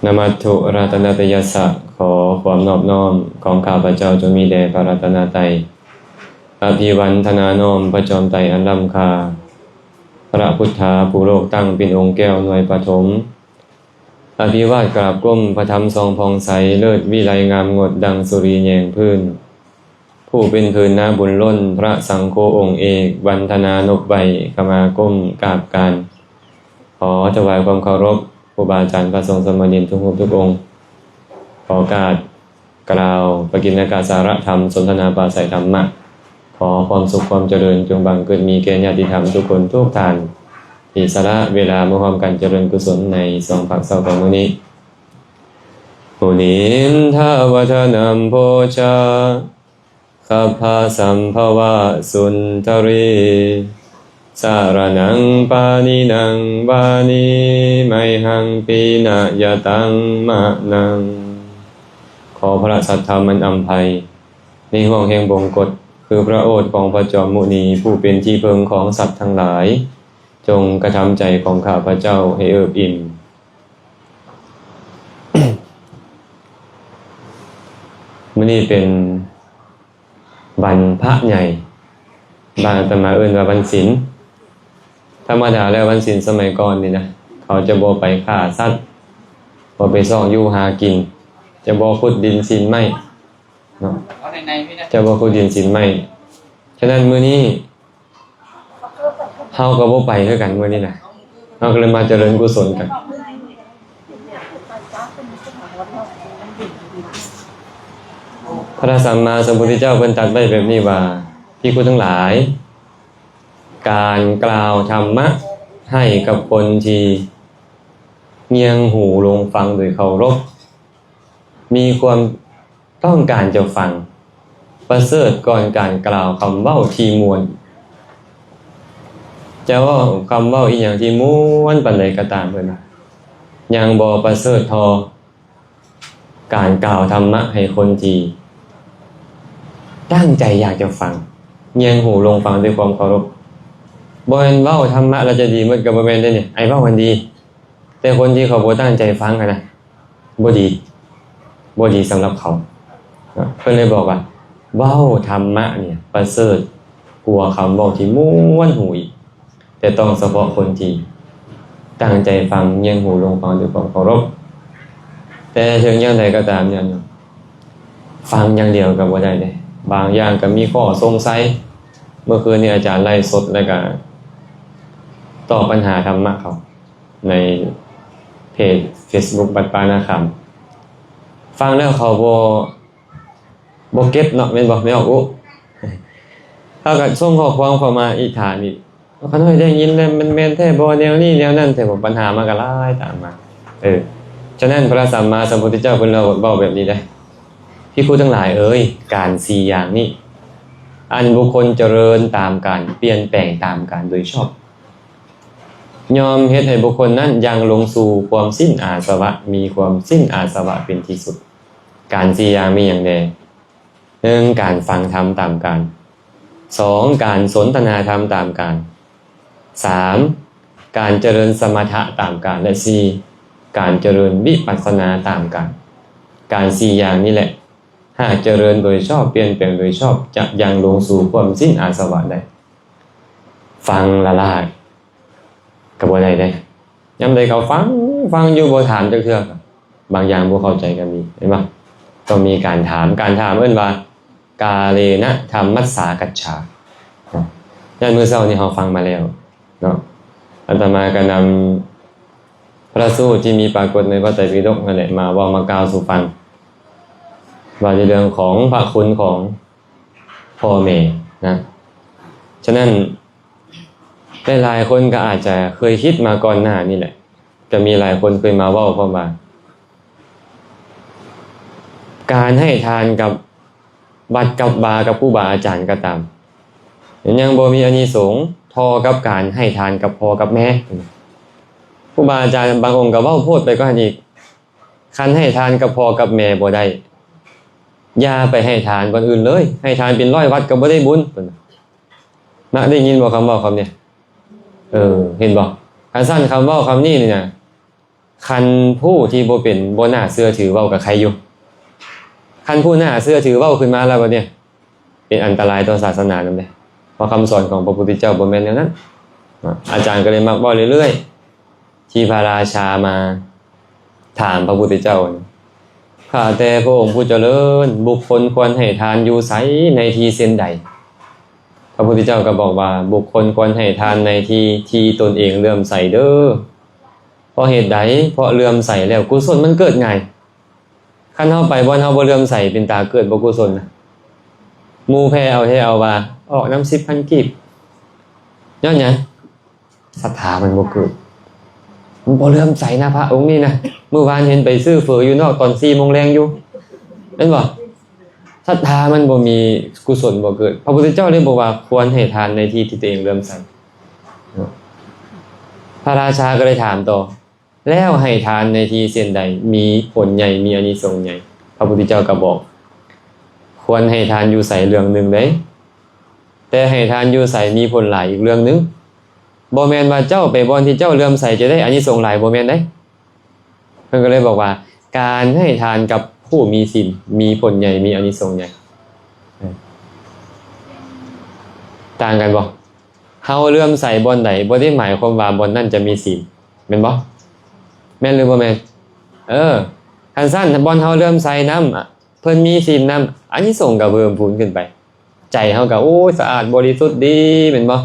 ນະມັດຖຸລັດຕະນະຕະຍັດສະ ຂໍຄວາມນອບນ້ອມຂອງຂ້າພະເຈົ້າຈົ່ງມີແດ່ພະລັດຕະນະໄຕ. ອະພິວັນທະນານ້ອມພະຈອມໄຕອັນລ້ຳຄ່າ, ພະພຸດທາຜູ້ໂລກຕັ້ງເປັນອົງແກ້ວໜ່ວຍປະຖົມ. ອະພິວາດກາບກົ້ມພະທຳສ່ອງຜ່ອງໃສ, ເລີດວິໄລງາມງົດດັ່ງສຸລີແຍງພື້ນ. ຜູ້ເປັນພື້ນນາບຸນລົ້ນ, ພະສັງໂຄອົງເອກ, ວັນທະນານົບໄຫວ້, ຂະມາກົ້ມກາບການ. ຂໍຖວາຍຄວາມເຄົາລົບ ຄູບາອາຈານ ພະສົງສາມະເນນທຸກຮູບທຸກອົງ. ຂໍໂອກາດ ກ່າວປະກິນນະກະສາລະທຳ ສົນທະນາປາໄສທຳມະ. ຂໍຄວາມສຸກຄວາມຈະເລີນຈົ່ງບັງເກີດມີແກ່ຍາດຕິທຳທຸກຄົນທຸກທ່ານ ທີ່ສະຫຼະເວລາມາຮ່ວມກັນຈະເລີນກຸສົນໃນສອງພາກເຊົ້າຂອງມື້ນີ້. ມຸນິນທະວັດຖະນັມໂພຊາ ຄັບພະສຳພະວະສຸນທະຣີ ສະລະນັງປະນິນັງວານີ ໄມຫັງປີນະຍະຕັງມະນັງ. ຂໍພະສັດທຳອັນອຳໄພ ໃນຫ່ວງແຫ່ງບົງກົດ ຄືພະໂອດຂອງພະຈອມມຸນີ ຜູ້ເປັນທີ່ເພິ່ງຂອງສັດທັງຫຼາຍ ຈົ່ງກະທຳໃຈຂອງຂ້າພະເຈົ້າໃຫ້ເອິບອີ່ມ. ມື້ນີ້ເປັນວັນພະໃຫຍ່, ບາງອາດຕະມາເອີ້ນວ່າວັນສິນ. ທຳມະດາແລ້ວວັນສິນສະໄໝກ່ອນນີ້ນະ ເຂົາຈະບໍ່ໄປຂ້າສັດ, ບໍ່ໄປຊອກຢູ່ຫາກິນ, ຈະບໍ່ຂຸດດິນສີນໄມ້ເນາະ, ຈະບໍ່ຂຸດດິນສີນໄມ້. ສະນັ້ນມື້ນີ້ ເຮົາກໍບໍ່ໄປຄືກັນມື້ນີ້ນະ, ເຮົາກໍເລີຍມາຈະເລີນກຸສົນກັນ. ພະສຳມາສຳພຸດທະເຈົ້າເພິ່ນຕັດໄວ້ແບບນີ້ວ່າ ພິກຂຸທັງຫຼາຍ, ການກ່າວທຳມະໃຫ້ກັບຄົນທີ່ງຽງຫູລົງຟັງໂດຍເຄົາລົບ, ມີຄວາມ ຕ້ອງການຈະຟັງ ປະເສີດກ່ອນການກ່າວຄຳເວົ້າທີ່ມ່ວນ. ຈະເວົ້າຄຳເວົ້າອີ່ຫຍັງທີ່ມ່ວນປານໃດກໍຕາມ, ເພິ່ນວ່າຍັງບໍ່ປະເສີດທໍ່ການກ່າວທຳມະໃຫ້ຄົນທີ່ຕັ້ງໃຈຢາກຈະຟັງ, ງຽງຫູລົງຟັງດ້ວຍຄວາມເຄົາລົບ. ບໍ່ແມ່ນເວົ້າທຳມະແລ້ວຈະດີໝົດ, ກໍບໍ່ແມ່ນເດ້ນີ້, ໄອ້ເວົ້າຫັ້ນດີ, ແຕ່ຄົນທີ່ເຂົາບໍ່ຕັ້ງໃຈຟັງຫັ້ນນະ ບໍ່ດີ, ບໍ່ດີສຳລັບເຂົາ. ເພິ່ນເລີຍບອກວ່າ ເວົ້າທຳມະນີ້ປະເສີດກວ່າຄຳເວົ້າທີ່ມ່ວນຫູອີກ, ແຕ່ຕ້ອງສະເພາະຄົນທີ່ຕັ້ງໃຈຟັງ, ງຽງຫູລົງຟັງດ້ວຍຄວາມເຄົາລົບ. ແຕ່ເຖິງຢ່າງໃດກໍຕາມ, ຍ້ອນ ຟັງຢ່າງດຽວກໍບໍ່ໄດ້ເດ້, ບາງຢ່າງກໍມີຂໍ້ສົງໄສ. ເມື່ອຄືນນີ້ອາຈານໄລຟ໌ສົດ ແລ້ວກໍຕອບບັນຫາທຳມະເຂົາ ໃນເພຈເຟສບຸກວັດປ່ານາຄຳ. ຟັງແລ້ວເຂົາບໍ່ ບໍ່ເກັດເນາະ, ແມ່ນບໍ່ ແມ່ອອກອຸ? ເຂົາກໍສົ່ງຂໍ້ຄວາມເຂົ້າມາອີກຖາມອີກ, ຂ້ານ້ອຍໄດ້ຍິນແລ້ວ ມັນແມ່ນແທ້ບໍ່ ແນວນີ້ແນວນັ້ນ, ແຕ່ວ່າບັນຫາມັນກໍຫຼາຍຕາມມາ. ເອີ ສະນັ້ນພະສຳມາສຳພຸດທະເຈົ້າເພິ່ນເວົ້າແບບນີ້ເດ້, ພິກຂຸທັງຫຼາຍເອີຍ, ການສີ່ຢ່າງນີ້ ອັນບຸກຄົນຈະເລີນຕາມການ, ປ່ຽນແປງຕາມການໂດຍຊອບ ຍ່ອມເຮັດໃຫ້ບຸກຄົນນັ້ນຍັງລົງສູ່ຄວາມສິ້ນອາສະວະ, ມີຄວາມສິ້ນອາສະວະເປັນທີ່ສຸດ. ການສີ່ຢ່າງມີຫຍັງແດ່? ໜຶ່ງ ການຟັງທຳຕາມການ, ສອງ ການສົນທະນາທຳຕາມການ, ສາມ ການຈະເລີນສະມະຖະຕາມການ ແລະ ສີ່ ການຈະເລີນວິປັດສະນາຕາມການ. ການສີ່ຢ່າງນີ້ແຫຼະ ຫາກຈະເລີນໂດຍຊອບ, ປ່ຽນແປງໂດຍຊອບ, ຈະຍັງລົງສູ່ຄວາມສິ້ນອາສະວະໄດ້. ຟັງລະລາຍກໍບໍ່ໄດ້ເດ້. ຍາມໃດເຂົາຟັງ, ຟັງຢູ່ບໍ່ຖາມຈັກເທື່ອ, ບາງຢ່າງບໍ່ເຂົ້າໃຈກໍມີ, ເຫັນບໍ່? ຕ້ອງມີການຖາມ. ການຖາມເອີ້ນວ່າ ກາເລນະທຳມັດສາກັດສາ. ຢ່າງມື້ເຊົ້ານີ້ເຮົາຟັງມາແລ້ວເນາະ, ອາດຕະມາກໍນຳພະສູດທີ່ມີປາກົດໃນພະໄຕປິດົກນັ້ນແຫຼະ ມາເວົ້າມາກ່າວສູ່ຟັງ ວ່າໃນເລື່ອງຂອງພະຄຸນຂອງພໍ່ແມ່ນະ. ສະນັ້ນ ຫຼາຍໆຄົນກໍອາດຈະເຄີຍຄິດມາກ່ອນໜ້ານີ້ແຫຼະ, ຈະມີຫຼາຍຄົນເຄີຍມາເວົ້າພ້ອມວ່າ ການໃຫ້ທານກັບວັດກັບວາກັບຄູບາອາຈານກໍຕາມ ຍັງບໍ່ມີອານິສົງທໍ່ກັບການໃຫ້ທານກັບພໍ່ກັບແມ່. ຄູບາອາຈານບາງອົງກໍເວົ້າໂພດໄປກວ່ານັ້ນອີກ, ຄັນໃຫ້ທານກັບພໍ່ກັບແມ່ບໍ່ໄດ້, ຢ່າໄປໃຫ້ທານບ່ອນອື່ນເລີຍ, ໃຫ້ທານເປັນຮ້ອຍວັດກໍບໍ່ໄດ້ບຸນ. ນະ ໄດ້ຍິນບໍ່ຄຳເວົ້າຄຳນີ້? ເອີ ເຫັນບໍ່? ຄັນຊັ້ນຄຳເວົ້າຄຳນີ້ນີ້ນະ ຄັນຜູ້ທີ່ບໍ່ເປັນ ບໍ່ໜ້າເຊື່ອຖືເວົ້າກໍໄຄຢູ່. ຄັນຜູ້ໜ້າເຊື່ອຖືເວົ້າຂຶ້ນມາແລ້ວບັດນີ້ ເປັນອັນຕະລາຍຕໍ່ສາສະໜານຳເດ້. ເພາະຄຳສອນຂອງພະພຸດທະເຈົ້າບໍ່ແມ່ນແນວນັ້ນ. ອາຈານກໍເລີຍມັກເວົ້າເລື້ອຍໆ ທີ່ພະລາຊາມາຖາມພະພຸດທະເຈົ້າ, ຂ້າແຕ່ພະອົງຜູ້ຈະເລີນ, ບຸກຄົນຄວນໃຫ້ທານຢູ່ໃສ ໃນທີ່ເຊັ່ນໃດ? ພະພຸດທະເຈົ້າກໍບອກວ່າ ບຸກຄົນຄວນໃຫ້ທານໃນທີ່ທີ່ຕົນເອງເຫຼື້ອມໃສເດີ້. ເພາະເຫດໃດ? ເພາະເຫຼື້ອມໃສແລ້ວ ກຸສົນມັນເກີດງ່າຍ. ຄັນເຮົາໄປບ່ອນເຮົາບໍ່ເຫຼື້ອມໃສ ເປັນຕາເກີດບໍ່ກຸສົນນະ. ໝູ່ແຜ່ເອົາແທ້ເອົາວ່າ ອອກນຳສິບພັນກີບ. ຍ້ອນຫຍັງ? ສັດທາມັນບໍ່ເກີດ. ມັນບໍ່ເຫຼື້ອມໃສນະພະອົງນີ້ນະ. ມື້ວານເຫັນໄປຊື້ເຝີຢູ່ນອກຕອນສີ່ໂມງແລງຢູ່. ແມ່ນບໍ່? ສັດທາມັນບໍ່ມີ ກຸສົນບໍ່ເກີດ. ພະພຸດທະເຈົ້າເລີຍບອກວ່າ ຄວນໃຫ້ທານໃນທີ່ທີ່ຕົວເອງເຫຼື້ອມໃສ. ພະລາຊາກໍເລີຍຖາມຕໍ່ ແລ້ວໃຫ້ທານໃນທີ່ເຊັ່ນໃດ ມີຜົນໃຫຍ່ ມີອານິສົງໃຫຍ່? ພະພຸດທະເຈົ້າກໍບອກ ຄວນໃຫ້ທານຢູ່ໃສເລື່ອງໜຶ່ງເດ້, ແຕ່ໃຫ້ທານຢູ່ໃສມີຜົນຫຼາຍອີກເລື່ອງໜຶ່ງ. ບໍ່ແມ່ນວ່າເຈົ້າໄປບ່ອນທີ່ເຈົ້າເຫຼື້ອມໃສຈະໄດ້ອານິສົງຫຼາຍ, ບໍ່ແມ່ນເດ້. ເພິ່ນກໍເລີຍບອກວ່າ ການໃຫ້ທານກັບຜູ້ມີສິນ ມີຜົນໃຫຍ່ ມີອານິສົງໃຫຍ່. ຕ່າງກັນບໍ່? ເຮົາເຫຼື້ອມໃສບ່ອນໃດ ບໍ່ໄດ້ໝາຍຄວາມວ່າບ່ອນນັ້ນຈະມີສິນ, ແມ່ນບໍ່? ແມ່ນຫຼືບໍ່ແມ່ນ? ເອີ ຄັນຊັ້ນ ບ່ອນເຮົາເຫຼື້ອມໃສນຳ ເພິ່ນມີສິນນຳ ອານິສົງກໍເພີ່ມພູນຂຶ້ນໄປ. ໃຈເຮົາກໍ ໂອ້ຍ ສະອາດບໍລິສຸດດີ ແມ່ນບໍ່?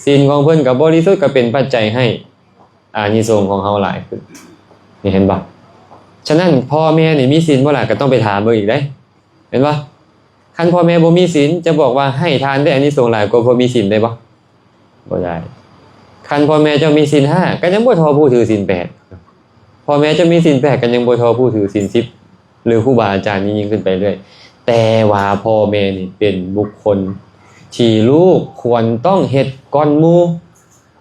ສິນຂອງເພິ່ນກໍບໍລິສຸດ ກໍເປັນປັດໄຈໃຫ້ອານິສົງຂອງເຮົາຫຼາຍຂຶ້ນ. ນີ້ເຫັນບໍ່? ສະນັ້ນ ພໍ່ແມ່ນີ້ມີສິນບໍ່ລະ ກໍຕ້ອງໄປຖາມເບິ່ງອີກເດ້. ເຫັນບໍ່? ຄັນພໍ່ແມ່ບໍ່ມີສິນ ຈະບອກວ່າໃຫ້ທານໄດ້ອານິສົງຫຼາຍກວ່າຜູ້ມີສິນໄດ້ບໍ່? ບໍ່ໄດ້. ຄັນພໍ່ແມ່ເຈົ້າມີສິນຫ້າ ກໍຍັງບໍ່ທໍ່ຜູ້ຖືສິນແປດ. ພໍ່ແມ່ເຈົ້າມີສິນແປດ ກໍຍັງບໍ່ທໍ່ຜູ້ຖືສິນສິບ ຫຼື ຄູບາອາຈານຍິ່ງໆຂຶ້ນໄປເລື້ອຍ. ແຕ່ວ່າພໍ່ແມ່ນີ້ເປັນບຸກຄົນທີ່ລູກຄວນຕ້ອງເຮັດກ່ອນໝູ່.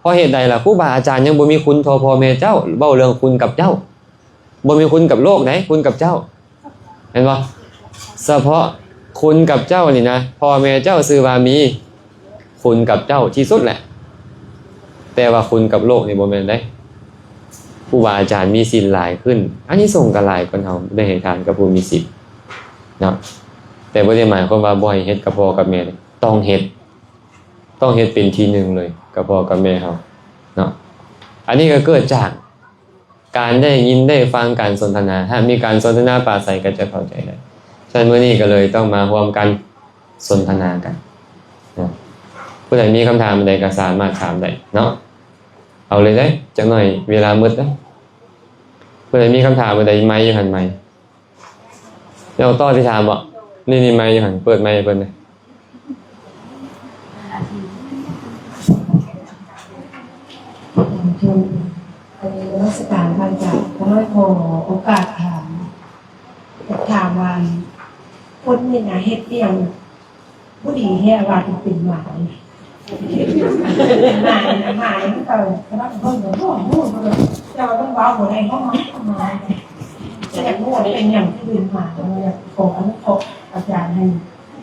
ເພາະເຫດໃດລະ? ຄູບາອາຈານຍັງບໍ່ມີຄຸນທໍ່ພໍ່ແມ່ເຈົ້າ. ເວົ້າເລື່ອງຄຸນກັບເຈົ້າ ບໍ່ມີຄຸນກັບໂລກໃດ, ຄຸນກັບເຈົ້າ. ເຫັນບໍ່? ສະເພາະຄຸນກັບເຈົ້ານີ້ນະ ພໍ່ແມ່ເຈົ້າຊື່ວ່າມີຄຸນກັບເຈົ້າທີ່ສຸດແຫຼະ. ແຕ່ວ່າຄຸນກັບໂລກນີ້ບໍ່ແມ່ນເດ້. ຄູບາອາຈານມີສິນຫຼາຍຂຶ້ນ ອານິສົງກໍຫຼາຍກວ່າເຮົາໄດ້ໃຫ້ທານກັບຜູ້ມີສິນເນາະ. ແຕ່ບໍ່ໄດ້ໝາຍຄວາມວ່າບໍ່ໃຫ້ເຮັດກັບພໍ່ກັບແມ່ເດ້, ຕ້ອງເຮັດ. ຕ້ອງເຮັດເປັນທີໜຶ່ງເລີຍກັບພໍ່ກັບແມ່ເຮົາເນາະ. ອັນນີ້ກໍເກີດຈາກການໄດ້ຍິນໄດ້ຟັງການສົນທະນາ. ຫາກມີການສົນທະນາປາໄສກໍຈະເຂົ້າໃຈໄດ້. ສະນັ້ນມື້ນີ້ກໍເລີຍຕ້ອງມາຮ່ວມກັນສົນທະນາກັນເນາະ. ຜູ້ໃດມີຄຳຖາມອັນໃດກໍສາມາດຖາມໄດ້ເນາະ. ເອົາເລີຍເດ້, ຈັກໜ້ອຍເວລາໝົດເດ້. ຜູ້ໃດມີຄຳຖາມອັນໃດ ໄມຢູ່ຫັ້ນ ໄມ. ແລ້ວຕໍ່ທີ່ຖາມບໍ່? ນີ້ ນີ້ໄມຢູ່ຫັ້ນ ເປີດໄມໃຫ້ເພິ່ນເດ້. ອັນນີ້ນະມັດສະການພະອາຈານ, ຂ້ານ້ອຍຂໍໂອກາດຖາມ, ຢາກຖາມວ່າ ຄົນນີ້ນະເຮັດອີ່ຫຍັງ ບໍ່ດີແທ້ວ່າເປັນໝານີ້. ໝານີ້ນະ ໝານີ້ມັນກໍກຳລັງເບິ່ງ ກໍຮູ້ ຮູ້ ແຕ່ວ່າມັນເວົ້າບໍ່ໄດ້ເນາະ ໝາ. ແຕ່ຢາກຮູ້ວ່າເປັນຫຍັງຄືເປັນໝາ, ຢາກຂໍອະນຸເຄາະອາຈານໃຫ້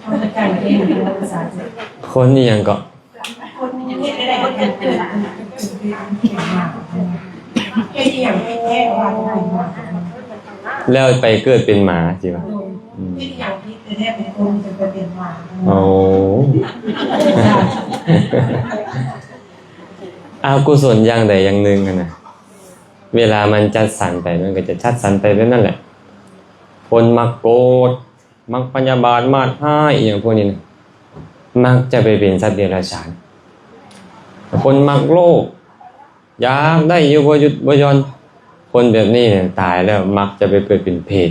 ເຂົ້າໃຈເປັນພາສາ. ຄົນອີ່ຫຍັງເກາະ? ຄົນເຮັດໄດ້ ຄົນເກີດເປັນໝາ ເຮັດອີ່ຫຍັງຜິດແທ້ວ່າເປັນໝາ. ແລ້ວໄປເກີດເປັນໝາ ຊິວ່າ. ອືມ ເຮັດອີ່ຫຍັງຜິດແທ້ ເປັນຄົນ ຈຶ່ງໄປເປັນໝາ. ໂອ້ ອະກຸສົນຢ່າງໃດຢ່າງໜຶ່ງຫັ້ນນະ ເວລາມັນຈັດສັນໄປ ມັນກໍຈະຈັດສັນໄປແບບນັ້ນແຫຼະ. ຄົນມັກໂກດ ມັກພະຍາບາດ ມາດຮ້າຍ ອີ່ຫຍັງພວກນີ້ນະ ມັກຈະໄປເປັນສັດເດຍລະສານ. ຄົນມັກໂລບ ຢາກໄດ້ຢູ່ບໍ່ຢຸດບໍ່ຢ່ອນ, ຄົນແບບນີ້ຕາຍແລ້ວມັກຈະໄປເກີດເປັນເປດ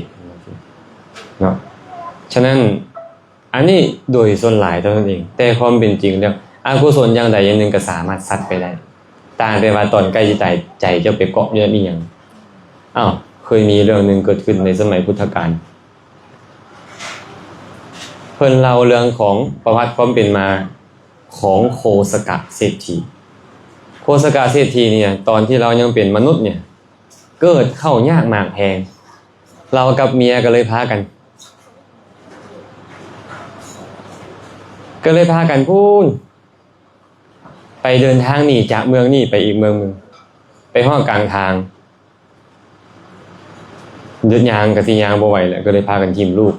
ເນາະ. ສະນັ້ນ ອັນນີ້ໂດຍສ່ວນຫຼາຍເທົ່ານັ້ນເອງ, ແຕ່ຄວາມເປັນຈິງແລ້ວ ອະກຸສົນຢ່າງໃດຢ່າງໜຶ່ງກໍສາມາດຊັດໄປໄດ້, ຕ່າງແຕ່ວ່າຕອນໃກ້ຊິຕາຍ ໃຈເຈົ້າໄປເກາະຢູ່ນຳອີ່ຫຍັງ. ອ້າວ ເຄີຍມີເລື່ອງໜຶ່ງເກີດຂຶ້ນໃນສະໄໝພຸດທະການ, ເພິ່ນເລົ່າເລື່ອງຂອງປະຫວັດຄວາມເປັນມາຂອງໂຄສະກະເສດຖີ. ໂຄສະກະເສດຖີນີ້ ຕອນທີ່ລາວຍັງເປັນມະນຸດນີ້ ເກີດເຂົ້າຍາກໝາກແພງ, ລາວກັບເມຍກໍເລີຍພາກັນ ກໍເລີຍພາກັນພຸ້ນ ໄປເດີນທາງໜີຈາກເມືອງນີ້ໄປອີກເມືອງໜຶ່ງ, ໄປຮອດກາງທາງ ຢ້າງກໍຊິຍ່າງບໍ່ໄຫວແລ້ວ ກໍເລີຍພາກັນຖິ້ມລູກ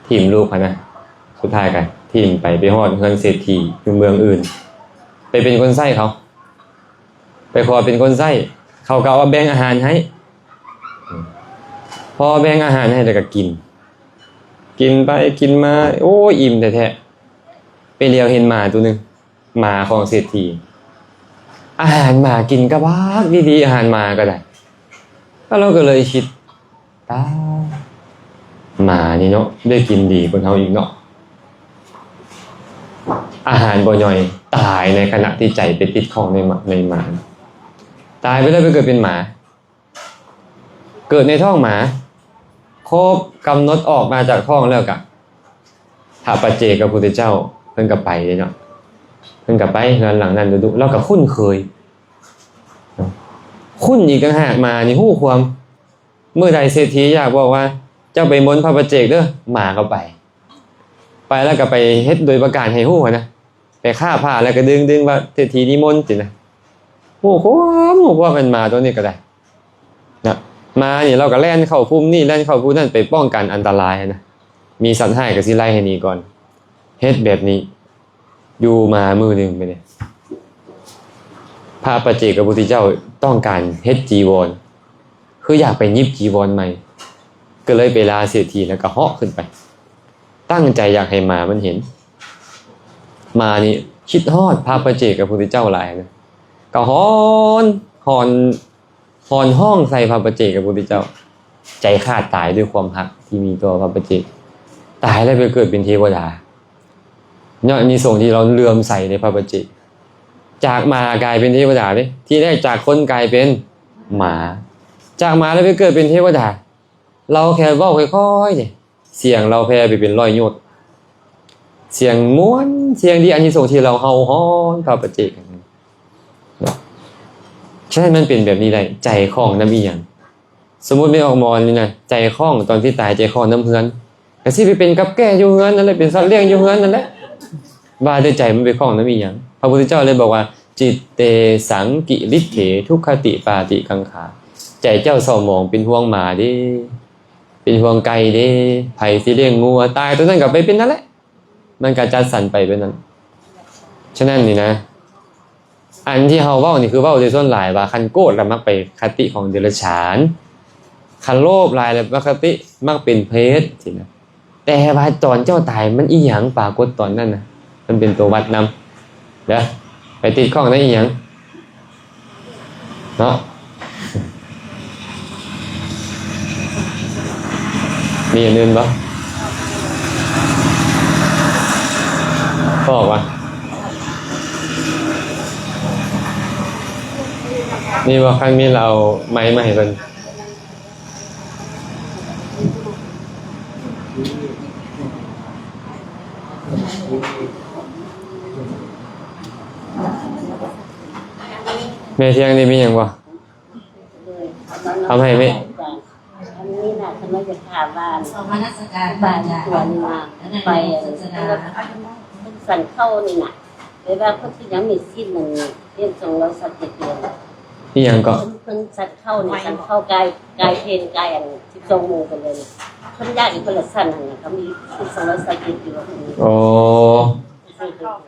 ຖິ້ມລູກຫັ້ນນະ ສຸດທ້າຍກໍຖິ້ມໄປ ໄປຮອດເຮືອນເສດຖີຢູ່ເມືອງອື່ນ ໄປເປັນຄົນໃຊ້ເຂົາ ໄປຂໍເປັນຄົນໃຊ້ ເຂົາກໍເອົາແບ່ງອາຫານໃຫ້ ພໍແບ່ງອາຫານໃຫ້ແລ້ວກໍກິນ ກິນໄປກິນມາ ໂອ້ຍ ອີ່ມແທ້ໆ ໄປຫຼຽວເຫັນໝາໂຕໜຶ່ງ ໝາຂອງເສດຖີ ອາຫານໝາກິນກະບັກດີໆ ອາຫານໝາກໍໄດ້ ແລ້ວລາວກໍເລີຍຄິດ ຕາຍ ໝານີ້ເນາະ ໄດ້ກິນດີກວ່າເຮົາອີກເນາະ ອາຫານບໍ່ຍ່ອຍ ຕາຍໃນຂະນະທີ່ໃຈໄປຕິດຂ້ອງໃນໝາ ໃນໝາ ຕາຍໄປແລ້ວໄປເກີດເປັນໝາ ເກີດໃນທ້ອງໝາ ຄົບກຳນົດອອກມາຈາກທ້ອງແລ້ວກະ ພະປັດເຈກະພຸດທະເຈົ້າເພິ່ນກໍໄປເດ້ເນາະ ເພິ່ນກໍໄປເຮືອນຫຼັງນັ້ນດຸໆ ລາວກໍຄຸ້ນເຄີຍ ຄຸ້ນອີກຕ່າງຫາກ ໝານີ້ຮູ້ຄວາມ ມື້ໃດເສດຖີຢາກບອກວ່າ ເຈົ້າໄປມົນພະປັດເຈກເດີ ໝາກໍໄປ ໄປແລ້ວກໍໄປເຮັດໂດຍປະການໃຫ້ຮູ້ຫັ້ນນະ ໄປຄ້າຜ້າແລ້ວກໍດຶງໆວ່າເສດຖີນິມົນຊີ້ນະ ຮູ້ຄວາມ ຮູ້ຄວາມ ແມ່ນໝາໂຕນີ້ກໍໄດ້ ນະ ໝານີ້ລາວກໍແລ່ນເຂົ້າກຸ່ມນີ້ ແລ່ນເຂົ້າກຸ່ມນັ້ນ ໄປປ້ອງກັນອັນຕະລາຍນະ ມີສັດຮ້າຍກໍຊິໄລ່ໃຫ້ໜີກ່ອນ ເຮັດແບບນີ້ ຢູ່ມາມື້ໜຶ່ງໄປນີ້ ພະປັດເຈກະພຸດທະເຈົ້າຕ້ອງການເຮັດຈີວອນ ຄືຢາກໄປຫຍິບຈີວອນໃໝ່ ກໍເລີຍໄປລາເສດຖີ ແລ້ວກໍເຫາະຂຶ້ນໄປ ຕັ້ງໃຈຢາກໃຫ້ໝາມັນເຫັນ ໝານີ້ຄິດຮອດພະປັດເຈກະພຸດທະເຈົ້າຫຼາຍນະ ກໍຮ້ອນ ຮ້ອນ ຮ້ອນຮ້ອງໃສ່ພະປັດເຈກະພຸດທະເຈົ້າ ໃຈຂາດຕາຍດ້ວຍຄວາມຮັກທີ່ມີຕໍ່ພະປັດເຈກ ຕາຍແລ້ວໄປເກີດເປັນເທວະດາ ຍອດອານິສົງທີ່ລາວເຫຼື້ອມໃສໃນພະປັດເຈກ ຈາກໝາກາຍເປັນເທວະດາເດ້ ທີແລກຈາກຄົນກາຍເປັນໝາ ຈາກໝາແລ້ວໄປເກີດເປັນເທວະດາ ລາວແຄ່ເວົ້າຄ່ອຍໆນີ້ ສຽງລາວແຜ່ໄປເປັນຮ້ອຍໂຍດ ສຽງມ່ວນ ສຽງດີ ອານິສົງທີ່ລາວເຫົ່າຮ້ອນພະປັດເຈກ ເນາະ ສະນັ້ນມັນເປັນແບບນີ້ໄດ້ ໃຈຂ້ອງນຳອີ່ຫຍັງ ສົມມຸດແມ່ອອກໝໍນີ້ນະ ໃຈຂ້ອງຕອນທີ່ຕາຍ ໃຈຂ້ອງນຳເຮືອນ ກໍຊິໄປເປັນກັບແກ້ຢູ່ເຮືອນນັ້ນແຫຼະ ເປັນສັດລ້ຽງຢູ່ເຮືອນນັ້ນແຫຼະ ວ່າແຕ່ໃຈມັນໄປຂ້ອງນຳອີ່ຫຍັງ ພະພຸດທະເຈົ້າເລີຍບອກວ່າ ຈິດເຕສັງກິລິດເຖ ທຸກຂະຕິປາຕິກັງຂາ ໃຈເຈົ້າເສົ້າໝອງເປັນຫ່ວງໝາເດ້ ເປັນຫ່ວງໄກ່ເດ້ ໃຜຊິລ້ຽງງົວ ຕາຍໂຕນັ້ນກໍໄປເປັນນັ້ນແຫຼະ ມັນກໍຈັດສັນໄປແບບນັ້ນ ສະນັ້ນນີ້ນະ ອັນທີ່ເຮົາເວົ້ານີ້ຄືເວົ້າໂດຍສ່ວນຫຼາຍວ່າ ຄັນໂກດລະມັກໄປຄະຕິຂອງເດຍລະສານ ຄັນໂລບຫຼາຍລະມັກຄະຕິ ມັກເປັນເປດຊີ້ນະ ແຕ່ວ່າຕອນເຈົ້າຕາຍມັນອີ່ຫຍັງປາກົດຕອນນັ້ນນະ ມັນເປັນໂຕວັດນຳ ເດີ ໄປຕິດຂ້ອງໃນອີ່ຫຍັງ ເນາະ ມີອັນອື່ນບໍ່? ອອກວະ? ມີບໍ່? ຄັນມີລະເອົາໄມມາໃຫ້ເພິ່ນ. ແມ່ທ່ຽງນີ້ມີຫຍັງບໍ່? ເອົາໃຫ້ແມ່ ອັນນີ້ນະ ເພິ່ນວ່າຈະຖາມວ່າ ສອງພັນຫ້າຮ້ອຍ ບ້ານສວນນະ ໄປອັນນັ້ນນະ ສັນເຂົ້ານີ້ນະ ແບບວ່າເພິ່ນຄືຍັງມີສິນນັ້ນ ເດືອນສອງຮ້ອຍຊາວເຈັດເດືອນ ອີຫຍັງເກາະ? ເພິ່ນ ເພິ່ນສັນເຂົ້ານີ້ ສັນເຂົ້າກາຍ ກາຍເພນ ກາຍອັນສິບສອງໂມງໄປເລີຍ ເພິ່ນຢາກອີກຄົນລະສັນຫັ້ນນະ ເຂົາມີສິນສອງຮ້ອຍຊາວເຈັດຢູ່ ໂອ້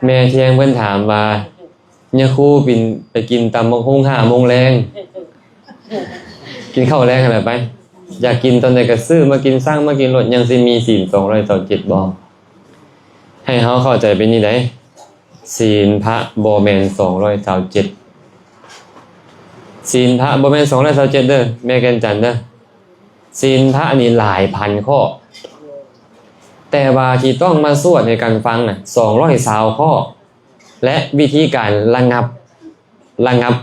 ແມ່ທ່ຽງເພິ່ນຖາມວ່າ ຍາຄູ ໄປກິນຕຳບັກຫຸ່ງຫ້າໂມງແລງ ກິນເຂົ້າແລງຫັ້ນແຫຼະໄປ ຢາກກິນຕອນໃດກໍຊື້ມາກິນ ສັ່ງມາກິນໂລດ ຍັງຊິມີສິນສອງຮ້ອຍຊາວເຈັດບໍ່? ໃຫ້ເຮົາເຂົ້າໃຈເປັນນີ້ໃດ໋ ສິນພະບໍ່ແມ່ນສອງຮ້ອຍຊາວເຈັດ ສິນພະບໍ່ແມ່ນສອງຮ້ອຍຊາວເຈັດເດີ ແມ່ແກ່ນຈັນເດີ ສິນພະນີ້ຫຼາຍພັນຂໍ້ ແຕ່ວ່າທີ່ຕ້ອງມາສວດໃຫ້ກັນຟັງນະ ສອງຮ້ອຍຊາວຂໍ້ ແລະ ວິທີການລະງັບ ລະງັບ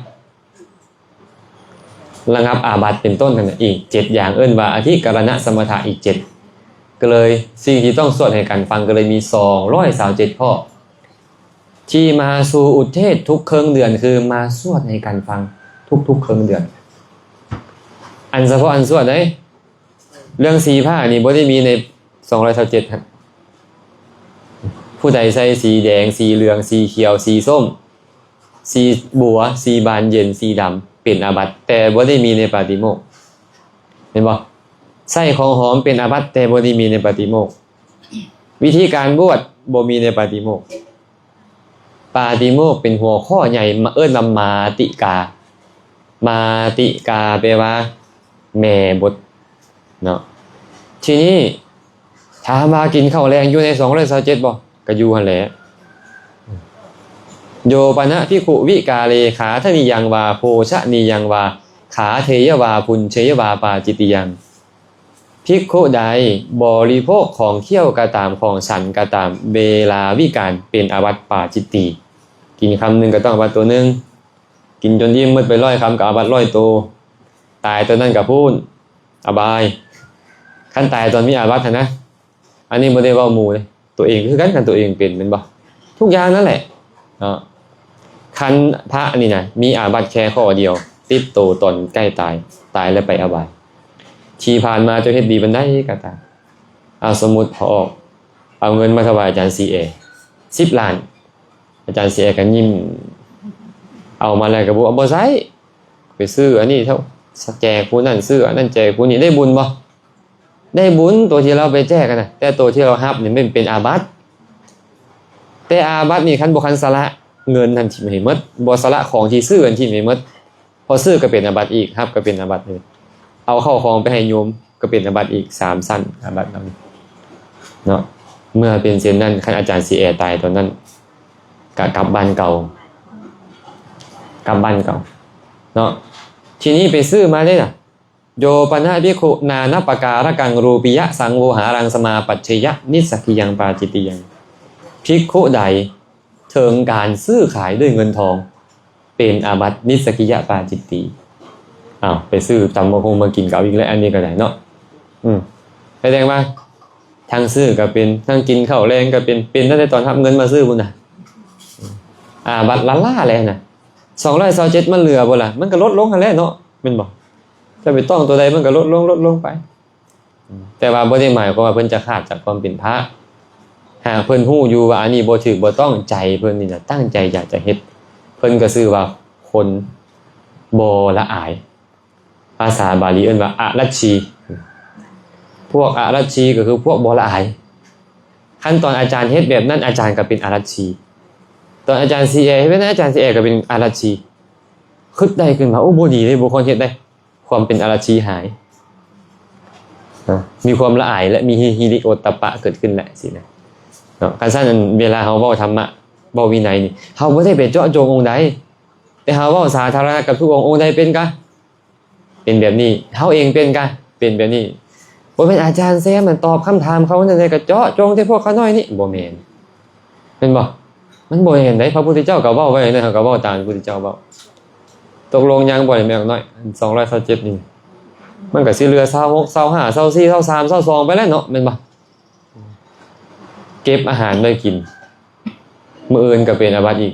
ລະງັບອາບັດເປັນຕົ້ນຫັ້ນນະ ອີກເຈັດຢ່າງ ເອີ້ນວ່າອະທິກະລະນະສະມະຖະອີກເຈັດ ກໍເລີຍສິ່ງທີ່ຕ້ອງສວດໃຫ້ກັນຟັງກໍເລີຍມີສອງຮ້ອຍຊາວເຈັດຂໍ້ ທີ່ມາສູ່ອຸເທດທຸກເຄິ່ງເດືອນ ຄືມາສວດໃຫ້ກັນຟັງທຸກໆເຄິ່ງເດືອນ ອັນສະເພາະອັນສວດເດ້ ເລື່ອງສີຜ້ານີ້ບໍ່ໄດ້ມີໃນສອງຮ້ອຍຊາວເຈັດຫັ້ນ ຜູ້ໃດໃສ່ສີແດງ ສີເຫຼືອງ ສີຂຽວ ສີສົ້ມ ສີບົວ ສີບານເຢັນ ສີດຳ ເປັນອາບັດ ແຕ່ບໍ່ໄດ້ມີໃນປາຕິໂມກ ແມ່ນບໍ່? ໃຊ້ຂອງຫອມເປັນອາບັດ ແຕ່ບໍ່ໄດ້ມີໃນປາຕິໂມກ. ວິທີການບວດບໍ່ມີໃນປາຕິໂມກ. ປາຕິໂມກເປັນຫົວຂໍ້ໃຫຍ່ ມາ ເອີ້ນວ່າມາຕິກາ. ມາຕິກາແປວ່າແມ່ບົດເນາະ. ທີນີ້ຖາມວ່າກິນເຂົ້າແລງຢູ່ໃນສອງຮ້ອຍຊາວເຈັດບໍ່? ກໍຢູ່ຫັ້ນແຫຼະ. ໂຍປະນະພິກຂຸວິກາເລ ຂາທະນີຍັງວາ ໂພຊະນີຍັງວາ ຂາເທຍະວາ ພຸນເຊຍະວາ ປາຈິດຕິຍັງ. ພິກຂຸໃດບໍລິໂພກຂອງຄ້ຽວກໍຕາມ ຂອງສັນກໍຕາມ ເວລາວິການເປັນອາບັດປາຈິດຕີ. ກິນຄຳໜຶ່ງກໍຕ້ອງອາບັດຕົວໜຶ່ງ, ກິນຈົນອີ່ມໝົດໄປຮ້ອຍຄຳກໍອາບັດຮ້ອຍໂຕ, ຕາຍຕອນນັ້ນກໍພຸ້ນ ອະບາຍ. ຄັນຕາຍຕອນມີອາບັດຫັ້ນນະ, ອັນນີ້ບໍ່ໄດ້ເວົ້າໝູ່ເດ້. ຕົວເອງຄືກັນ ຄັນຕົວເອງເປັນແມ່ນບໍ່? ທຸກຢ່າງນັ້ນແຫຼະເນາະ. ຄັນພະນີ້ນະ ມີອາບັດແຄ່ຂໍ້ດຽວ ຕິດໂຕຕອນໃກ້ຕາຍ, ຕາຍແລ້ວໄປອະບາຍ. ທີ່ຜ່ານມາເຈົ້າເຮັດດີປານໃດກໍຕາມ. ເອົາ ສົມມຸດພໍ່ອອກເອົາເງິນມາຖວາຍອາຈານສີແອ ສິບລ້ານ, ອາຈານສີແອກໍຍິ້ມ, ເອົາມາແລ້ວກໍບໍ່ ບໍ່ໃຊ້, ໄປຊື້ອັນນີ້ເທົ່າ, ແຈກຜູ້ນັ້ນ, ຊື້ອັນນັ້ນແຈກຜູ້ນີ້, ໄດ້ບຸນບໍ່? ໄດ້ບຸນໂຕທີ່ລາວໄປແຈກຫັ້ນນະ, ແຕ່ໂຕທີ່ລາວຮັບນີ້ມັນເປັນອາບັດ. ແຕ່ອາບັດນີ້ ຄັນບໍ່ ຄັນສະຫຼະເງິນຫັ້ນຖິ້ມໃຫ້ໝົດ, ບໍ່ສະຫຼະຂອງທີ່ຊື້ຫັ້ນຖິ້ມໃຫ້ໝົດ, ເພາະຊື້ກໍເປັນອາບັດອີກ, ຮັບກໍເປັນອາບັດອີກ, ເອົາເຂົ້າຂອງໄປໃຫ້ໂຍມກໍເປັນອາບັດອີກ, ສາມຊັ້ນອາບັດເນາະ. ເມື່ອເປັນເຊັ່ນນັ້ນ, ຄັນອາຈານສີແອຕາຍຕອນນັ້ນ, ກະກັບບ້ານເກົ່າ, ກັບບ້ານເກົ່າເນາະ. ທີນີ້ໄປຊື້ມາເດ້ລະ. ໂຍປະນະພິກຂຸນານະປະກາລະກັງ ຣູປີຍະສັງໂວຫາລັງ ສະມາປັດເຊຍະນິສກກິຍັງປາຈິດຕິຍັງ. ພິກຂຸໃດເຖິງການຊື້ຂາຍດ້ວຍເງິນທອງ ເປັນອາບັດນິສກກິຍະປາຈິດຕີ. ອ້າວ ໄປຊື້ຕຳບັກຫຸ່ງມາກິນກໍເອົາອີກແລ້ວ, ອັນນີ້ກໍໄດ້ເນາະ. ອືມ ສະແດງວ່າທັງຊື້ກໍເປັນ, ທັງກິນເຂົ້າແລງກໍເປັນ, ເປັນຕັ້ງແຕ່ຕອນຮັບເງິນມາຊື້ພຸ້ນນະ. ອາບັດລ້າໆແລ້ວນະ. ສອງຮ້ອຍຊາວເຈັດມັນເຫຼືອບໍ່ລະ? ມັນກໍລົດລົງຫັ້ນແຫຼະເນາະ, ແມ່ນບໍ່? ຈະໄປຕ້ອງຕົວໃດມັນກໍລົດລົງ, ລົດລົງໄປ. ແຕ່ວ່າບໍ່ໄດ້ໝາຍຄວາມວ່າເພິ່ນຈະຂາດຈາກຄວາມເປັນພະ. ຫາກເພິ່ນຮູ້ຢູ່ວ່າອັນນີ້ບໍ່ຖືກບໍ່ຕ້ອງ, ໃຈເພິ່ນນີ້ນະຕັ້ງໃຈຢາກຈະເຮັດ, ເພິ່ນກໍຊື່ວ່າຄົນບໍ່ລະອາຍ. ພາສາບາລີເອີ້ນວ່າອະລັດຊີ. ພວກອະລັດຊີກໍຄືພວກບໍ່ລະອາຍ. ຄັນຕອນອາຈານເຮັດແບບນັ້ນ, ອາຈານກໍເປັນອະລັດຊີ. ຕອນອາຈານຊີແອເຮັດແບບນັ້ນ, ອາຈານຊີແອກໍເປັນອະລັດຊີ. ຄິດໄດ້ຂຶ້ນມາ, ໂອ້ ບໍ່ດີເດ້, ບໍ່ຄວນເຮັດໄດ໋. ຄວາມເປັນອະລັດຊີຫາຍ, ນະ, ມີຄວາມລະອາຍ ແລະ ມີຮິ ຮິລິໂອດຕະປະເກີດຂຶ້ນແຫຼະ ຊີ້ນະເນາະ. ຄັນຊັ້ນ ເວລາເຮົາເວົ້າທຳມະ ເວົ້າວິໄນນີ້ ເຮົາບໍ່ໄດ້ໄປເຈາະຈົງອົງໃດ, ແຕ່ເຮົາເວົ້າສາທາລະນະກັບທຸກອົງ, ອົງໃດເປັນກະເປັນແບບນີ້, ເຮົາເອງເປັນກະເປັນແບບນີ້. ບໍ່ແມ່ນອາຈານແຊມນັ້ນຕອບຄຳຖາມເຂົານັ້ນ ແລ້ວກໍເຈາະຈົງແຕ່ພວກຂ້ານ້ອຍນີ້, ບໍ່ແມ່ນ. ແມ່ນບໍ່? ມັນບໍ່ແມ່ນໃດ໋. ພະພຸດທະເຈົ້າກໍເວົ້າໄວ້ນະ, ເຮົາກໍເວົ້າຕາມທີ່ພະພຸດທະເຈົ້າເວົ້າ. ຕົກລົງຍັງບໍ່ແມ່ນນ້ອຍ? ສອງຮ້ອຍຊາວເຈັດນີ້ ມັນກໍຊິເຫຼືອຊາວຫົກ ຊາວຫ້າ ຊາວສີ່ ຊາວສາມ ຊາວສອງໄປແລ້ວເນາະ, ແມ່ນບໍ່? ເກັບອາຫານໄວ້ກິນ, ມື້ອື່ນກໍເປັນອາບັດອີກ.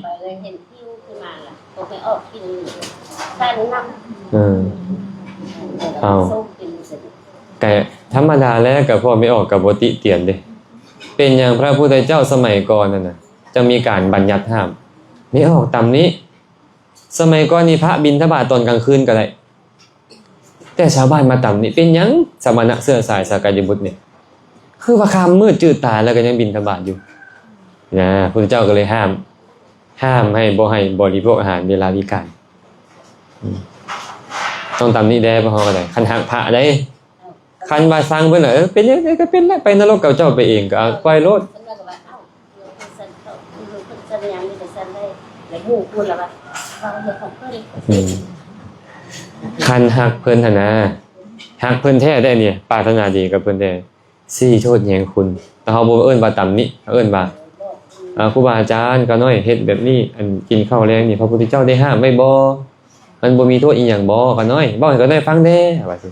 ເອີ ເອົາ ກະທຳມະດາແຫຼະ, ກະພໍ່ແມ່ອອກກະບໍ່ຕິຕຽນເດ້. ເປັນຫຍັງພະພຸດທະເຈົ້າສະໄໝກ່ອນນັ້ນນະ ຈະມີການບັນຍັດຫ້າມ? ແມ່ອອກຕຳໜິ. ສະໄໝກ່ອນນີ້ພະບິນທະບາດຕອນກາງຄືນກໍໄດ້, ແຕ່ຊາວບ້ານມາຕຳໜິ. ເປັນຫຍັງສະມະນະເຊື້ອສາຍສາກະຍະບຸດນີ້ ຄືວ່າຄ່ຳມືດຈືດຕາແລ້ວກໍຍັງບິນທະບາດຢູ່ນະ? ພຸດທະເຈົ້າກໍເລີຍຫ້າມ, ຫ້າມໃຫ້ບໍ່ໃຫ້ບໍລິໂພກອາຫານເວລາວິການ. ອືມ ຕ້ອງຕຳໜິແດ່ ພວກເຮົາກໍໄດ້, ຄັນຮັກພະເດ້. ຄັນວ່າຊັງເພິ່ນລະ ເອີ ເປັນຫຍັງໃດກໍເປັນແຫຼະ, ໄປນະລົກເຂົາເຈົ້າໄປເອງ, ກໍເອົາ ປ່ອຍໂລດ. ອືມ ຄັນຮັກເພິ່ນຫັ້ນນະ, ຮັກເພິ່ນແທ້ໄດ໋ນີ້, ປາດຖະໜາດີກັບເພິ່ນແທ້, ຊີ້ໂທດແຍງຄຸນ. ແຕ່ເຮົາບໍ່ເອີ້ນວ່າຕຳໜິ, ເຮົາເອີ້ນວ່າ ອ່າ ຄູບາອາຈານ, ຂ້ານ້ອຍເຮັດແບບນີ້, ອັນ ກິນເຂົ້າແລງນີ້ ພະພຸດທະເຈົ້າໄດ້ຫ້າມໄວ້ບໍ່? ມັນບໍ່ມີໂທດອີ່ຫຍັງບໍ່? ຂ້ານ້ອຍ ເວົ້າໃຫ້ຂ້ານ້ອຍຟັງແດ່ ວ່າຊີ້.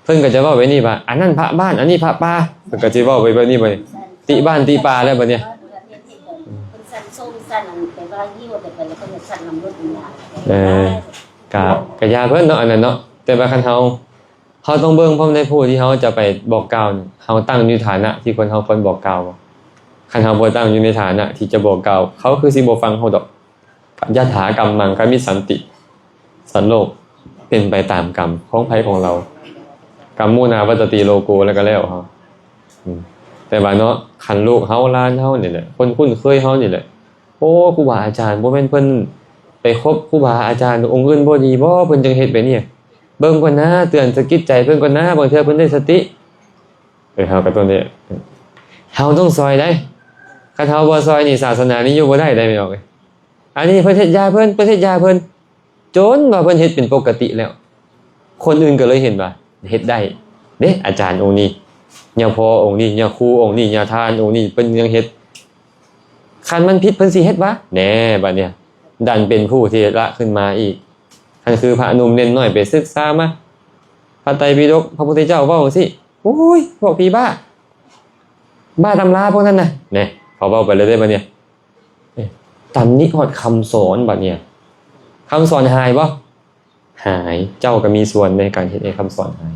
ເພິ່ນກໍຈະເວົ້າແບບນີ້ວ່າ ອັນນັ້ນພະບ້ານ, ອັນນີ້ພະປ່າ, ເພິ່ນກໍຊິເວົ້າໄປແບບນີ້ບັດນີ້, ຕິບ້ານຕິປ່າແລ້ວບັດນີ້. ເອີ ກະ ກະຢ່າເພິ່ນເນາະ ອັນນັ້ນເນາະ. ແຕ່ວ່າຄັນເຮົາ ເຮົາຕ້ອງເບິ່ງພ້ອມໃນຜູ້ທີ່ເຮົາຈະໄປບອກກ່າວນີ້, ເຮົາຕັ້ງຢູ່ຖານະທີ່ຄົນເຮົາຄວນບອກກ່າວບໍ່? ຄັນເຮົາບໍ່ຕັ້ງຢູ່ໃນຖານະທີ່ຈະບອກກ່າວ, ເຂົາຄືຊິບໍ່ຟັງເຮົາດອກ. ຍະຖາກັມມັງ ກະມິດສັນຕິ, ສັດໂລກເປັນໄປຕາມກຳຂອງໃຜຂອງລາວ. ກຳມຸນາວັດຕະຕິໂລໂກ ແລ້ວກໍແລ້ວເຮົາ. ອືມ ແຕ່ວ່າເນາະ ຄັນລູກເຮົາ ຫຼານເຮົານີ້ແຫຼະ ຄົນຄຸ້ນເຄີຍເຮົານີ້ແຫຼະ ໂອ້ ຄູບາອາຈານ ບໍ່ແມ່ນເພິ່ນໄປຄົບຄູບາອາຈານອົງອື່ນບໍ່ດີບໍ ເພິ່ນຈຶ່ງເຮັດແບບນີ້? ເບິ່ງກ່ອນນາ ເຕືອນສະກິດໃຈເພິ່ນກ່ອນນາ ບາງເທື່ອເພິ່ນໄດ້ສະຕິ. ເອີ ເຮົາກໍຕ້ອງໄດ້ ເຮົາຕ້ອງຊ່ອຍໄດ໋ ຄັນເຮົາບໍ່ຊ່ອຍນີ້ ສາສະໜານີ້ຢູ່ບໍ່ໄດ້ໄດ໋ ແມ່ນບໍ່ເອີຍ? ອັນນີ້ເພິ່ນເຮັດຢ່າເພິ່ນ ເພິ່ນເຮັດຢ່າເພິ່ນ ຈົນວ່າເພິ່ນເຮັດເປັນປົກກະຕິແລ້ວ ຄົນອື່ນກໍເລີຍເຫັນວ່າເຮັດໄດ້ເດ້ ອາຈານອົງນີ້ ຍາພໍ່ອົງນີ້ ຍາຄູອົງນີ້ ຍາທ່ານອົງນີ້ ເພິ່ນຍັງເຮັດ ຄັນມັນຜິດເພິ່ນຊິເຮັດຫວາ? ແນ່ ບາດນີ້ ດັນເປັນຜູ້ທີ່ລະຂຶ້ນມາອີກ. ຄັນຄືພະໜຸ່ມເນັ້ນນ້ອຍໄປສຶກສາມາ ພະໄຕປິດົກ ພະພຸດທະເຈົ້າເວົ້າຈັ່ງຊີ້ ໂອ້ຍ ພວກຜີບ້າ ບ້າຕຳລາພວກນັ້ນນະ ແນ່ ເຂົາເວົ້າໄປແລ້ວເດ້ບາດນີ້ ເອີ ຕຳໜິຮອດຄຳສອນບາດນີ້ ຄຳສອນຫາຍບໍ່? ຫາຍ. ເຈົ້າກໍມີສ່ວນໃນການເຮັດໃຫ້ຄຳສອນຫາຍ.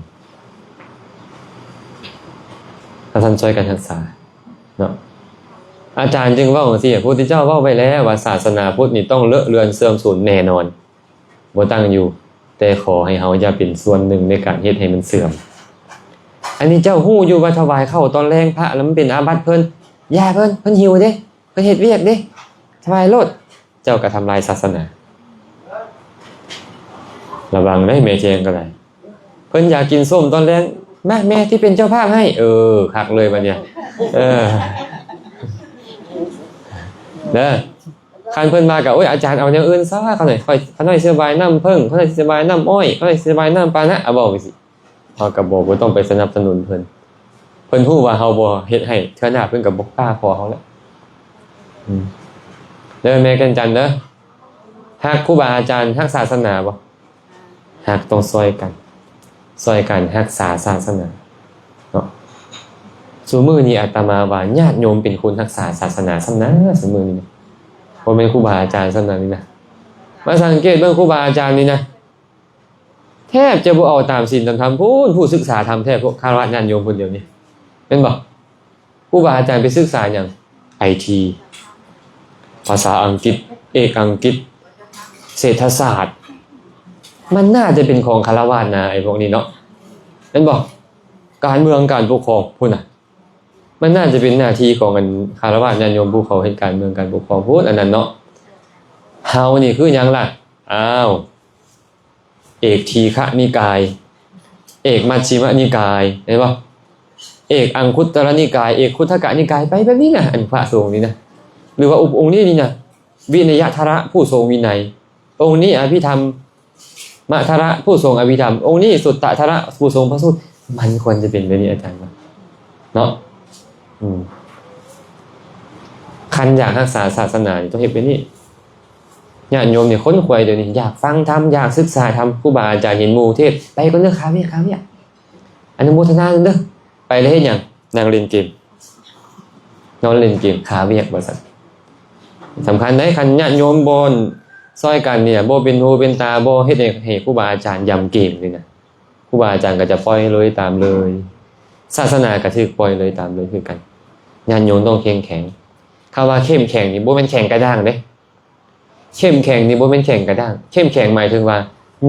ຖ້າທ່ານຊ່ວຍກັນຮັກສາເນາະ ອາຈານຈຶ່ງເວົ້າຈັ່ງຊີ້ ພະພຸດທະເຈົ້າເວົ້າໄວ້ແລ້ວວ່າ ສາສະໜາພຸດນີ້ຕ້ອງເລາະເລືອນເສື່ອມສູນແນ່ນອນ ບໍ່ຕັ້ງຢູ່ ແຕ່ຂໍໃຫ້ເຮົາຢ່າເປັນສ່ວນໜຶ່ງໃນການເຮັດໃຫ້ມັນເສື່ອມ. ອັນນີ້ເຈົ້າຮູ້ຢູ່ວ່າຖວາຍເຂົ້າຕອນແລງພະແລ້ວມັນເປັນອາບັດເພິ່ນ? ຢ່າເພິ່ນ ເພິ່ນຫິວເດ້ ເພິ່ນເຮັດວຽກເດ້ ຖວາຍໂລດ ເຈົ້າກໍທຳລາຍສາສະໜາ. ລະວັງເດ້ ແມ່ແຈງກໍໄດ້ ເພິ່ນຢາກກິນສົ້ມຕອນແລງ ມາ ແມ່ທີ່ເປັນເຈົ້າພາບໃຫ້. ເອີ ຄັກເລີຍບາດນີ້ ເອີ ເດີ. ຄັນເພິ່ນມາກໍ ໂອ້ຍ ອາຈານເອົາແນວອື່ນຊະ ຂ້ານ້ອຍ ຂ້ານ້ອຍຊິຖວາຍນ້ຳເຜິ້ງ ຂ້ານ້ອຍຊິຖວາຍນ້ຳອ້ອຍ ຂ້ານ້ອຍຊິຖວາຍນ້ຳປານະ ອາ ເວົ້າຈັ່ງຊີ້ ເຮົາກໍບໍ່ ບໍ່ຕ້ອງໄປສະໜັບສະໜູນເພິ່ນ. ເພິ່ນຮູ້ວ່າເຮົາບໍ່ເຮັດໃຫ້ ເທື່ອໜ້າເພິ່ນກໍບໍ່ກ້າຂໍເຮົາແລ້ວ. ອືມ ເດີແມ່ແກ່ນຈັນເດີ ຮັກຄູບາອາຈານ ຮັກສາສະໜາບໍ່? ຮັກ ຕ້ອງຊ່ອຍກັນ ຊ່ອຍກັນຮັກສາສາສະໜາເນາະ. ຊຸມື້ນີ້ອາດຕະມາວ່າຍາດໂຍມເປັນຄົນຮັກສາສາສະໜາຊ້ຳນະ ຊຸມື້ນີ້ນະ ບໍ່ແມ່ນຄູບາອາຈານຊ້ຳນະນີ້ນະ. ມາສັງເກດເບິ່ງຄູບາອາຈານນີ້ນະ ແທບຈະບໍ່ເອົາຕາມສິນຕາມທຳພຸ້ນ ຜູ້ສຶກສາທຳແທ້ ພວກຄາລະວາດຍາດໂຍມພຸ້ນດຽວນີ້ ແມ່ນບໍ່? ຄູບາອາຈານໄປສຶກສາຫຍັງ? ໄອທີ ພາສາອັງກິດ ເອກອັງກິດ ເສດຖະສາດ ມັນໜ້າຈະເປັນຂອງຄາລະວາດນະ ໄອ້ພວກນີ້ເນາະ ແມ່ນບໍ່? ການເມືອງການປົກຄອງພຸ້ນນະ ມັນໜ້າຈະເປັນໜ້າທີ່ຂອງອັນຄາລະວາດຍາດໂຍມຜູ້ເຂົາເຮັດການເມືອງການປົກຄອງພຸ້ນ ອັນນັ້ນເນາະ. ເຮົານີ້ຄືຫຍັງລະ? ອ້າວ ເອກທີຄະນິກາຍ ເອກມັດຊິມະນິກາຍ ເຫັນບໍ່? ເອກອັງຄຸດຕະລະນິກາຍ ເອກຄຸດທະກະນິກາຍ ໄປແບບນີ້ນະ ອັນພະສົງນີ້ນະ ຫຼືວ່າອົງນີ້ນີ້ນະ ວິໄນຍະທະລະ ຜູ້ຊົງວິໄນ ອົງນີ້ອະພິທຳມະທະລະ ຜູ້ຊົງອະພິທຳ ອົງນີ້ສຸດຕະທະລະ ຜູ້ຊົງພະສູດ ມັນຄວນຈະເປັນແບບນີ້ ອາຈານວ່າເນາະ. ອືມ ຄັນຢາກຮັກສາສາສະໜານີ້ ຕ້ອງເຮັດແບບນີ້. ຍາດໂຍມນີ້ຄົ້ນຄວ້າດຽວນີ້ ຢາກຟັງທຳ ຢາກສຶກສາທຳ ຄູບາອາຈານເຫັນໝູ່ເທດ ໄປກ່ອນເດີ ຄາວຽກ ຄາວຽກ ອະນຸໂມທະນານຳເດີ. ໄປແລ້ວເຮັດຫຍັງ? ນັ່ງຫຼິ້ນເກມ ນອນຫຼິ້ນເກມ ຄາວຽກວ່າຊັ້ນ. ສຳຄັນໃດ໋ ຄັນຍາດໂຍມບໍ່ຊ່ອຍກັນນີ້ ບໍ່ເປັນຫູເປັນຕາ ບໍ່ເຮັດໃຫ້ ໃຫ້ຄູບາອາຈານຢຳເກມນີ້ນະ ຄູບາອາຈານກໍຈະປ່ອຍເລີຍຕາມເລີຍ ສາສະໜາກໍຖືກປ່ອຍເລີຍຕາມເລີຍຄືກັນ. ຍາດໂຍມຕ້ອງເຂັ້ມແຂງ. ຄຳວ່າເຂັ້ມແຂງນີ້ບໍ່ແມ່ນແຂງກະດ້າງເດ້. ເຂັ້ມແຂງນີ້ບໍ່ແມ່ນແຂງກະດ້າງ. ເຂັ້ມແຂງໝາຍເຖິງວ່າ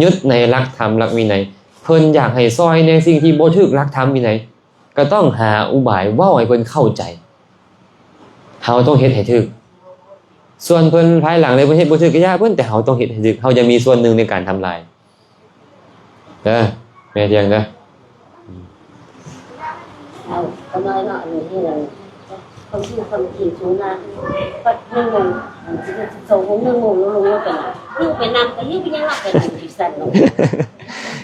ຍຶດໃນຫຼັກທຳຫຼັກວິໄນ. ເພິ່ນຢາກໃຫ້ຊ່ອຍໃນສິ່ງທີ່ບໍ່ຖືກຫຼັກທຳວິໄນ ກໍຕ້ອງຫາອຸບາຍເວົ້າໃຫ້ເພິ່ນເຂົ້າໃຈ. ເຮົາຕ້ອງເຮັດໃຫ້ຖືກ. ສ່ວນເພິ່ນພາຍຫຼັງເລີຍເພິ່ນເຮັດບໍ່ຖືກກໍຢ່າເພິ່ນ, ແຕ່ເຮົາຕ້ອງເຮັດໃຫ້ຖືກ. ເຮົາຢ່າມີສ່ວນໜຶ່ງໃນການທຳລາຍ. ເດີ ແມ່ທຽງເດີ. ເອົາ ກໍນ້ອຍເນາະ ອັນນີ້ເຮັດຫຍັງ ເຂົາຊື້ເຂົ້າກິນສູງນະ ພັດໜຶ່ງໂມງ ສິບສອງໂມງ ໜຶ່ງໂມງລົງ ລົງໄປນຳ ຫິ້ວໄປນຳ ກໍຫິ້ວໄປຫຍັງເນາະ ໄປນຳ ຈັ່ງຊັ້ນເນາະ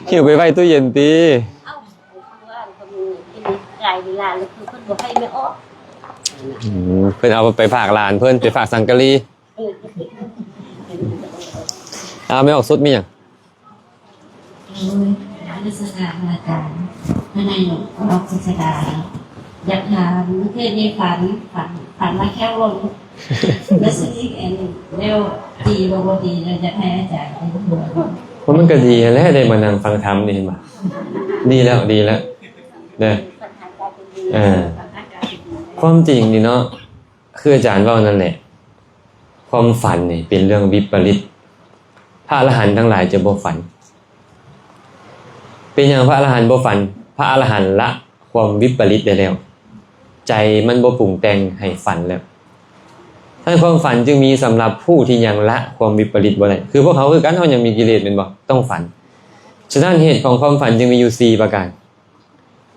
ຫິ້ວໄປໄວ້ຕູ້ເຢັນຕິ. ເອົ້າ ເຂົາວ່າເຂົາມີກິນຫຼາຍເວລາ ແລ້ວຄືເພິ່ນບໍ່ໃຫ້ແມ່ອອກ. ອືມ ເພິ່ນເອົາໄປຝາກຫຼານເພິ່ນ ໄປຝາກສັງກະລີ. ເອົາ ແມ່ອອກສຸດມີຫຍັງ? ໂອ້ຍ ນະມັດສະການພະອາຈານ ພະນາຍົກອອກສາສະດາ ຢາກຖາມ ເມື່ອຄືນນີ້ຝັນ ຝັນ ຝັນວ່າແຂ້ວລົງ ແລ້ວຊິອັນ ແລ້ວດີບໍ່ ບໍ່ດີ ແລ້ວຢາກໃຫ້ອາຈານເປັນຜູ້ ໂອ້ຍ ມັນກໍດີຫັ້ນແຫຼະ ໄດ້ມານັ່ງຟັງທຳນີ້ ເຫັນບໍ່? ດີແລ້ວ ດີແລ້ວເດີ. ເອີ ຄວາມຈິງນີ້ເນາະ ຄືອາຈານເວົ້ານັ້ນແຫຼະ ຄວາມຝັນນີ້ເປັນເລື່ອງວິປະລິດ. ພະອະລະຫັນທັງຫຼາຍຈະບໍ່ຝັນ. ເປັນຫຍັງພະອະລະຫັນບໍ່ຝັນ? ພະອະລະຫັນລະຄວາມວິປະລິດໄດ້ແລ້ວ, ໃຈມັນບໍ່ປຸງແຕ່ງໃຫ້ຝັນແລ້ວ. ສະນັ້ນຄວາມຝັນຈຶ່ງມີສຳລັບຜູ້ທີ່ຍັງລະຄວາມວິປະລິດບໍ່ໄດ້. ຄືພວກເຮົາຄືກັນ, ເຮົາຍັງມີກິເລດແມ່ນບໍ່? ຕ້ອງຝັນ. ສະນັ້ນເຫດຂອງຄວາມຝັນຈຶ່ງມີຢູ່ສີ່ປະການ.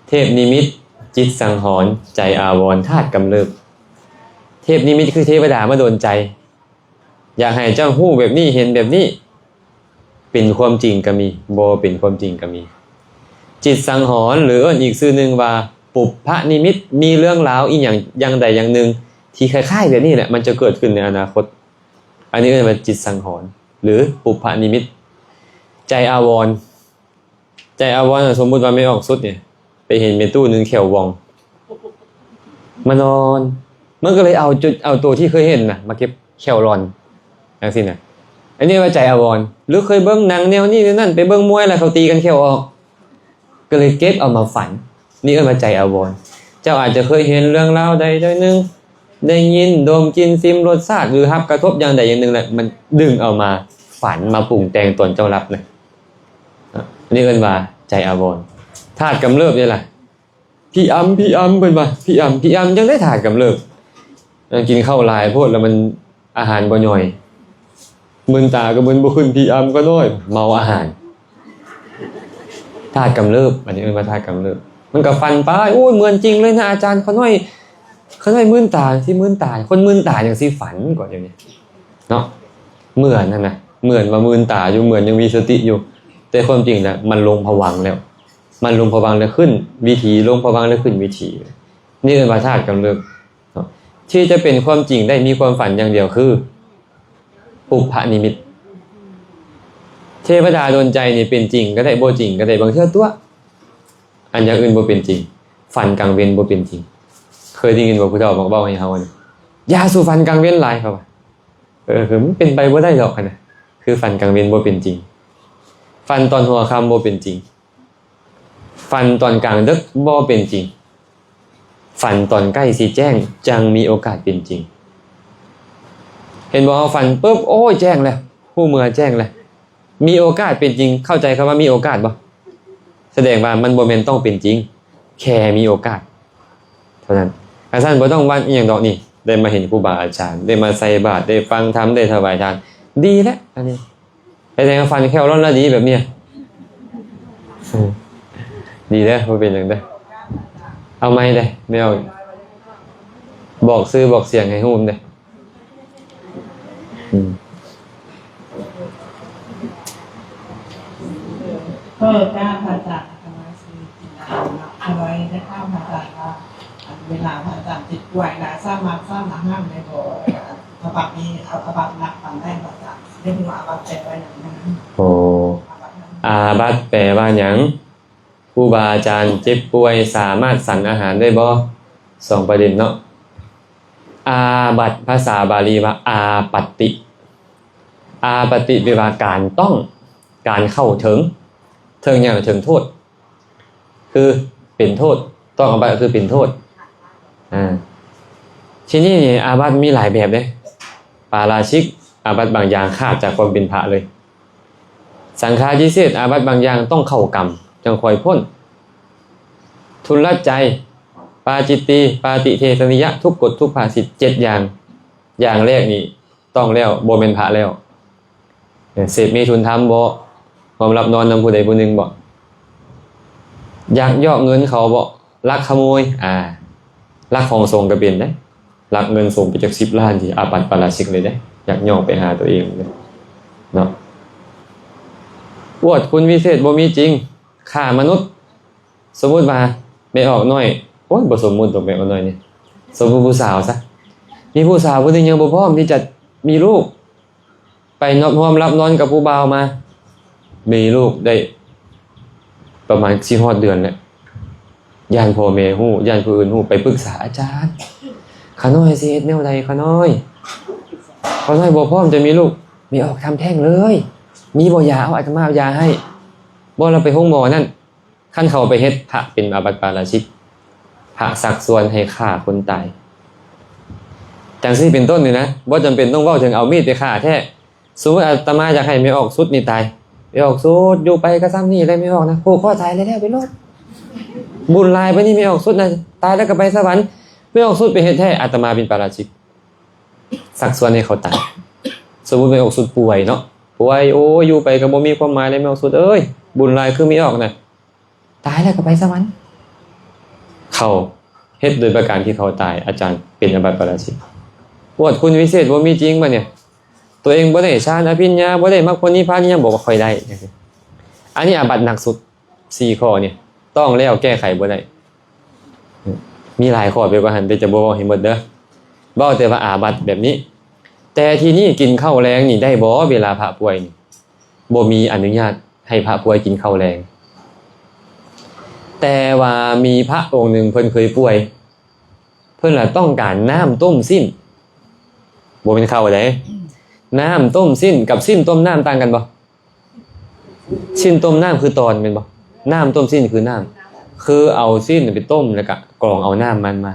ເທບນິມິດ, ຈິດສັງຫອນ, ໃຈອາວອນ, ທາດກຳເລີບ. ເທບນິມິດຄືເທວະດາມາດົນໃຈ, ຢາກໃຫ້ເຈົ້າຮູ້ແບບນີ້, ເຫັນແບບນີ້, ເປັນຄວາມຈິງກໍມີ, ບໍ່ເປັນຄວາມຈິງກໍມີ. ຈິດສັງຫອນ ຫຼື ເອີ້ນອີກຊື່ໜຶ່ງວ່າ ປຸບພະນິມິດ, ມີເລື່ອງລາວອີ່ຫຍັງຢ່າງໃດຢ່າງໜຶ່ງທີ່ຄ້າຍໆແບບນີ້ແຫຼະ, ມັນຈະເກີດຂຶ້ນໃນອະນາຄົດ. ອັນນີ້ເອີ້ນວ່າຈິດສັງຫອນ ຫຼື ປຸບພະນິມິດ. ໃຈອາວອນ. ໃຈອາວອນ ສົມມຸດວ່າແມ່ອອກສຸດນີ້ ໄປເຫັນແມ່ຕູ້ໜຶ່ງແຂ້ວວ່ອງ ມານອນ, ມັນກໍເລີຍເອົາຈຸດ ເອົາໂຕທີ່ເຄີຍເຫັນນະ ມາເກັບແຂ້ວຫຼອນ ຈັ່ງຊີ້ນະ. ອັນນີ້ວ່າໃຈອາວອນ. ຫຼື ເຄີຍເບິ່ງໜັງແນວນີ້ແນວນັ້ນ, ໄປເບິ່ງມວຍແລ້ວເຂົາຕີກັນແຂ້ວອອກ, ກໍເລີຍເກັບເອົາມາຝັນ. ນີ້ເອີ້ນວ່າໃຈອາວອນ. ເຈົ້າອາດຈະເຄີຍເຫັນເລື່ອງລາວໃດໆໜຶ່ງ, ໄດ້ຍິນ, ດົມ, ກິນ, ຊິມລົດຊາດ ຫຼື ຮັບກະທົບຢ່າງໃດຢ່າງໜຶ່ງແລ້ວ ມັນດຶງເອົາມາຝັນ, ມາປຸງແຕ່ງຕອນເຈົ້າຫຼັບນະ. ອັນນີ້ເອີ້ນວ່າໃຈອາວອນ. ທາດກຳເລີບນີ້ລະ ພິອຳ ພິອຳ ເພິ່ນວ່າ ພິອຳ ພິອຳ ຈັ່ງໄດ້ທາດກຳເລີບ. ກິນເຂົ້າຫຼາຍໂພດແລ້ວມັນອາຫານບໍ່ຍ່ອຍ, ມື່ນຕາກໍມຶນບໍ່ຂຶ້ນ, ພິອຳກໍນ້ອຍ, ເມົາອາຫານ. ທາດກຳເລີບ, ອັນນີ້ເອີ້ນວ່າທາດກຳເລີບ. ມັນກໍຝັນໄປ, ໂອ້ຍ ເໝືອນຈິງເລີຍນະອາຈານ, ຂ້ານ້ອຍ ຂ້ານ້ອຍມື່ນຕາ ຊິມື່ນຕາ, ຄົນມື່ນຕາຈັ່ງຊິຝັນກວ່າດຽວນີ້ເນາະ. ເໝືອນຫັ້ນນະ, ເໝືອນວ່າມື່ນຕາຢູ່, ເໝືອນຍັງມີສະຕິຢູ່, ແຕ່ຄວາມຈິງນະ ມັນລົງພະວັງແລ້ວ. ມັນລົງພະວັງແລ້ວຂຶ້ນວິຖີ, ລົງພະວັງແລ້ວຂຶ້ນວິຖີ. ນີ້ເອີ້ນວ່າທາດກຳເລີບເນາະ. ທີ່ຈະເປັນຄວາມຈິງໄດ້ ມີຄວາມຝັນຢ່າງດຽວຄື ປຸບພະນິມິດ. ເທວະດາດົນໃຈນີ້ເປັນຈິງກໍໄດ້, ບໍ່ຈິງກໍໄດ້, ບາງເທື່ອຕົວະ. ອັນຢ່າງອື່ນບໍ່ເປັນຈິງ. ຝັນກາງເວັນບໍ່ເປັນຈິງ. ເຄີຍໄດ້ຍິນບໍ່ ຜູ້ເຖົ້າມັກເວົ້າໃຫ້ເຮົານະ, ຢ່າສູ່ຝັນກາງເວັນຫຼາຍ, ເຂົາວ່າ. ເອີ ຄືມັນເປັນໄປບໍ່ໄດ້ດອກຫັ້ນນະ, ຄືຝັນກາງເວັນບໍ່ເປັນຈິງ. ຝັນຕອນຫົວຄ່ຳບໍ່ເປັນຈິງ. ຝັນຕອນກາງດຶກບໍ່ເປັນຈິງ. ຝັນຕອນໃກ້ຊິແຈ້ງຈັ່ງມີໂອກາດເປັນຈິງ. ເຫັນບໍ່, ເຮົາຝັນປຶບ, ໂອ້ຍ ແຈ້ງແລ້ວ, ຮູ້ເມື່ອແຈ້ງແລ້ວ, ມີໂອກາດເປັນຈິງ. ເຂົ້າໃຈຄຳວ່າມີໂອກາດບໍ່? ສະແດງວ່າມັນບໍ່ແມ່ນຕ້ອງເປັນຈິງ, ແຄ່ມີໂອກາດເທົ່ານັ້ນ. ຄັນຊັ້ນບໍ່ຕ້ອງຫວັງອີ່ຫຍັງດອກນີ້, ໄດ້ມາເຫັນຄູບາອາຈານ, ໄດ້ມາໃສ່ບາດ, ໄດ້ຟັງທຳ, ໄດ້ຖວາຍທານ, ດີແລ້ວອັນນີ້. ເຮັດໃຫ້ເຮົາຝັນແຂ້ວລ້ອນລະດີແບບເນີ້ຍ. ເອີ ດີເດີ, ບໍ່ເປັນຫຍັງເດີ. ເອົາໃໝ່ເດີ, ແມ່ອອກ ບອກຊື່ບອກສຽງໃຫ້ຮູ້ເດີ. ອືມ. ເອີ ການພະອາຈານ ອາດຕະມາຊິຖາມເນາະ ຂ້ານ້ອຍໄດ້ຖາມພະອາຈານວ່າ ອັນເວລາພະອາຈານເຈັບປ່ວຍນະ ສາມາດສັນອາຫານໄດ້ບໍ່? ອາບັດນີ້ ອາ ອາບັດໜັກປານໃດ ພະອາຈານ? ໄດ້ຮູ້ວ່າອາບັດແປວ່າຫຍັງນະ? ໂອ້ ອາບັດແປວ່າຫຍັງ? ຄູບາອາຈານເຈັບປ່ວຍສາມາດສັນອາຫານໄດ້ບໍ່? ສອງປະເດັນເນາະ. ອາບັດພາສາບາລີວ່າ ອາປັດຕິ. ອາປັດຕິແປວ່າການຕ້ອງ, ການເຂົ້າເຖິງ. ເຖິງຫຍັງ? ເຖິງໂທດ. ຄືເປັນໂທດ, ຕ້ອງອາບັດກໍຄືເປັນໂທດ. ອາ ທີນີ້ນີ້ ອາບັດມີຫຼາຍແບບເດ້. ປາລາຊິກ, ອາບັດບາງຢ່າງຂາດຈາກຄວາມເປັນພະເລີຍ. ສັງຄາທິເສດ, ອາບັດບາງຢ່າງຕ້ອງເຂົ້າກຳຈັ່ງຄ່ອຍພົ້ນ. ທຸນລະໃຈ, ປາຈິດຕີ, ປາຕິເທສະນິຍະ, ທຸກກົດທຸກພາສິດ ເຈັດຢ່າງ. ຢ່າງແລກນີ້ຕ້ອງແລ້ວ, ບໍ່ແມ່ນພະແລ້ວ. ເອີ ເສບເມຖຸນທຳບໍ? ຮ່ວມຫຼັບນອນນຳຜູ້ໃດຜູ້ໜຶ່ງບໍ? ຍັກຍອກເງິນເຂົາບໍ? ລັກຂະໂມຍ? ອາ ລັກຂອງສົງກໍເປັນເດ້. ລັກເງິນສົງໄປຈັກສິບລ້ານ ທີ່ອາບັດປາລາຊິກເລີຍເດ້. ຍັກຍອກໄປຫາຕົວເອງເດ້ເນາະ. ອວດຄຸນວິເສດບໍ່ມີຈິງ, ຂ້າມະນຸດ. ສົມມຸດວ່າແມ່ອອກນ້ອຍ, ໂອ້ຍ ບໍ່ສົມມຸດດອກ ແມ່ອອກນ້ອຍນີ້, ສົມມຸດຜູ້ສາວຊະ. ມີຜູ້ສາວຜູ້ໜຶ່ງຍັງບໍ່ພ້ອມທີ່ຈະມີລູກ, ໄປນອນຮ່ວມຫຼັບນອນກັບຜູ້ບ່າວມາ, ມີລູກໄດ້ປະມານຊິຮອດເດືອນແລ້ວ, ຢ້ານພໍ່ແມ່ຮູ້, ຢ້ານຜູ້ອື່ນຮູ້, ໄປປຶກສາອາຈານ, ຂ້ານ້ອຍຊິເຮັດແນວໃດ? ຂ້ານ້ອຍ, ຂ້ານ້ອຍບໍ່ພ້ອມຈະມີລູກ. ແມ່ອອກທຳແທ້ງເລີຍ, ມີບໍ່ຢາ? ເອົາ ອາດຕະມາເອົາຢາໃຫ້. ບໍ່, ລາວໄປໂຮງໝໍນັ້ນ. ຄັນເຂົາໄປເຮັດ, ພະເປັນອາບັດປາລາຊິກ, ພະຊັກຊວນໃຫ້ຂ້າຄົນຕາຍ. ຈັ່ງຊີ້ເປັນຕົ້ນນີ້ນະ, ບໍ່ຈຳເປັນຕ້ອງເວົ້າເຖິງເອົາມີດໄປຂ້າແທ້. ສົມມຸດອາດຕະມາຢາກໃຫ້ແມ່ອອກສຸດນີ້ຕາຍ, ແມ່ອອກສຸດ ຢູ່ໄປກໍຊ່ຳນີ້ແຫຼະ, ແມ່ອອກນະ ຜູກຄໍຕາຍແລ້ວໆໄປໂລດ. ບຸນຫຼາຍປານນີ້ແມ່ອອກສຸດນະ ຕາຍແລ້ວກໍໄປສະຫວັນ. ແມ່ອອກສຸດໄປເຮັດແທ້ ອາດຕະມາເປັນປາຣາຊິກ ຊັກຊວນໃຫ້ເຂົາຕາຍ. ສົມມຸດແມ່ອອກສຸດປ່ວຍເນາະ ປ່ວຍ ໂອ້ຍ ຢູ່ໄປກໍບໍ່ມີຄວາມໝາຍເລີຍ ແມ່ອອກສຸດເອີຍ ບຸນຫຼາຍຄືແມ່ອອກນະ ຕາຍແລ້ວກໍໄປສະຫວັນ. ເຂົາເຮັດໂດຍປະການທີ່ເຂົາຕາຍ ອາຈານ ເປັນອາບັດປາຣາຊິກ. ອວດຄຸນວິເສດບໍ່ມີຈິງບາດນີ້ ຕົວເອງບໍ່ໄດ້ຊານອະພິນຍາ ບໍ່ໄດ້ມັກຜົນນິບພານ ຍັງບອກວ່າຂ້ອຍໄດ້. ອັນນີ້ອາບັດໜັກສຸດ ສີ່ຂໍ້ນີ້ ຕ້ອງແລ້ວ ແກ້ໄຂບໍ່ໄດ້. ມີຫຼາຍຂໍ້ໄປກວ່າຫັ້ນ ແຕ່ຈະບໍ່ເວົ້າໃຫ້ໝົດເດີ ເວົ້າແຕ່ວ່າອາບັດແບບນີ້. ແຕ່ທີນີ້ ກິນເຂົ້າແລງນີ້ໄດ້ບໍ່ ເວລາພະປ່ວຍນີ້? ບໍ່ມີອະນຸຍາດໃຫ້ພະປ່ວຍກິນເຂົ້າແລງ. ແຕ່ວ່າມີພະອົງໜຶ່ງເພິ່ນເຄີຍປ່ວຍ ເພິ່ນລະຕ້ອງການນ້ຳຕົ້ມຊີ້ນ ບໍ່ແມ່ນເຂົ້າເດ້. ນ້ຳຕົ້ມຊີ້ນກັບຊີ້ນຕົ້ມນ້ຳຕ່າງກັນບໍ່? ຊີ້ນຕົ້ມນ້ຳຄືຕອນແມ່ນບໍ່? ນ້ຳຕົ້ມຊີ້ນຄືນ້ຳ ຄືເອົາຊີ້ນໄປຕົ້ມ ແລ້ວກະກອງເອົານ້ຳມັນມາ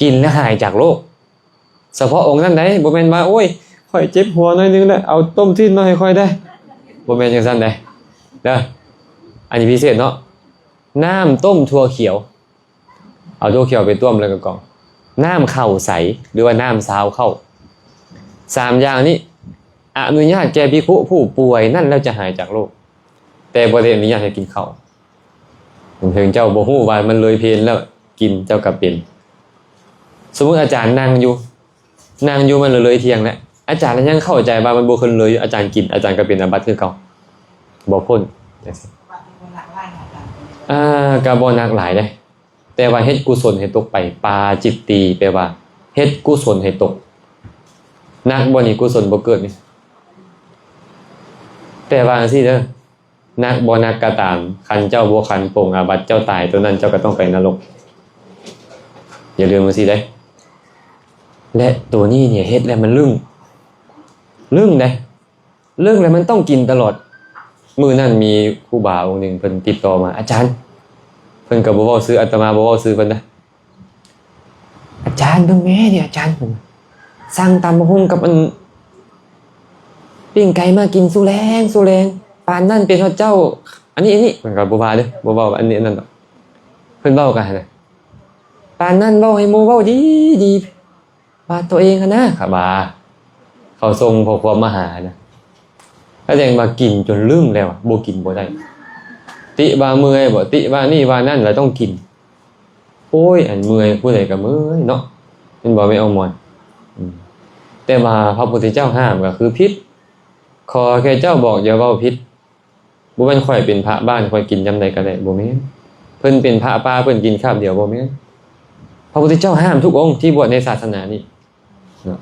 ກິນແລ້ວຫາຍຈາກໂລກ. ສະເພາະອົງນັ້ນໃດ໋ ບໍ່ແມ່ນວ່າ ໂອ້ຍ ຂ້ອຍເຈັບຫົວໜ້ອຍໜຶ່ງແລ້ວ ເອົາຕົ້ມຊີ້ນມາໃຫ້ຂ້ອຍໄດ້ ບໍ່ແມ່ນຈັ່ງຊັ້ນໃດ໋ເດີ. ອັນນີ້ພິເສດເນາະ ນ້ຳຕົ້ມຖົ່ວຂຽວ ເອົາຖົ່ວຂຽວໄປຕົ້ມແລ້ວກໍກອງ ນ້ຳເຂົ້າໃສ ຫຼືວ່ານ້ຳຊາວເຂົ້າ. ສາມຢ່າງນີ້ ອະນຸຍາດແກ່ພິກຂຸຜູ້ປ່ວຍນັ້ນແລ້ວຈະຫາຍຈາກໂລກ ແຕ່ບໍ່ໄດ້ອະນຸຍາດໃຫ້ກິນເຂົ້າ. ເຖິງເຈົ້າບໍ່ຮູ້ວ່າມັນເລີຍເພນແລ້ວກິນ ເຈົ້າກໍເປັນ. ສົມມຸດອາຈານນັ່ງຢູ່ ນັ່ງຢູ່ ມັນເລີຍທ່ຽງແລ້ວ ອາຈານຍັງເຂົ້າໃຈວ່າມັນບໍ່ເຄີຍເລີຍ ອາຈານກິນ ອາຈານກໍເປັນອາບັດຄືເກົ່າ ບໍ່ພົ້ນ. ອ່າ ກໍບໍ່ໜັກຫຼາຍເດ້ ແຕ່ວ່າເຮັດກຸສົນໃຫ້ຕົກໄປ ປາຈິດຕີ ແປວ່າເຮັດກຸສົນໃຫ້ຕົກ. ໜັກບໍ່ນີ້ ກຸສົນບໍ່ເກີດນີ້. ແຕ່ວ່າຈັ່ງຊີ້ເດີ ໜັກບໍ່ໜັກກໍຕາມ ຄັນເຈົ້າບໍ່ຂັນປົງອາບັດ ເຈົ້າຕາຍໂຕນັ້ນ ເຈົ້າກໍຕ້ອງໄປນະລົກ ຢ່າລືມຈັ່ງຊີ້ເດ້. ແລະ ໂຕນີ້ນີ້ເຮັດແລ້ວມັນລຶ້ງ ລຶ້ງເດ້ ລຶ້ງແລ້ວມັນຕ້ອງກິນຕະຫຼອດ. ມື້ນັ້ນມີຄູບາອົງໜຶ່ງເພິ່ນຕິດຕໍ່ມາ ອາຈານ ເພິ່ນກໍບໍ່ເວົ້າຊື່ ອາດຕະມາບໍ່ເວົ້າຊື່ເພິ່ນນະ ອາຈານ ເບິ່ງແມ່ນີ້ອາຈານ ສັ່ງຕຳບັກຫຸ່ງກັບອັນ ປີ້ງໄກ່ມາກິນສູ່ແລງສູ່ແລງ ປານນັ້ນເປັນຮອດເຈົ້າ ອັນນີ້ ອັນນີ້ ມັນກໍບໍ່ວ່າເດີ້ ບໍ່ເວົ້າອັນນີ້ອັນນັ້ນດອກ. ເພິ່ນເວົ້າກັນຫັ້ນນະ ປານນັ້ນເວົ້າໃຫ້ໝູ່ເວົ້າດີໆ ວ່າຕົວເອງຫັ້ນນະ ຄັບວ່າ ເຂົາສົ່ງຂໍ້ຄວາມມາຫານະ ສະແດງວ່າກິນຈົນລຶ້ງແລ້ວ ບໍ່ກິນບໍ່ໄດ້. ຕິວ່າເມື່ອຍບໍ ຕິວ່ານີ້ວ່ານັ້ນ ລະຕ້ອງກິນ. ໂອ້ຍ ອັນເມື່ອຍ ຜູ້ໃດກໍເມື່ອຍເນາະ ແມ່ນບໍ່ແມ່ອອກມອນ? ອືມ ແຕ່ວ່າພະພຸດທະເຈົ້າຫ້າມກໍຄືຜິດ. ຂໍແຄ່ເຈົ້າບອກຢ່າເວົ້າຜິດ. ບໍ່ແມ່ນຂ້ອຍເປັນພະບ້ານ ຂ້ອຍກິນຍາມໃດກໍໄດ້ ບໍ່ແມ່ນ. ເພິ່ນເປັນພະປ່າ ເພິ່ນກິນຄາບດຽວ ບໍ່ແມ່ນ. ພະພຸດທະເຈົ້າຫ້າມທຸກອົງທີ່ບວດໃນສາສະໜານີ້. ເນາະ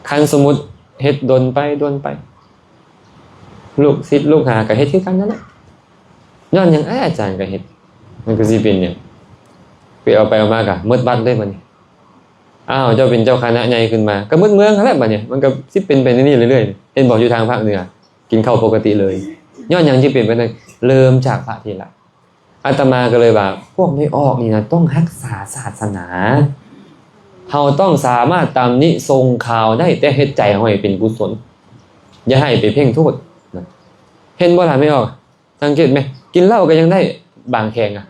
ຄັນສົມມຸດເຮັດດົນໄປດົນໄປ ລູກສິດລູກຫາກໍເຮັດຄືກັນນັ້ນແຫຼະ. ຍ້ອນຫຍັງ? ອ້າຍ ອາຈານກໍເຮັດ ມັນກໍຊິເປັນຫຍັງ? ໄປເອົາໄປເອົາມາກໍໝົດວັດເລີຍບັດນີ້. ອ້າວ ເຈົ້າເປັນເຈົ້າຄະນະໃຫຍ່ຂຶ້ນມາ ກໍໝົດເມືອງຫັ້ນແຫຼະບັດນີ້. ມັນກໍຊິເປັນໄປແນວນີ້ເລື້ອຍໆ ເຫັນບໍ່? ຢູ່ທາງພາກເໜືອ ກິນເຂົ້າປົກກະຕິເລີຍ. ຍ້ອນຫຍັງຈຶ່ງເປັນແບບນັ້ນ? ເລີ່ມຈາກພະເຖລະ. ອາດຕະມາກໍເລີຍວ່າ ພວກແມ່ອອກນີ້ນະ ຕ້ອງຮັກສາສາສະໜາ. ເຮົາຕ້ອງສາມາດຕຳໜິຊົງຂ່າວໄດ້ ແຕ່ເຮັດໃຈເຮົາໃຫ້ເປັນກຸສົນ ຢ່າໃຫ້ໄປເພໍ່ງໂທດນະ. ເຫັນບໍ່ລະແມ່ອອກ? ສັງເກດໄໝ? ກິນເຫຼົ້າກໍຍັງໄດ້ບາງແຂງອະ.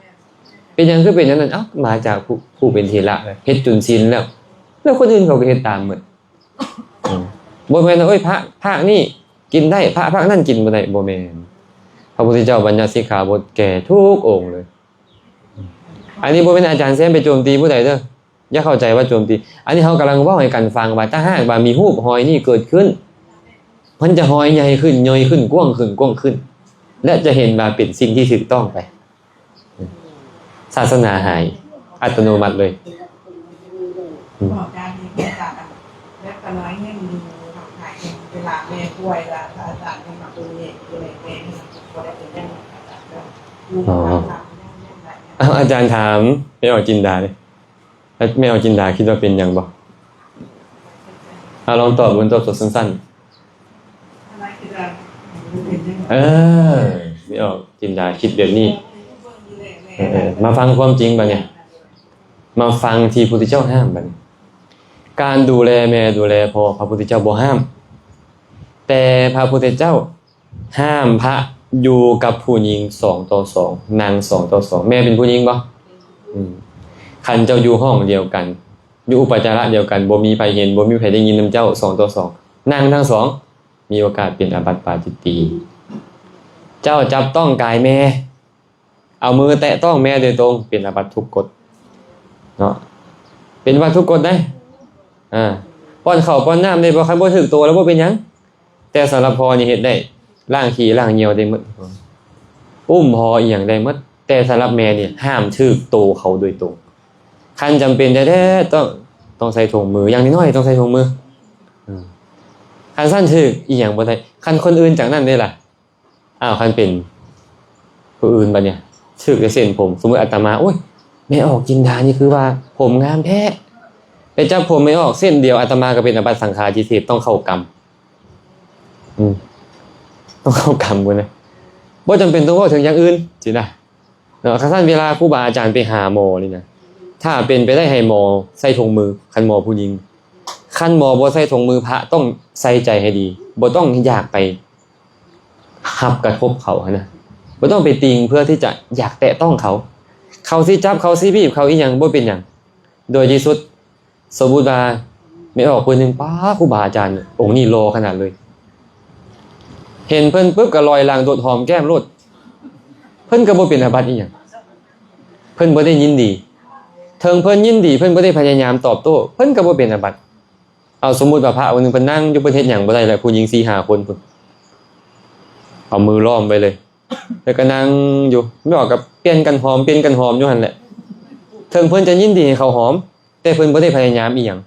ເປັນຫຍັງຄືເປັນອັນນັ້ນ? ເອົ້າ ມາຈາກຜູ້ ຜູ້ເປັນເຖລະ ເຮັດຈົນຊິນແລ້ວ ແລ້ວຄົນອື່ນເຂົາກໍເຮັດຕາມໝົດ. ອືມ ບໍ່ແມ່ນວ່າ ໂອ້ຍ ພະພາກນີ້ກິນໄດ້ ພະພາກນັ້ນກິນບໍ່ໄດ້ ບໍ່ແມ່ນ. ພະພຸດທະເຈົ້າບັນຍັດສິກຂາບົດແກ່ທຸກອົງເລີຍ. ອັນນີ້ບໍ່ແມ່ນອາຈານແຊມໄປໂຈມຕີຜູ້ໃດເດີ້ ຢ່າເຂົ້າໃຈວ່າໂຈມຕີ. ອັນນີ້ເຮົາກຳລັງເວົ້າໃຫ້ກັນຟັງວ່າ ຖ້າຫາກວ່າມີຮູບຮອຍນີ້ເກີດຂຶ້ນ ມັນຈະຮອຍໃຫຍ່ຂຶ້ນ ຍ່ອຍຂຶ້ນ ກວ້າງຂຶ້ນ ກວ້າງຂຶ້ນ ແລະ ຈະເຫັນວ່າເປັນສິ່ງທີ່ຖືກຕ້ອງໄປ. ສາສະໜາຫາຍອັດຕະໂນມັດເລີຍ. ອືມ ອໍ ເອົ້າ ອາຈານຖາມແມ່ອອກຈິນດາເດ້ ແມ່ອອກຈິນດາຄິດວ່າເປັນຫຍັງບໍ່? ເອົາ ລອງຕອບເບິ່ງ ຕອບສົດສັ້ນໆ. ເອີ ແມ່ອອກຈິນດາຄິດແບບນີ້. ເອີ ເອີ ມາຟັງຄວາມຈິງບັດນີ້ ມາຟັງທີ່ພຸດທະເຈົ້າຫ້າມບັດນີ້. ການດູແລແມ່ດູແລພໍ່ ພະພຸດທະເຈົ້າບໍ່ຫ້າມ, ແຕ່ພະພຸດທະເຈົ້າຫ້າມພະຢູ່ກັບຜູ້ຍິງສອງຕໍ່ສອງ, ນັ່ງສອງຕໍ່ສອງ. ແມ່ເປັນຜູ້ຍິງບໍ່? ອືມ ຄັນເຈົ້າຢູ່ຫ້ອງດຽວກັນ ຢູ່ອຸປະຈາລະດຽວກັນ ບໍ່ມີໃຜເຫັນ ບໍ່ມີໃຜໄດ້ຍິນນຳເຈົ້າ ສອງຕໍ່ສອງ ນັ່ງທັງສອງ ມີໂອກາດເປັນອາບັດປາຈິດຕີ. ເຈົ້າຈັບຕ້ອງກາຍແມ່ ເອົາມືແຕະຕ້ອງແມ່ໂດຍຕົງ ເປັນອາບັດທຸກກົດເນາະ ເປັນອາບັດທຸກກົດເດ້. ອາ ປ້ອນເຂົ້າປ້ອນນ້ຳໄດ້ບໍ່? ຄັນບໍ່ຖືກໂຕແລ້ວບໍ່ເປັນຫຍັງ ແຕ່ສຳລັບພໍ່ນີ້ເຮັດໄດ້ ລ້າງຂີ້ລ້າງຍ່ຽວໄດ້ໝົດ ອຸ້ມພໍ່ອີ່ຫຍັງໄດ້ໝົດ ແຕ່ສຳລັບແມ່ນີ້ຫ້າມຖືກໂຕເຂົາໂດຍຕົງ. ຄັນຈຳເປັນແທ້ໆ ຕ້ອງ ຕ້ອງໃສ່ຖົງມື ຢ່າງນ້ອຍໆຕ້ອງໃສ່ຖົງມື. ອືມ ຄັນຊັ້ນຖືກອີ່ຫຍັງບໍ່ໄດ້. ຄັນຄົນອື່ນຈາກນັ້ນເດ້ລະ? ອ້າວ ຄັນເປັນຜູ້ອື່ນບັດນີ້ ຖືກແຕ່ເສັ້ນຜົມ. ສົມມຸດອາດຕະມາ ໂອ້ຍ ແມ່ອອກຈິນດານີ້ຄືວ່າຜົມງາມແທ້ ໄປຈັບຜົມແມ່ອອກເສັ້ນດຽວ ອາດຕະມາກໍເປັນອາບັດສັງຄາທິເສດ ຕ້ອງເຂົ້າກຳ. ອືມ ຕ້ອງເຂົ້າກຳພຸ້ນນະ ບໍ່ຈຳເປັນຕ້ອງເວົ້າເຖິງຢ່າງອື່ນຊີ້ນະ. ເນາະ ຄັນຊັ້ນເວລາຄູບາອາຈານໄປຫາໝໍນີ້ນະ ຖ້າເປັນໄປໄດ້ໃຫ້ໝໍໃສ່ຖົງມື ຄັນໝໍຜູ້ຍິງ. ຄັນໝໍບໍ່ໃສ່ຖົງມື ພະຕ້ອງໃສ່ໃຈໃຫ້ດີ ບໍ່ຕ້ອງຢາກໄປຮັບກະທົບເຂົາຫັ້ນນະ ບໍ່ຕ້ອງໄປຕິງເພື່ອທີ່ຈະຢາກແຕະຕ້ອງເຂົາ. ເຂົາຊິຈັບ ເຂົາຊິບີບ ເຂົາອີ່ຫຍັງ ບໍ່ເປັນຫຍັງ. ໂດຍທີ່ສຸດ ສົມມຸດວ່າແມ່ອອກຜູ້ໜຶ່ງ ປ້າ ຄູບາອາຈານອົງນີ້ຫຼໍ່ຂະໜາດເລີຍ ເຫັນເພິ່ນປຶບກໍລອຍຫຼັງໂດດຫອມແກ້ມໂລດ ເພິ່ນກໍບໍ່ເປັນອາບັດອີ່ຫຍັງ ເພິ່ນບໍ່ໄດ້ຍິນດີ. ເຖິງເພິ່ນຍິນດີ ເພິ່ນບໍ່ໄດ້ພະຍາຍາມຕອບໂຕ້ ເພິ່ນກໍບໍ່ເປັນອາບັດ. ເອົາ ສົມມຸດວ່າພະອົງໜຶ່ງເພິ່ນນັ່ງຢູ່ ເພິ່ນເຮັດຫຍັງບໍ່ໄດ້ແລ້ວ ຜູ້ຍິງສີ່ຫ້າຄົນພຸ້ນ ເອົາມືລ້ອມໄວ້ເລີຍ ແລ້ວກໍນັ່ງຢູ່ ແມ່ອອກກໍປ່ຽນກັນຫອມ ປ່ຽນກັນຫອມຢູ່ຫັ້ນແຫຼະ. ເຖິງເພິ່ນຈະຍິນດີໃຫ້ເຂົາຫອມ ແຕ່ເພິ່ນບໍ່ໄດ້ພະຍາຍາມອີ່ຫຍັງ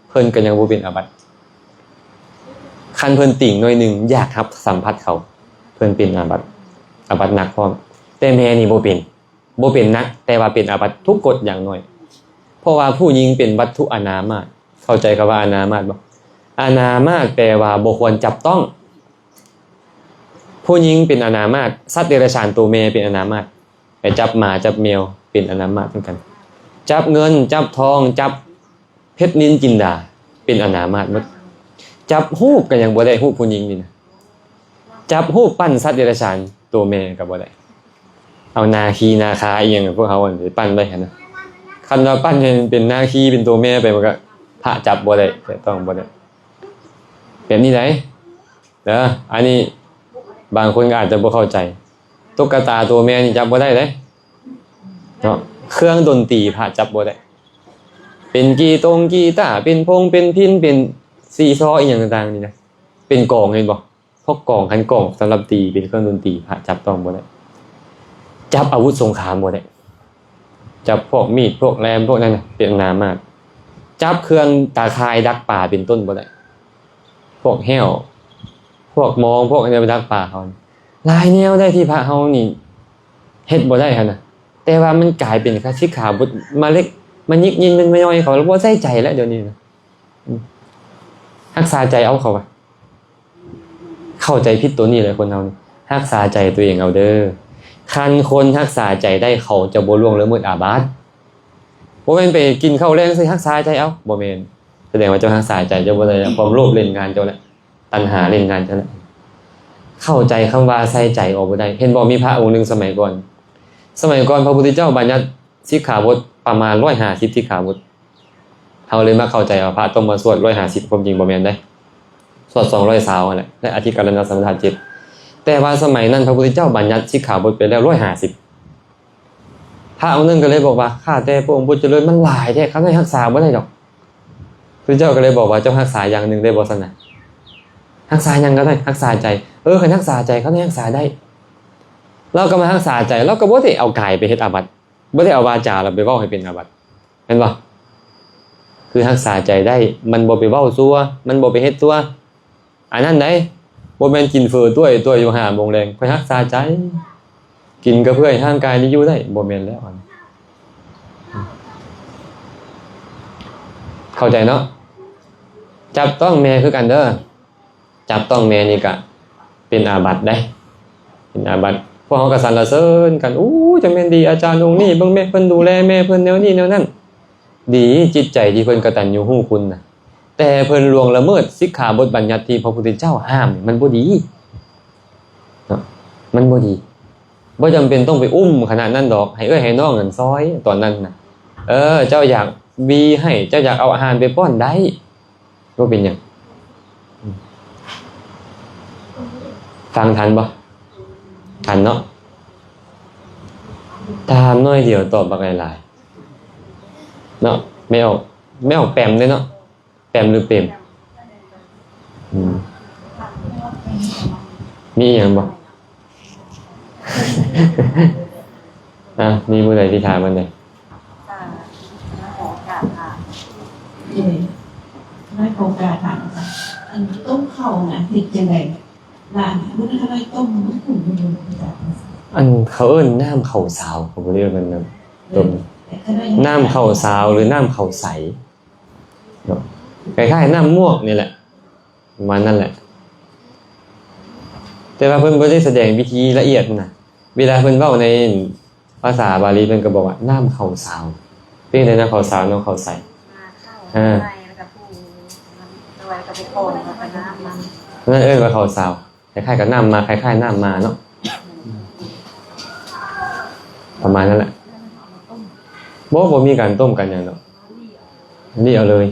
ເພິ່ນກໍຍັງບໍ່ເປັນອາບັດ. ຄັນເພິ່ນຕິງໜ້ອຍໜຶ່ງ ຢາກຮັບສຳຜັດເຂົາ ເພິ່ນເປັນອາບັດ ອາບັດໜັກພ້ອມ. ແຕ່ແມ່ນີ້ບໍ່ເປັນ ບໍ່ເປັນໜັກ ແຕ່ວ່າເປັນອາບັດທຸກກົດຢ່າງໜ້ອຍ ເພາະວ່າຜູ້ຍິງເປັນວັດຖຸອະນາມາດ. ເຂົ້າໃຈຄຳວ່າອະນາມາດບໍ່? ອະນາມາດແປວ່າບໍ່ຄວນຈັບຕ້ອງ. ຜູ້ຍິງເປັນອະນາມາດ, ສັດເດຍລະສານໂຕແມ່ເປັນອະນາມາດ, ໄປຈັບໝາຈັບແມວເປັນອະນາມາດຄືກັນ, ຈັບເງິນຈັບທອງ, ຈັບເພັດນິນຈິນດາເປັນອະນາມາດໝົດ. ຈັບຮູບກໍຍັງບໍ່ໄດ້, ຮູບຜູ້ຍິງນີ້ນະ, ຈັບຮູບປັ້ນສັດເດຍລະສານໂຕແມ່ກໍບໍ່ໄດ້. ເອົານາຄີນາຄາອີ່ຫຍັງພວກເຮົາຫັ້ນໄປປັ້ນໄວ້ຫັ້ນນະ, ຄັນວ່າປັ້ນໃຫ້ມັນເປັນນາຄີເປັນໂຕແມ່ໄປ ມັນກໍພະຈັບບໍ່ໄດ້, ແຕະຕ້ອງບໍ່ໄດ້ ແບບນີ້ໃດ. ເດີ ອັນນີ້ບາງຄົນກໍອາດຈະບໍ່ເຂົ້າໃຈ, ຕຸກກະຕາໂຕແມ່ນີ້ຈັບບໍ່ໄດ້ເດ້ເນາະ, ເຄື່ອງດົນຕີພະຈັບບໍ່ໄດ້, ເປັນກີຕົງກີຕາ ເປັນພົງເປັນພິນ ເປັນຊີຊໍອີ່ຫຍັງຕ່າງໆນີ້ນະ, ເປັນກອງ ເຫັນບໍ່? ພວກກອງ ຄັນກອງສຳລັບຕີ ເປັນເຄື່ອງດົນຕີ ພະຈັບຕ້ອງບໍ່ໄດ້, ຈັບອາວຸດສົງຄາມບໍ່ໄດ້, ຈັບພວກມີດ ພວກແຫຼມ ພວກນັ້ນນະ ເປັນອະນາມາດ, ຈັບເຄື່ອງຕາຂ່າຍດັກປາເປັນຕົ້ນບໍ່ໄດ້, ພວກແຮ້ວ ພວກມອງ ພວກອັນນີ້ໄປດັກປາເຂົາ. ຫຼາຍແນວໃດທີ່ພະເຮົານີ້ເຮັດບໍ່ໄດ້ຫັ້ນນະ, ແຕ່ວ່າມັນກາຍເປັນສິກຂາບົດມາເລັກມາຍິກຍິນມາຍ່ອຍເຂົາ ແລ້ວບໍ່ໃສ່ໃຈແລ້ວດຽວນີ້ນະ. ອືມ ຮັກສາໃຈເອົາ ເຂົາວ່າ. ເຂົ້າໃຈຜິດໂຕນີ້ແຫຼະຄົນເຮົານີ້, ຮັກສາໃຈຕົວເອງເອົາເດີ. ຄັນຄົນຮັກສາໃຈໄດ້ ເຂົາຈະບໍ່ລ່ວງລະເມີດອາບັດ. ບໍ່ແມ່ນໄປກິນເຂົ້າແລງໃສ່ຮັກສາໃຈເອົາ, ບໍ່ແມ່ນ. ສະແດງວ່າເຈົ້າຮັກສາໃຈເຈົ້າບໍ່ໄດ້ແລ້ວ, ຄວາມໂລບຫຼິ້ນງານເຈົ້າແລ້ວ, ຕັນຫາຫຼິ້ນງານເຈົ້າແລ້ວ. ເຂົ້າໃຈຄຳວ່າໃສ່ໃຈເອົາບໍ່ໄດ້. ເຫັນບໍ່, ມີພະອົງໜຶ່ງສະໄໝກ່ອນ, ສະໄໝກ່ອນພະພຸດທະເຈົ້າບັນຍັດສິກຂາບົດປະມານຮ້ອຍຫ້າສິບສິກຂາບົດ. ເຮົາເລີຍມາເຂົ້າໃຈວ່າພະຕ້ອງມາສວດຮ້ອຍຫ້າສິບ, ຄວາມຈິງບໍ່ແມ່ນເດ້, ສວດສອງຮ້ອຍຊາວຫັ້ນແຫຼະ ແລະ ອະທິກາລະນະສະມະຖະເຈັດ. ແຕ່ວ່າສະໄໝນັ້ນພະພຸດທະເຈົ້າບັນຍັດສິກຂາບົດໄປແລ້ວຮ້ອຍຫ້າສິບ. ພະອົງໜຶ່ງກໍເລີຍບອກວ່າ ຂ້າແຕ່ພະອົງຜູ້ຈະເລີນ, ມັນຫຼາຍແທ້, ຂ້ານ້ອຍຮັກສາບໍ່ໄດ້ດອກ. ພະພຸດທະເຈົ້າກໍເລີຍບອກວ່າ ເຈົ້າຮັກສາຢ່າງໜຶ່ງໄດ້ບໍ່ຊັ້ນນະ? ຮັກສາຫຍັງກໍໄດ້, ຮັກສາໃຈ. ເອີ ຄັນຮັກສາໃຈ ຂ້ານ້ອຍຮັກສາໄດ້. ລາວກໍມາຮັກສາໃຈ, ລາວກໍບໍ່ໄດ້ເອົາກາຍໄປເຮັດອາບັດ. ບໍ່ໄດ້ເອົາວາຈາລາວໄປເວົ້າໃຫ້ເປັນອາບັດ, ແມ່ນບໍ່? ຄືຮັກສາໃຈໄດ້, ມັນບໍ່ໄປເວົ້າຊົ່ວ, ມັນບໍ່ໄປເຮັດຊົ່ວ. ອັນນັ້ນໃດ໋, ບໍ່ແມ່ນກິນເຝີຕົວຍໆຢູ່ຫ້າໂມງແລງ ຂ້ອຍຮັກສາໃຈ, ກິນກະເພື່ອໃຫ້ຮ່າງກາຍນີ້ຢູ່ໄດ້, ບໍ່ແມ່ນແລ້ວ. ເຂົ້າໃຈເນາະ? ຈັບຕ້ອງແມ່ຄືກັນເດີ. ຈັບຕ້ອງແມ່ນີ້ກະເປັນອາບັດເດ້, ເປັນອາບັດ. ພວກເຮົາກະສັນລະເສີນກັນ, ໂອ້ຍ ຈັ່ງແມ່ນດີ ອາຈານອົງນີ້, ເບິ່ງແມ່ເພິ່ນດູແລແມ່ເພິ່ນແນວນີ້ແນວນັ້ນ. ດີ, ຈິດໃຈທີ່ເພິ່ນກະຕັນຍູຮູ້ຄຸນນະ, ແຕ່ເພິ່ນລ່ວງລະເມີດສິກຂາບົດບັນຍັດທີ່ພະພຸດທະເຈົ້າຫ້າມ, ມັນບໍ່ດີເນາະ, ມັນບໍ່ດີ. ບໍ່ຈຳເປັນຕ້ອງໄປອຸ້ມຂະໜາດນັ້ນດອກ ໃຫ້ເອື້ອຍໃຫ້ນ້ອງນັ້ນຊ່ອຍຕອນນັ້ນນະ. ເອີ ເຈົ້າຢາກຫວີໃຫ້ ເຈົ້າຢາກເອົາອາຫານໄປປ້ອນໄດ້ ບໍ່ເປັນຫຍັງ. ຟັງທັນບໍ່? ທັນເນາະ. ຖາມໜ້ອຍດຽວຕອບບັກຫຼາຍໆເນາະ. ແມ່ອອກ ແມ່ອອກແປມເດ້ເນາະ. ແປມຫຼືເປມ? ອືມ ມີອີ່ຫຍັງບໍ່? ອ່ະ ມີຜູ້ໃດຊິຖາມອັນໃດ? ໂດຍ ໄດ້ໂອກາດຖາມ ອັນຕົ້ມເຂົ້ານະ ເຮັດຈັ່ງໃດ? ລະອັນນັ້ນ ເຮົາໄດ້ຕົ້ມ ມັນຂຶ້ນຢູ່ ອັນເຂົາເອີ້ນນ້ຳເຂົ້າສາວ ເຂົາບໍ່ໄດ້ເອີ້ນວ່ານ້ຳຕົ້ມ. ນ້ຳເຂົ້າສາວ ຫຼື ນ້ຳເຂົ້າໃສ ເນາະ ຄ້າຍໆນ້ຳໝວກນີ້ແຫຼະ ປະມານນັ້ນແຫຼະ. ແຕ່ວ່າເພິ່ນບໍ່ໄດ້ສະແດງວິທີລະອຽດນະ. ເວລາເພິ່ນເວົ້າໃນພາສາບາລີ ເພິ່ນກໍບອກວ່ານ້ຳເຂົ້າສາວ. ເປັນໃດ ນ້ຳເຂົ້າສາວ ນ້ຳເຂົ້າໃສ? ເອີ ນັ້ນເອີ້ນວ່າເຂົ້າສາວ. ຄ້າຍໆກັບນ້ຳໝາກ ຄ້າຍໆນ້ຳໝາກເນາະ ປະມານນັ້ນແຫຼະ. ບໍ່ ບໍ່ມີການຕົ້ມກັນຫຍັງດອກ ນີ້ເອົາເລີຍ.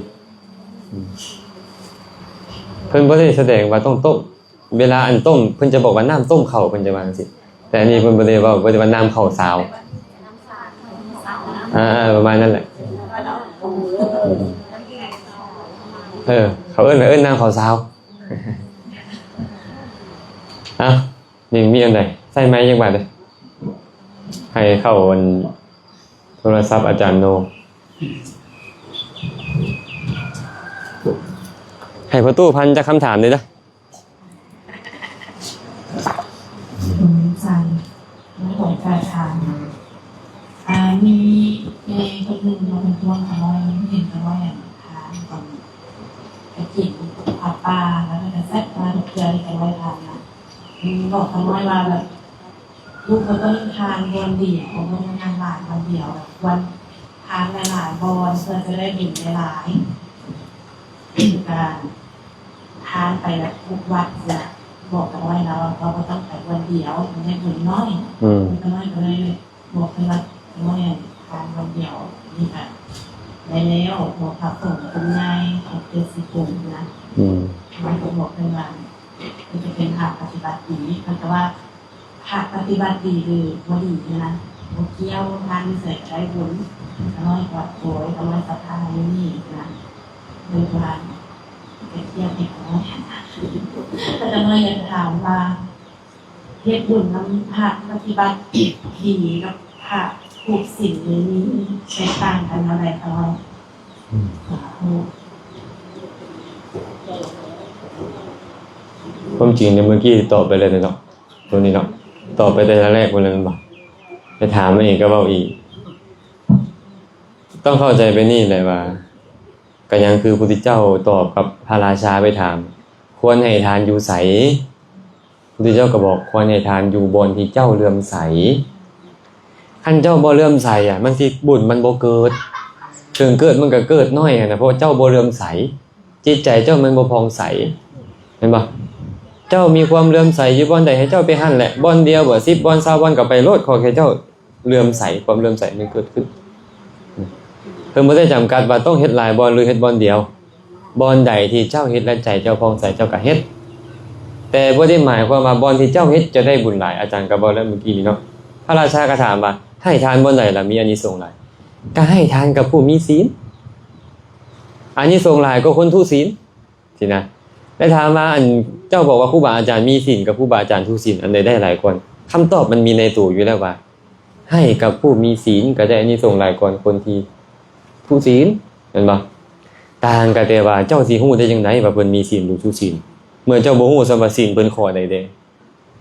ເພິ່ນບໍ່ໄດ້ສະແດງວ່າຕ້ອງຕົ້ມ. ເວລາອັນຕົ້ມ ເພິ່ນຈະບອກວ່ານ້ຳຕົ້ມເຂົ້າ ເພິ່ນຈະວ່າຈັ່ງຊີ້. ແຕ່ອັນນີ້ເພິ່ນບໍ່ໄດ້ເວົ້າ ເພິ່ນຈະວ່ານ້ຳເຂົ້າສາວ. ອ່າ ປະມານນັ້ນແຫຼະ. ເອີ ເຂົາເອີ້ນ ເອີ້ນນ້ຳເຂົ້າສາວ. ເອົ້າ ນີ້ມີອັນໃດ ໃສ່ໄມຍັງບາດເດ້ ໃຫ້ເຂົ້າອັນໂທລະສັບອາຈານໂນ ໃຫ້ພໍ່ຕູ້ພັນຈັກຄຳຖາມເດ້ເດີ. ມາຂໍການຖາມ ອ່າ ມີແມ່ຄົນໜຶ່ງມາເປັນຫ່ວງຂ້ານ້ອຍ ເຫັນຂ້ານ້ອຍ ອ່າ ທານຕອນໄປກິນຜ້າປ່າ ແລ້ວມັນກະແຊບມາທຸກເທື່ອທີ່ຂ້ານ້ອຍທານນະ. ບອກຂ້ານ້ອຍວ່າແບບ ລູກບໍ່ຕ້ອງທານບ່ອນດຽວ ບໍ່ຕ້ອງທານຫຼາຍບ່ອນດຽວ ຄວນທານຫຼາຍໆບ່ອນ ເພື່ອຈະໄດ້ບຸນຫຼາຍໆ ກະ ທານໄປແບບທຸກວັດນະ ບອກກັນໄວ້ແລ້ວວ່າບໍ່ຕ້ອງໄປວັນດຽວ ມັນໄດ້ບຸນໜ້ອຍ ອືມ ກໍນ້ອຍ ກໍເລີຍບອກເພິ່ນວ່າ ນ້ອຍທານວັນດຽວນີ້ກະໄດ້ແລ້ວ ເພາະພະສົງເປັນໃຫຍ່ ເຂົາເກີດສິບຄົນນະ ອືມ ມັນກໍບອກເພິ່ນວ່າ ເພິ່ນຈະເປັນພະປະຕິບັດດີ ເພິ່ນກໍວ່າ ພະປະຕິບັດດີຫຼືບໍ່ດີຫັ້ນນະ ບໍ່ກ່ຽວ ທານຢູ່ໃສກໍໄດ້ບຸນ ຂ້ານ້ອຍກໍ ໂອ້ຍ ຂ້ານ້ອຍສັດທາຢູ່ນີ້ນະ ເພິ່ນວ່າ ໄປທ່ຽວເຮັດໜ້ອຍ ຂ້ານ້ອຍຢາກຖາມວ່າ ເຮັດບຸນນຳພະປະຕິບັດດີກັບພະຜູກສິນນີ້ ມັນແຕກຕ່າງກັນແນວໃດຄະ? ອືມ ສາທຸ. ຄວາມຈິງເນຍ ເມື່ອກີ້ຕອບໄປແລ້ວເນາະ ໂຕນີ້ເນາະ ຕອບໄປແຕ່ລະແລກພຸ້ນແລ້ວແມ່ນບໍ່? ໄປຖາມມາອີກກໍເວົ້າອີກ. ຕ້ອງເຂົ້າໃຈແບບນີ້ແຫຼະວ່າ ກະຍັງຄືພຸດທະເຈົ້າຕອບກັບພະລາຊາໄປຖາມ ຄວນໃຫ້ທານຢູ່ໃສ? ພຸດທະເຈົ້າກໍບອກ ຄວນໃຫ້ທານຢູ່ບ່ອນທີ່ເຈົ້າເຫຼື້ອມໃສ. ຄັນເຈົ້າບໍ່ເຫຼື້ອມໃສອະ ມັນຊິ ບຸນມັນບໍ່ເກີດ. ເຖິງເກີດມັນກໍເກີດໜ້ອຍຫັ້ນນະ ເພາະວ່າເຈົ້າບໍ່ເຫຼື້ອມໃສ. ຈິດໃຈເຈົ້າມັນບໍ່ຜ່ອງໃສ ແມ່ນບໍ່? ເຈົ້າມີຄວາມເຫຼື້ອມໃສຢູ່ບ່ອນໃດ ໃຫ້ເຈົ້າໄປຫັ້ນແຫຼະ ບ່ອນດຽວບໍ່ ສິບບ່ອນ ຊາວບ່ອນ ກໍໄປໂລດ ຂໍແຄ່ເຈົ້າເຫຼື້ອມໃສ ຄວາມເຫຼື້ອມໃສມັນເກີດຂຶ້ນ. ເພິ່ນບໍ່ໄດ້ຈຳກັດວ່າຕ້ອງເຮັດຫຼາຍບ່ອນ ຫຼື ເຮັດບ່ອນດຽວ. ບ່ອນໃດທີ່ເຈົ້າເຮັດແລ້ວໃຈເຈົ້າຜ່ອງໃສ ເຈົ້າກໍເຮັດ. ແຕ່ບໍ່ໄດ້ໝາຍຄວາມວ່າບ່ອນທີ່ເຈົ້າເຮັດຈະໄດ້ບຸນຫຼາຍ. ອາຈານກໍເວົ້າແລ້ວມື້ກີ້ນີ້ເນາະ ພະລາຊາກໍຖາມວ່າ ໃຫ້ທານບ່ອນໃດລະມີອານິສົງຫຼາຍ? ກໍໃຫ້ທານກັບຜູ້ມີສິນ ອານິສົງຫຼາຍກວ່າຄົນທຸສິນ. ຊີ້ນະ ແລະ ຖາມວ່າ ອັນ ເຈົ້າບອກວ່າຄູບາອາຈານມີສິນກັບຄູບາອາຈານທຸສິນ ອັນໃດໄດ້ຫຼາຍກວ່າ? ຄຳຕອບມັນມີໃນໂຕຢູ່ແລ້ວວ່າ ໃຫ້ກັບຜູ້ມີສິນກໍໄດ້ອານິສົງຫຼາຍກວ່າຄົນທີ່ທຸສິນ ແມ່ນບໍ່? ຕ່າງກໍແຕ່ວ່າເຈົ້າຊິຮູ້ໄດ້ຈັ່ງໃດວ່າເພິ່ນມີສິນຫຼືທຸສິນ ເມື່ອເຈົ້າບໍ່ຮູ້ຊ້ຳວ່າສິນເພິ່ນຂໍ້ໃດແດ່.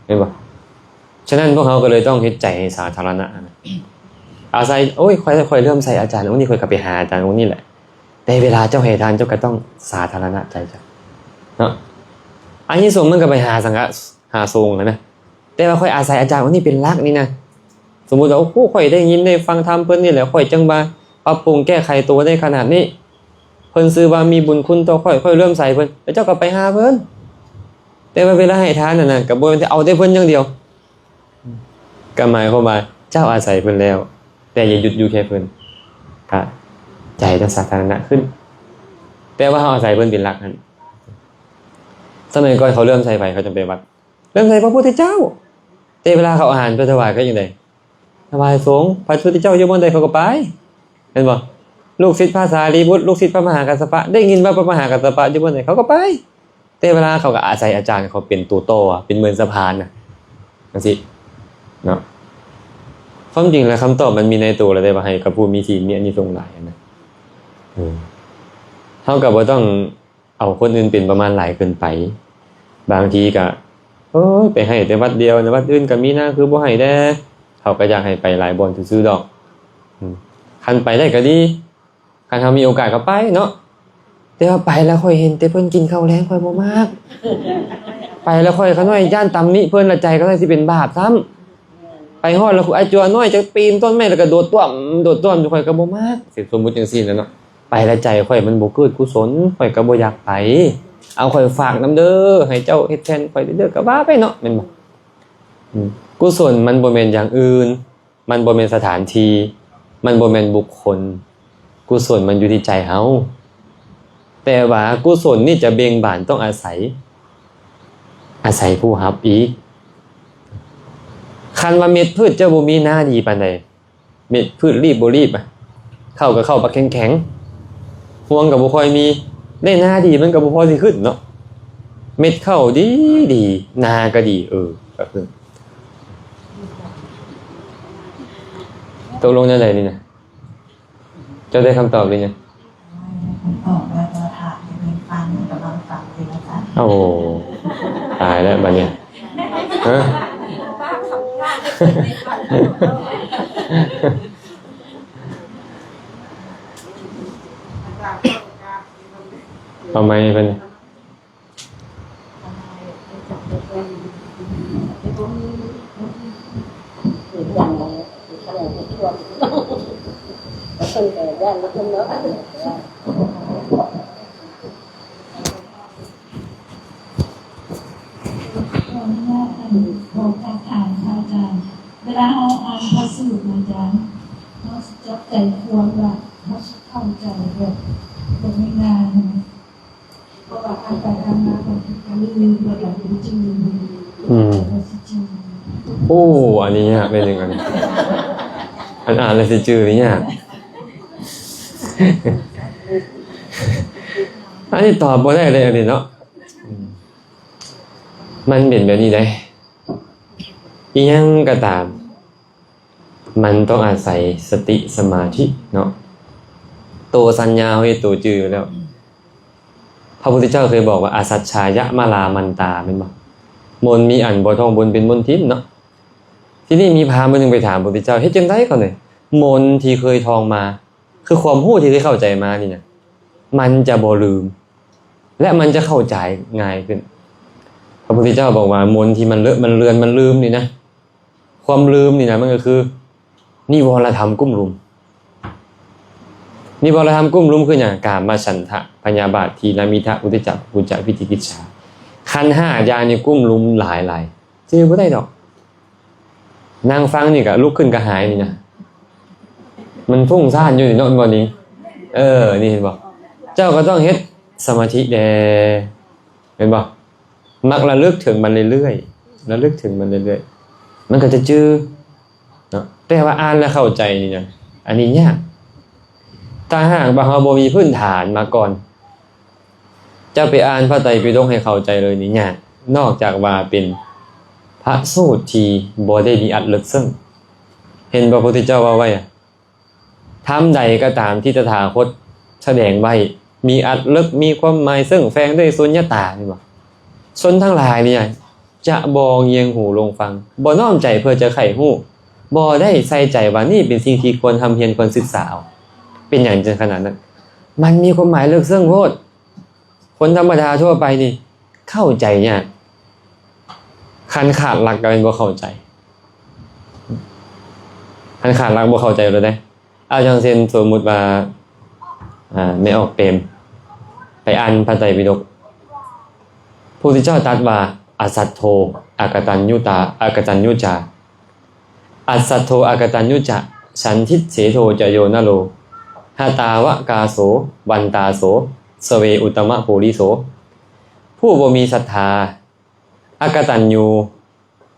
ແມ່ນບໍ່? ສະນັ້ນພວກເຮົາກໍເລີຍຕ້ອງເຮັດໃຈໃຫ້ສາທາລະນະນະ ອາໄສ ໂອ້ຍ ຂ້ອຍ ຂ້ອຍເຫຼື້ອມໃສອາຈານອົງນີ້ ຂ້ອຍກໍໄປຫາອາຈານອົງນີ້ແຫຼະ. ແຕ່ເວລາເຈົ້າໃຫ້ທານ ເຈົ້າກໍຕ້ອງສາທາລະນະໃຈເຈົ້າເນາະ. ອານິສົງມັນກໍໄປຫາສັງຄະ ຫາສົງຫັ້ນນະ ແຕ່ວ່າຂ້ອຍອາໄສອາຈານອົງນີ້ເປັນຫຼັກນີ້ນະ. ສົມມຸດວ່າ ໂອ້ໂຫ ຂ້ອຍໄດ້ຍິນໄດ້ຟັງທຳເພິ່ນນີ້ແຫຼະ ຂ້ອຍຈຶ່ງວ່າປັບປຸງແກ້ໄຂໂຕໄດ້ຂະໜາດນີ້ ເພິ່ນຊື່ວ່າມີບຸນຄຸນຕໍ່ຂ້ອຍ ຂ້ອຍເຫຼື້ອມໃສເພິ່ນ ແລ້ວເຈົ້າກໍໄປຫາເພິ່ນ. ແຕ່ວ່າເວລາໃຫ້ທານນັ້ນນະ ກໍບໍ່ແມ່ນແຕ່ເອົາແຕ່ເພິ່ນຢ່າງດຽວ. ກໍໝາຍຄວາມວ່າເຈົ້າອາໄສເພິ່ນແລ້ວ ແຕ່ຢ່າຢຸດຢູ່ແຄ່ເພິ່ນ ກະໃຈຈະສາທາລະນະຂຶ້ນ. ແຕ່ວ່າເຮົາອາໄສເພິ່ນເປັນຫຼັກຫັ້ນ. ສະໄໝກ່ອນເຂົາເຫຼື້ອມໃສໃຜ ເຂົາຈັ່ງໄປວັດ ເລື່ອມໃສພະພຸດທະເຈົ້າ. ແຕ່ເວລາເຂົາເອົາອາຫານໄປຖວາຍ ເຂົາຈັ່ງໃດ? ຖວາຍສົງ. ພະພຸດທະເຈົ້າຢູ່ບ່ອນໃດ ເຂົາກໍໄປ. ແມ່ນບໍ່? ລູກສິດພະສາລີບຸດ, ລູກສິດພະມະຫາກັດສະປະ ໄດ້ຍິນວ່າພະມະຫາກັດສະປະຢູ່ບ່ອນໃດ ເຂົາກໍໄປ. ແຕ່ເວລາເຂົາກໍອາໄສອາຈານເຂົາເປັນຕົວຕໍ່ ເປັນເໝືອນສະພານນະ ຈັ່ງຊີ້ເນາະ. ຄວາມຈິງແລ້ວຄຳຕອບມັນມີໃນໂຕແລ້ວເດ້ ວ່າໃຫ້ກັບຜູ້ມີສິນ ມີອານິສົງຫຼາຍນະ. ເອີ ເຮົາກໍບໍ່ຕ້ອງ ເອົາຄົນອື່ນເປັນປະມານຫຼາຍເກີນໄປ. ບາງທີກະ ໂອ້ຍ ໄປໃຫ້ແຕ່ວັດດຽວນະ ວັດອື່ນກະມີນະ ຄືບໍ່ໃຫ້ແດ່. ເຮົາກະຢາກໃຫ້ໄປຫຼາຍບ່ອນຊື່ໆດອກ. ອືມ ຄັນໄປໄດ້ກະດີ ຄັນເຮົາມີໂອກາດກະໄປເນາະ. ແຕ່ວ່າໄປແລ້ວຂ້ອຍເຫັນແຕ່ເພິ່ນກິນເຂົ້າແລງ ຂ້ອຍບໍ່ມັກ. ໄປແລ້ວຂ້ອຍຂະນ້ອຍຢ້ານຕຳໜິເພິ່ນ ລະໃຈຂະນ້ອຍຊິເປັນບາບຊ້ຳ. ໄປຮອດແລ້ວ ອາຈົວນ້ອຍຈະປີນຕົ້ນໄມ້ ແລ້ວກະໂດດຕ້ວມ ໂດດຕ້ວມຢູ່ ຂ້ອຍກະບໍ່ມັກ. ສົມມຸດຈັ່ງຊີ້ນະເນາະ. ໄປແລ້ວໃຈຂ້ອຍມັນບໍ່ເກີດກຸສົນ ຂ້ອຍກໍບໍ່ຢາກໄປ. ເອົາ ຂ້ອຍຝາກນຳເດີ ໃຫ້ເຈົ້າເຮັດແທນຂ້ອຍເດີ ກໍວ່າໄປເນາະ ແມ່ນບໍ່? ອືມ ກຸສົນມັນບໍ່ແມ່ນຢ່າງອື່ນ ມັນບໍ່ແມ່ນສະຖານທີ່ ມັນບໍ່ແມ່ນບຸກຄົນ ກຸສົນມັນຢູ່ທີ່ໃຈເຮົາ. ແຕ່ວ່າກຸສົນນີ້ຈະເບັ່ງບານຕ້ອງອາໄສ ອາໄສຜູ້ຮັບອີກ. ຄັນວ່າເມັດພືດເຈົ້າບໍ່ມີ ນາດີປານໃດ ເມັດພືດລີບບໍ່ລີບ ເຂົ້າກໍເຂົ້າບັກແຂງໆ ຮວງກໍບໍ່ຄ່ອຍມີ ໄດ້ນາດີມັນກໍບໍ່ພໍຊິຂຶ້ນເນາະ. ເມັດເຂົ້າດີດີ ນາກໍດີ ເອີ ກໍຄື ຕົກລົງແນວໃດນີ້ນະ? ເຈົ້າໄດ້ຄຳຕອບຫຼືຍັງ? ຄຳຕອບແລ້ວ ແຕ່ວ່າຖ້າໃຫ້ເພິ່ນຟັງ ກຳລັງຟັງຢູ່ວ່າຊັ້ນ. ໂອ້ ຕາຍແລ້ວບາດນີ້ ຮະ? ເອົາໄມໃຫ້ເພິ່ນ. ຂໍອະນຸຍາດ ອັນ ຂໍກາບຖາມພະອາຈານ ເວລາເຮົາອ່ານພະສູດນະອາຈານ ເຮົາຊິຈັບໃຈຄວາມວ່າ ເຮົາຊິເຂົ້າໃຈແບບ ແບບງ່າຍໆ ຫັ້ນນະ. ເພາະວ່າອ່ານໄປອ່ານມາ ບາງທີກໍລືມ ແລ້ວກໍບໍ່ຈື່ ອືມ ວ່າຊິຈື່. ໂອ້ ອັນນີ້ຍາກເດ້ ອັນນີ້ ອັນອ່ານແລ້ວຊິຈື່ນີ້ຍາກ. ອັນນີ້ຕອບບໍ່ໄດ້ເລີຍ ອັນນີ້ເນາະ. ອືມ ມັນເປັນແບບນີ້ເດ້ ອີ່ຫຍັງກໍຕາມ ມັນຕ້ອງອາໄສສະຕິສະມາທິເນາະ. ໂຕສັນຍາເຮົາເຮັດໂຕຈື່ຢູ່ແລ້ວ. ພະພຸດທະເຈົ້າເຄີຍບອກວ່າ ອະສັດຊາຍະມະລາມັນຕາ ແມ່ນບໍ່? ມົນມີອັນບໍ່ທ່ອງບົນເປັນມົນທິມເນາະ. ທີນີ້ມີພາມຜູ້ໜຶ່ງໄປຖາມພະພຸດທະເຈົ້າ ເຮັດຈັ່ງໃດກໍໄດ້ ມົນທີ່ເຄີຍທ່ອງມາ ຄືຄວາມຮູ້ທີ່ເຄີຍເຂົ້າໃຈມານີ້ນະ ມັນຈະບໍ່ລືມ ແລະ ມັນຈະເຂົ້າໃຈງ່າຍຂຶ້ນ. ພະພຸດທະເຈົ້າບອກວ່າ ມົນທີ່ມັນເລາະ ມັນເລືອນ ມັນລືມນີ້ນະ ຄວາມລືມນີ້ນະ ມັນກໍຄືນິວອນລະທຳກຸ້ມລຸມ. ນິວອນລະທຳກຸ້ມລຸມຄືຫຍັງ? ກາມະ ສັນທະ ພະຍາບາດ ທີລະມິດທະ ອຸດທະຈັກ ກຸກກຸຈຈະ ວິຈິກິດສາ. ຂັນຫ້າຢ່າງນີ້ກຸ້ມລຸມຫຼາຍໆ ຈື່ບໍ່ໄດ້ດອກ. ນັ່ງຟັງນີ້ກະລຸກຂຶ້ນກະຫາຍນີ້ນະ ມັນຟຸ້ງຊານຢູ່ນີ້ເນາະ ແມ່ນບໍ່ນີ້? ເອີ ນີ້ເຫັນບໍ່? ເຈົ້າກໍຕ້ອງເຮັດສະມາທິແດ່ ແມ່ນບໍ່? ມັກລະລຶກເຖິງມັນເລື້ອຍໆ ລະລຶກເຖິງມັນເລື້ອຍໆ ມັນກໍຈະຈື່ເນາະ. ແຕ່ວ່າອ່ານແລ້ວເຂົ້າໃຈນີ້ນະ ອັນນີ້ຍາກ. ຖ້າຫາກວ່າເຮົາບໍ່ມີພື້ນຖານມາກ່ອນ ຈະໄປອ່ານພະໄຕປິດົກໃຫ້ເຂົ້າໃຈເລີຍນີ້ຍາກ ນອກຈາກວ່າເປັນພະສູດທີ່ບໍ່ໄດ້ມີອັດເລິກເຊິ່ງ. ເຫັນພະພຸດທະເຈົ້າເວົ້າໄວ້ ທຳໃດກໍຕາມທີ່ຕະຖາຄົດສະແດງໄວ້ ມີອັດເລິກ ມີຄວາມໝາຍເຊິ່ງ ແຝງດ້ວຍສຸນຍະຕາ ແມ່ນບໍ່? ຊົນທັງຫຼາຍນີ້ຈະບໍ່ງຽງຫູລົງຟັງ ບໍ່ນ້ອມໃຈເພື່ອຈະໃຄ່ຮູ້ ບໍ່ໄດ້ໃສ່ໃຈວ່ານີ້ເປັນສິ່ງທີ່ຄວນຮ່ຳຮຽນ ຄວນສຶກສາເອົາ. ເປັນຫຍັງຈຶ່ງຂະໜາດນັ້ນ? ມັນມີຄວາມໝາຍເລິກເຊິ່ງໂພດ. ຄົນທຳມະດາທົ່ວໄປນີ້ເຂົ້າໃຈຍາກ. ຄັນຂາດຫຼັກກໍແມ່ນບໍ່ເຂົ້າໃຈ. ຄັນຂາດຫຼັກບໍ່ເຂົ້າໃຈໂລດເດ້. ເອົາຢ່າງເຊັ່ນ ສົມມຸດວ່າ ອາ ແມ່ອອກເປມໄປອ່ານພະໄຕປິດົກ ພະພຸດທະເຈົ້າຕັດວ່າ ອະສັດໂທ ອະກະຕັນຍູຕາ ອະກະຕັນຍູຈາ. ອັດສັດໂທອະກະຕັນຍຸຈະ ສັນທິດເສໂທຈະໂຍນະໂລ ຫະຕາວະກາໂສ ວັນຕາໂສ ສະເວອຸດຕະມະປູລິໂສ ຜູ້ບໍ່ມີສັດທາ ອະກະຕັນຍູ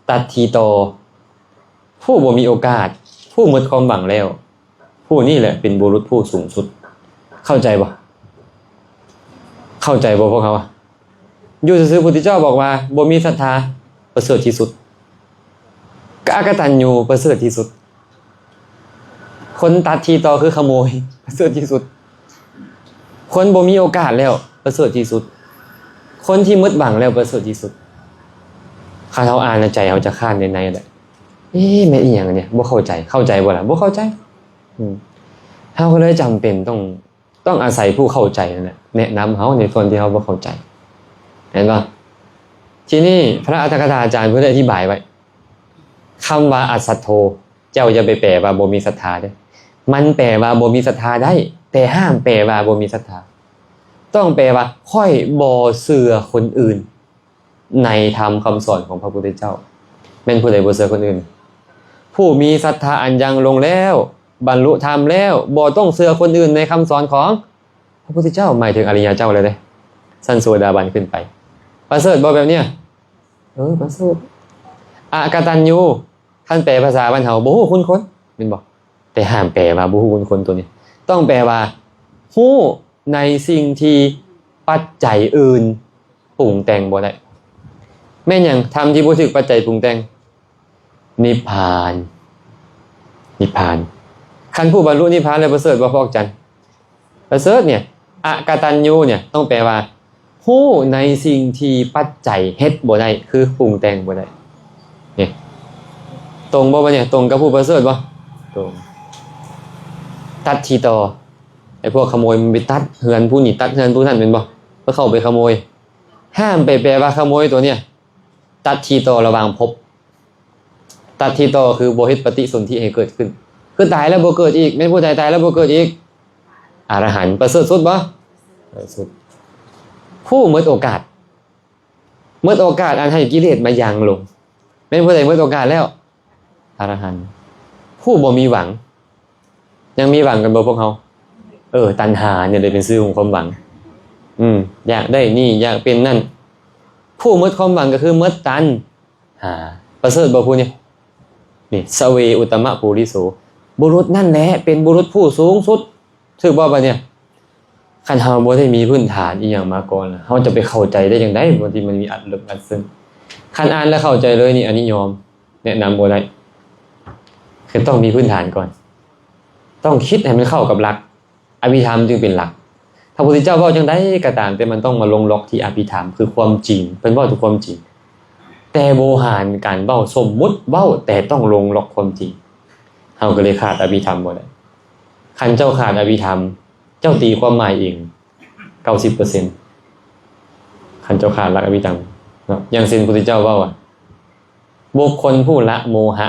ຕັດທີ່ຕໍ່ ຜູ້ບໍ່ມີໂອກາດ ຜູ້ໝົດຄວາມຫວັງແລ້ວ ຜູ້ນີ້ແຫຼະເປັນບຸລຸດຜູ້ສູງສຸດ. ເຂົ້າໃຈບໍ່? ເຂົ້າໃຈບໍ່ພວກເຮົາ? ຢູ່ຊື່ໆ ພຸດທະເຈົ້າບອກວ່າ ບໍ່ມີສັດທາປະເສີດທີ່ສຸດ ກະອະກະຕັນຍູປະເສີດທີ່ສຸດ. ຄົນຕັດທີ່ຕໍ່ຄືຂະໂມຍປະເສີດທີ່ສຸດ. ຄົນບໍ່ມີໂອກາດແລ້ວປະເສີດທີ່ສຸດ. ຄົນທີ່ໝົດຫວັງແລ້ວປະເສີດທີ່ສຸດ. ຄັນເຮົາອ່ານແລ້ວໃຈເຮົາຈະຄ້ານໃນໃນແຫຼະ. ເອ ແມ່ນອີ່ຫຍັງອັນນີ້? ບໍ່ເຂົ້າໃຈ. ເຂົ້າໃຈບໍ່ລະ? ບໍ່ເຂົ້າໃຈ. ອືມ ເຮົາກໍເລີຍຈຳເປັນຕ້ອງ ຕ້ອງອາໄສຜູ້ເຂົ້າໃຈນັ້ນແຫຼະ ແນະນຳເຮົາໃນສ່ວນທີ່ເຮົາບໍ່ເຂົ້າໃຈ. ເຫັນບໍ່? ທີນີ້ພະອັດຖະກະຖາອາຈານເພິ່ນໄດ້ອະທິບາຍໄວ້ ຄຳວ່າອັດສັດໂທ ເຈົ້າຢ່າໄປແປວ່າບໍ່ມີສັດທາເດີ້. ມັນແປວ່າບໍ່ມີສັດທາໄດ້ ແຕ່ຫ້າມແປວ່າບໍ່ມີສັດທາ. ຕ້ອງແປວ່າ ຂ້ອຍບໍ່ເຊື່ອຄົນອື່ນໃນທຳຄຳສອນຂອງພະພຸດທະເຈົ້າ. ແມ່ນຜູ້ໃດບໍ່ເຊື່ອຄົນອື່ນ? ຜູ້ມີສັດທາອັນຍັງລົງແລ້ວ ບັນລຸທຳແລ້ວ ບໍ່ຕ້ອງເຊື່ອຄົນອື່ນໃນຄຳສອນຂອງພະພຸດທະເຈົ້າ ໝາຍເຖິງອະລິຍະເຈົ້າແລ້ວເດ້ ຊັ້ນໂສດາບັນຂຶ້ນໄປ. ປະເສີດບໍ່ແບບເນີ້ຍ? ເອີ ປະເສີດ. ອະກະຕັນຍູ ຄັນແປພາສາບ້ານເຮົາ ບໍ່ຮູ້ຄຸນຄົນ ແມ່ນບໍ່? ແຕ່ຫ້າມແປວ່າບໍ່ຮູ້ຄຸນຄົນໂຕນີ້ ຕ້ອງແປວ່າ ຮູ້ໃນສິ່ງທີ່ປັດໄຈອື່ນປຸງແຕ່ງບໍ່ໄດ້. ແມ່ນຫຍັງ? ທຳທີ່ບໍ່ຖືກປັດໄຈປຸງແຕ່ງ. ນິບພານ. ນິບພານ. ຄັນຜູ້ບັນລຸນິບພານແລ້ວປະເສີດບໍ່ ພວກຈັນ? ປະເສີດເນຍ. ອະກະຕັນຍູເນຍ ຕ້ອງແປວ່າ ຮູ້ໃນສິ່ງທີ່ປັດໄຈເຮັດບໍ່ໄດ້ ຄືປຸງແຕ່ງບໍ່ໄດ້. ນີ້ ຕົງບໍ່ບັດນີ້? ຕົງກັບຜູ້ປະເສີດບໍ່? ຕົງ. ຕັດທີ່ຕໍ່. ໄອ້ພວກຂະໂມຍມັນໄປຕັດເຮືອນຜູ້ນີ້ ຕັດເຮືອນຜູ້ນັ້ນ ແມ່ນບໍ່? ເພື່ອເຂົ້າໄປຂະໂມຍ. ຫ້າມໄປແປວ່າຂະໂມຍໂຕເນຍ ຕັດທີ່ຕໍ່ລະຫວ່າງພົບ. ຕັດທີ່ຕໍ່ຄືບໍ່ເຮັດປະຕິສົນທິໃຫ້ເກີດຂຶ້ນ ຄືຕາຍແລ້ວບໍ່ເກີດອີກ. ແມ່ນຜູ້ໃດຕາຍແລ້ວບໍ່ເກີດອີກ? ອະລະຫັນ. ປະເສີດສຸດບໍ່? ປະເສີດສຸດ. ຜູ້ໝົດໂອກາດ ໝົດໂອກາດອັນໃຫ້ກິເລດມາຍັງລົງ. ແມ່ນຜູ້ໃດໝົດໂອກາດແລ້ວ? ອະລະຫັນ. ຜູ້ບໍ່ມີຫວັງ. ຍັງມີຫວັງກັນບໍ່ພວກເຮົາ? ເອີ ຕັນຫານີ້ແຫຼະເປັນຊື່ຂອງຄວາມຫວັງ. ອືມ ຢາກໄດ້ນີ້ ຢາກເປັນນັ້ນ. ຜູ້ໝົດຄວາມຫວັງກໍຄືໝົດຕັນຫາ. ປະເສີດບໍ່ຜູ້ນີ້? ນີ້ ສະເວອຸດຕະມະປູລິໂສ ບຸລຸດນັ້ນແຫຼະເປັນບຸລຸດຜູ້ສູງສຸດ. ຖືກບໍ່ບັດນີ້? ຄັນເຮົາບໍ່ໄດ້ມີພື້ນຖານອີ່ຫຍັງມາກ່ອນ ເຮົາຈະໄປເຂົ້າໃຈໄດ້ຈັ່ງໃດ ບ່ອນທີ່ມັນມີອັດເລິກອັດເຊິ່ງ? ຄັນອ່ານແລ້ວເຂົ້າໃຈເລີຍນີ້ ອັນນີ້ຍອມ ແນະນຳບໍ່ໄດ້. ຄືຕ້ອງມີພື້ນຖານກ່ອນ ຕ້ອງຄິດໃຫ້ມັນເຂົ້າກັບຫຼັກ ອະພິທຳຈຶ່ງເປັນຫຼັກ. ພະພຸດທະເຈົ້າເວົ້າຈັ່ງໃດກໍຕາມ ແຕ່ມັນຕ້ອງມາລົງລັອກທີ່ອະພິທຳ ຄືຄວາມຈິງ. ເພິ່ນເວົ້າແຕ່ຄວາມຈິງ ແຕ່ໂວຫານການເວົ້າ ສົມມຸດເວົ້າ ແຕ່ຕ້ອງລົງລັອກຄວາມຈິງ. ເຮົາກໍເລີຍຂາດອະພິທຳບໍ່ໄດ້. ຄັນເຈົ້າຂາດອະພິທຳ ເຈົ້າຕີຄວາມໝາຍເອງ ເກົ້າສິບເປີເຊັນ ຄັນເຈົ້າຂາດຫຼັກອະພິທຳເນາະ. ຢ່າງເຊັ່ນ ພຸດທະເຈົ້າເວົ້າວ່າ ບຸກຄົນຜູ້ລະໂມຫະ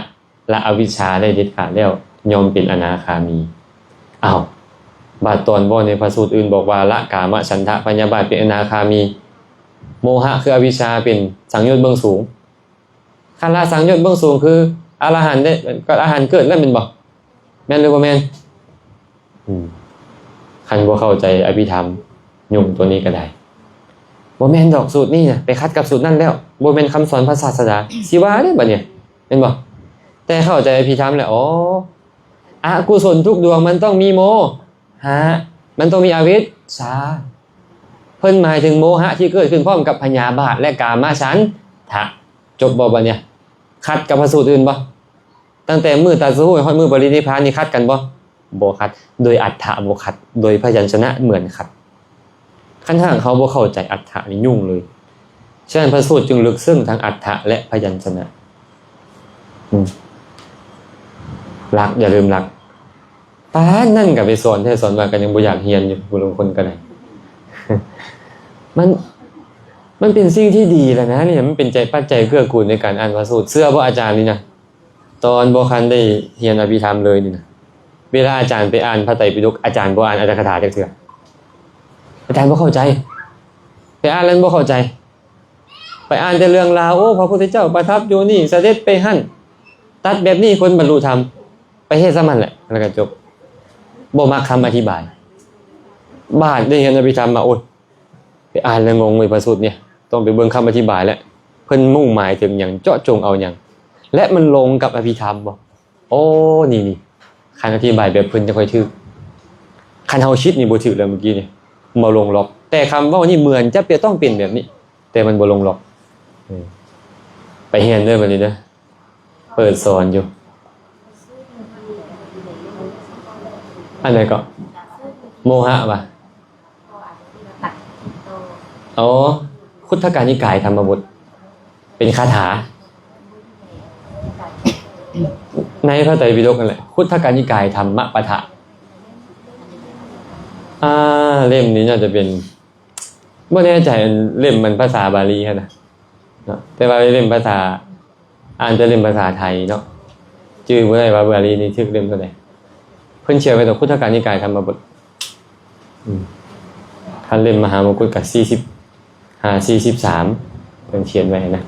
ລະອະວິຊຊາໄດ້ເດັດຂາດແລ້ວ ຍ່ອມເປັນອະນາຄາມີ. ອ້າວ ບາດຕອນເວົ້າໃນພະສູດອື່ນບອກວ່າ ລະກາມະ ສັນທະ ພະຍາບາດ ເປັນອະນາຄາມີ. ໂມຫະຄືອະວິຊຊາ ເປັນສັງໂຍດເບື້ອງສູງ. ຄັນລະສັງໂຍດເບື້ອງສູງຄືອະລະຫັນເດ້ ກໍອະລະຫັນເກີດແລ້ວແມ່ນບໍ່? ແມ່ນຫຼືບໍ່ແມ່ນ? ອືມ ຄັນບໍ່ເຂົ້າໃຈອະພິທຳ ຫຍຸ້ງໂຕນີ້ກໍໄດ້. ບໍ່ແມ່ນດອກ ສູດນີ້ນະ ໄປຂັດກັບສູດນັ້ນແລ້ວ ບໍ່ແມ່ນຄຳສອນພະສາສະດາ ຊິວ່າເດ້ບັດນີ້ ແມ່ນບໍ່? ແຕ່ເຂົ້າໃຈອະພິທຳແລ້ວ ອໍ ອະກຸສົນທຸກດວງມັນຕ້ອງມີໂມ ຫະ ມັນຕ້ອງມີອະວິຊຊາ. ເພິ່ນໝາຍເຖິງໂມຫະທີ່ເກີດຂຶ້ນພ້ອມກັບພະຍາບາດ ແລະ ກາມະສັນທະ. ຈົບບໍ່ບັດນີ້? ຂັດກັບພະສູດອື່ນບໍ່? ຕັ້ງແຕ່ມື້ຕັດສະຮູ້ຮອດມື້ປະລິນິບພານນີ້ຂັດກັນບໍ່? ບໍ່ຂັດ. ໂດຍອັດຖະບໍ່ຂັດ, ໂດຍພະຍັນຊະນະເໝືອນຂັດ. ຄັນຫາກເຮົາບໍ່ເຂົ້າໃຈອັດຖະນີ້ຫຍຸ້ງເລີຍ. ສະນັ້ນພະສູດຈຶ່ງເລິກເຊິ່ງທັງອັດຖະ ແລະ ພະຍັນຊະນະ. ອືມ ຫຼັກ, ຢ່າລືມຫຼັກ. ປານນັ້ນກໍໄປສອນແທ້ສອນວ່າ ກໍຍັງບໍ່ຢາກຮຽນຢູ່ ຜູ້ລາງຄົນກໍໄດ້. ມັນ ມັນເປັນສິ່ງທີ່ດີແລ້ວນະນີ້, ມັນເປັນໃຈ ປັດໄຈເກື້ອກູນໃນການອ່ານພະສູດ. ເຊື່ອບໍ່ອາຈານນີ້ນະ? ຕອນບໍ່ທັນໄດ້ຮຽນອະພິທຳເລີຍນີ້ນະ, ເວລາອາຈານໄປອ່ານພະໄຕປິດົກ ອາຈານບໍ່ອ່ານອັດຖະກະຖາຈັກເທື່ອ. ອາຈານບໍ່ເຂົ້າໃຈ, ໄປອ່ານແລ້ວບໍ່ເຂົ້າໃຈ, ໄປອ່ານແຕ່ເລື່ອງລາວ, ໂອ້ ພະພຸດທະເຈົ້າປະທັບຢູ່ນີ້, ສະເດັດໄປຫັ້ນ. ຕັດແບບນີ້ຄົນບັນລຸທຳ ໄປເຮັດຊ່ຳນັ້ນແຫຼະ ແລ້ວກໍຈົບ. ບໍ່ມັກຄຳອະທິບາຍ. ບາດໄດ້ຮຽນອະພິທຳມາ ໂອ້ຍ ໄປອ່ານແລ້ວງົງເວີຍ ພະສູດນີ້ ຕ້ອງໄປເບິ່ງຄຳອະທິບາຍແຫຼະ ເພິ່ນມຸ່ງໝາຍເຖິງຫຍັງ ເຈາະຈົງເອົາຫຍັງ ແລະ ມັນລົງກັບອະພິທຳບໍ່? ໂອ້ ນີ້ໆ ຄັນອະທິບາຍແບບເພິ່ນຈະຄ່ອຍຖືກ. ຄັນເຮົາຄິດນີ້ບໍ່ຖືກແລ້ວ ມື້ກີ້ນີ້ບໍ່ລົງລັອກ. ແຕ່ຄຳເວົ້ານີ້ເໝືອນຈະເປັນ ຕ້ອງເປັນແບບນີ້ ແຕ່ມັນບໍ່ລົງລັອກ. ເອີ ໄປຮຽນເດີບັດນີ້ເດີ ເປີດສອນຢູ່. ອັນໃດເກາະ? ໂມຫະຫວາ? ອໍ ຄຸດທະກະນິກາຍທຳມະບົດ ເປັນຄາຖາ ໃນພະໄຕປິດົກນັ້ນແຫຼະ ຄຸດທະກະນິກາຍທຳມະປະທະ. ອ່າ ເຫຼັ້ມນີ້ໜ້າຈະເປັນ ບໍ່ແນ່ໃຈ ເຫຼັ້ມມັນພາສາບາລີຫັ້ນນະເນາະ ແຕ່ວ່າເຫຼັ້ມພາສາ ອ່ານແຕ່ເຫຼັ້ມພາສາໄທເນາະ ຈື່ບໍ່ໄດ້ວ່າບາລີນີ້ຖືກເຫຼັ້ມເທົ່າໃດ. ເພິ່ນຂຽນໄວ້ຕົວ ຄຸດທະກະນິກາຍທຳມະບົດ. ອືມ ຄັນເຫຼັ້ມມະຫາມົງກຸດກໍສີ່ສິບຫ້າ ສີ່ສິບສາມ ເພິ່ນຂຽນໄວ້ນະ.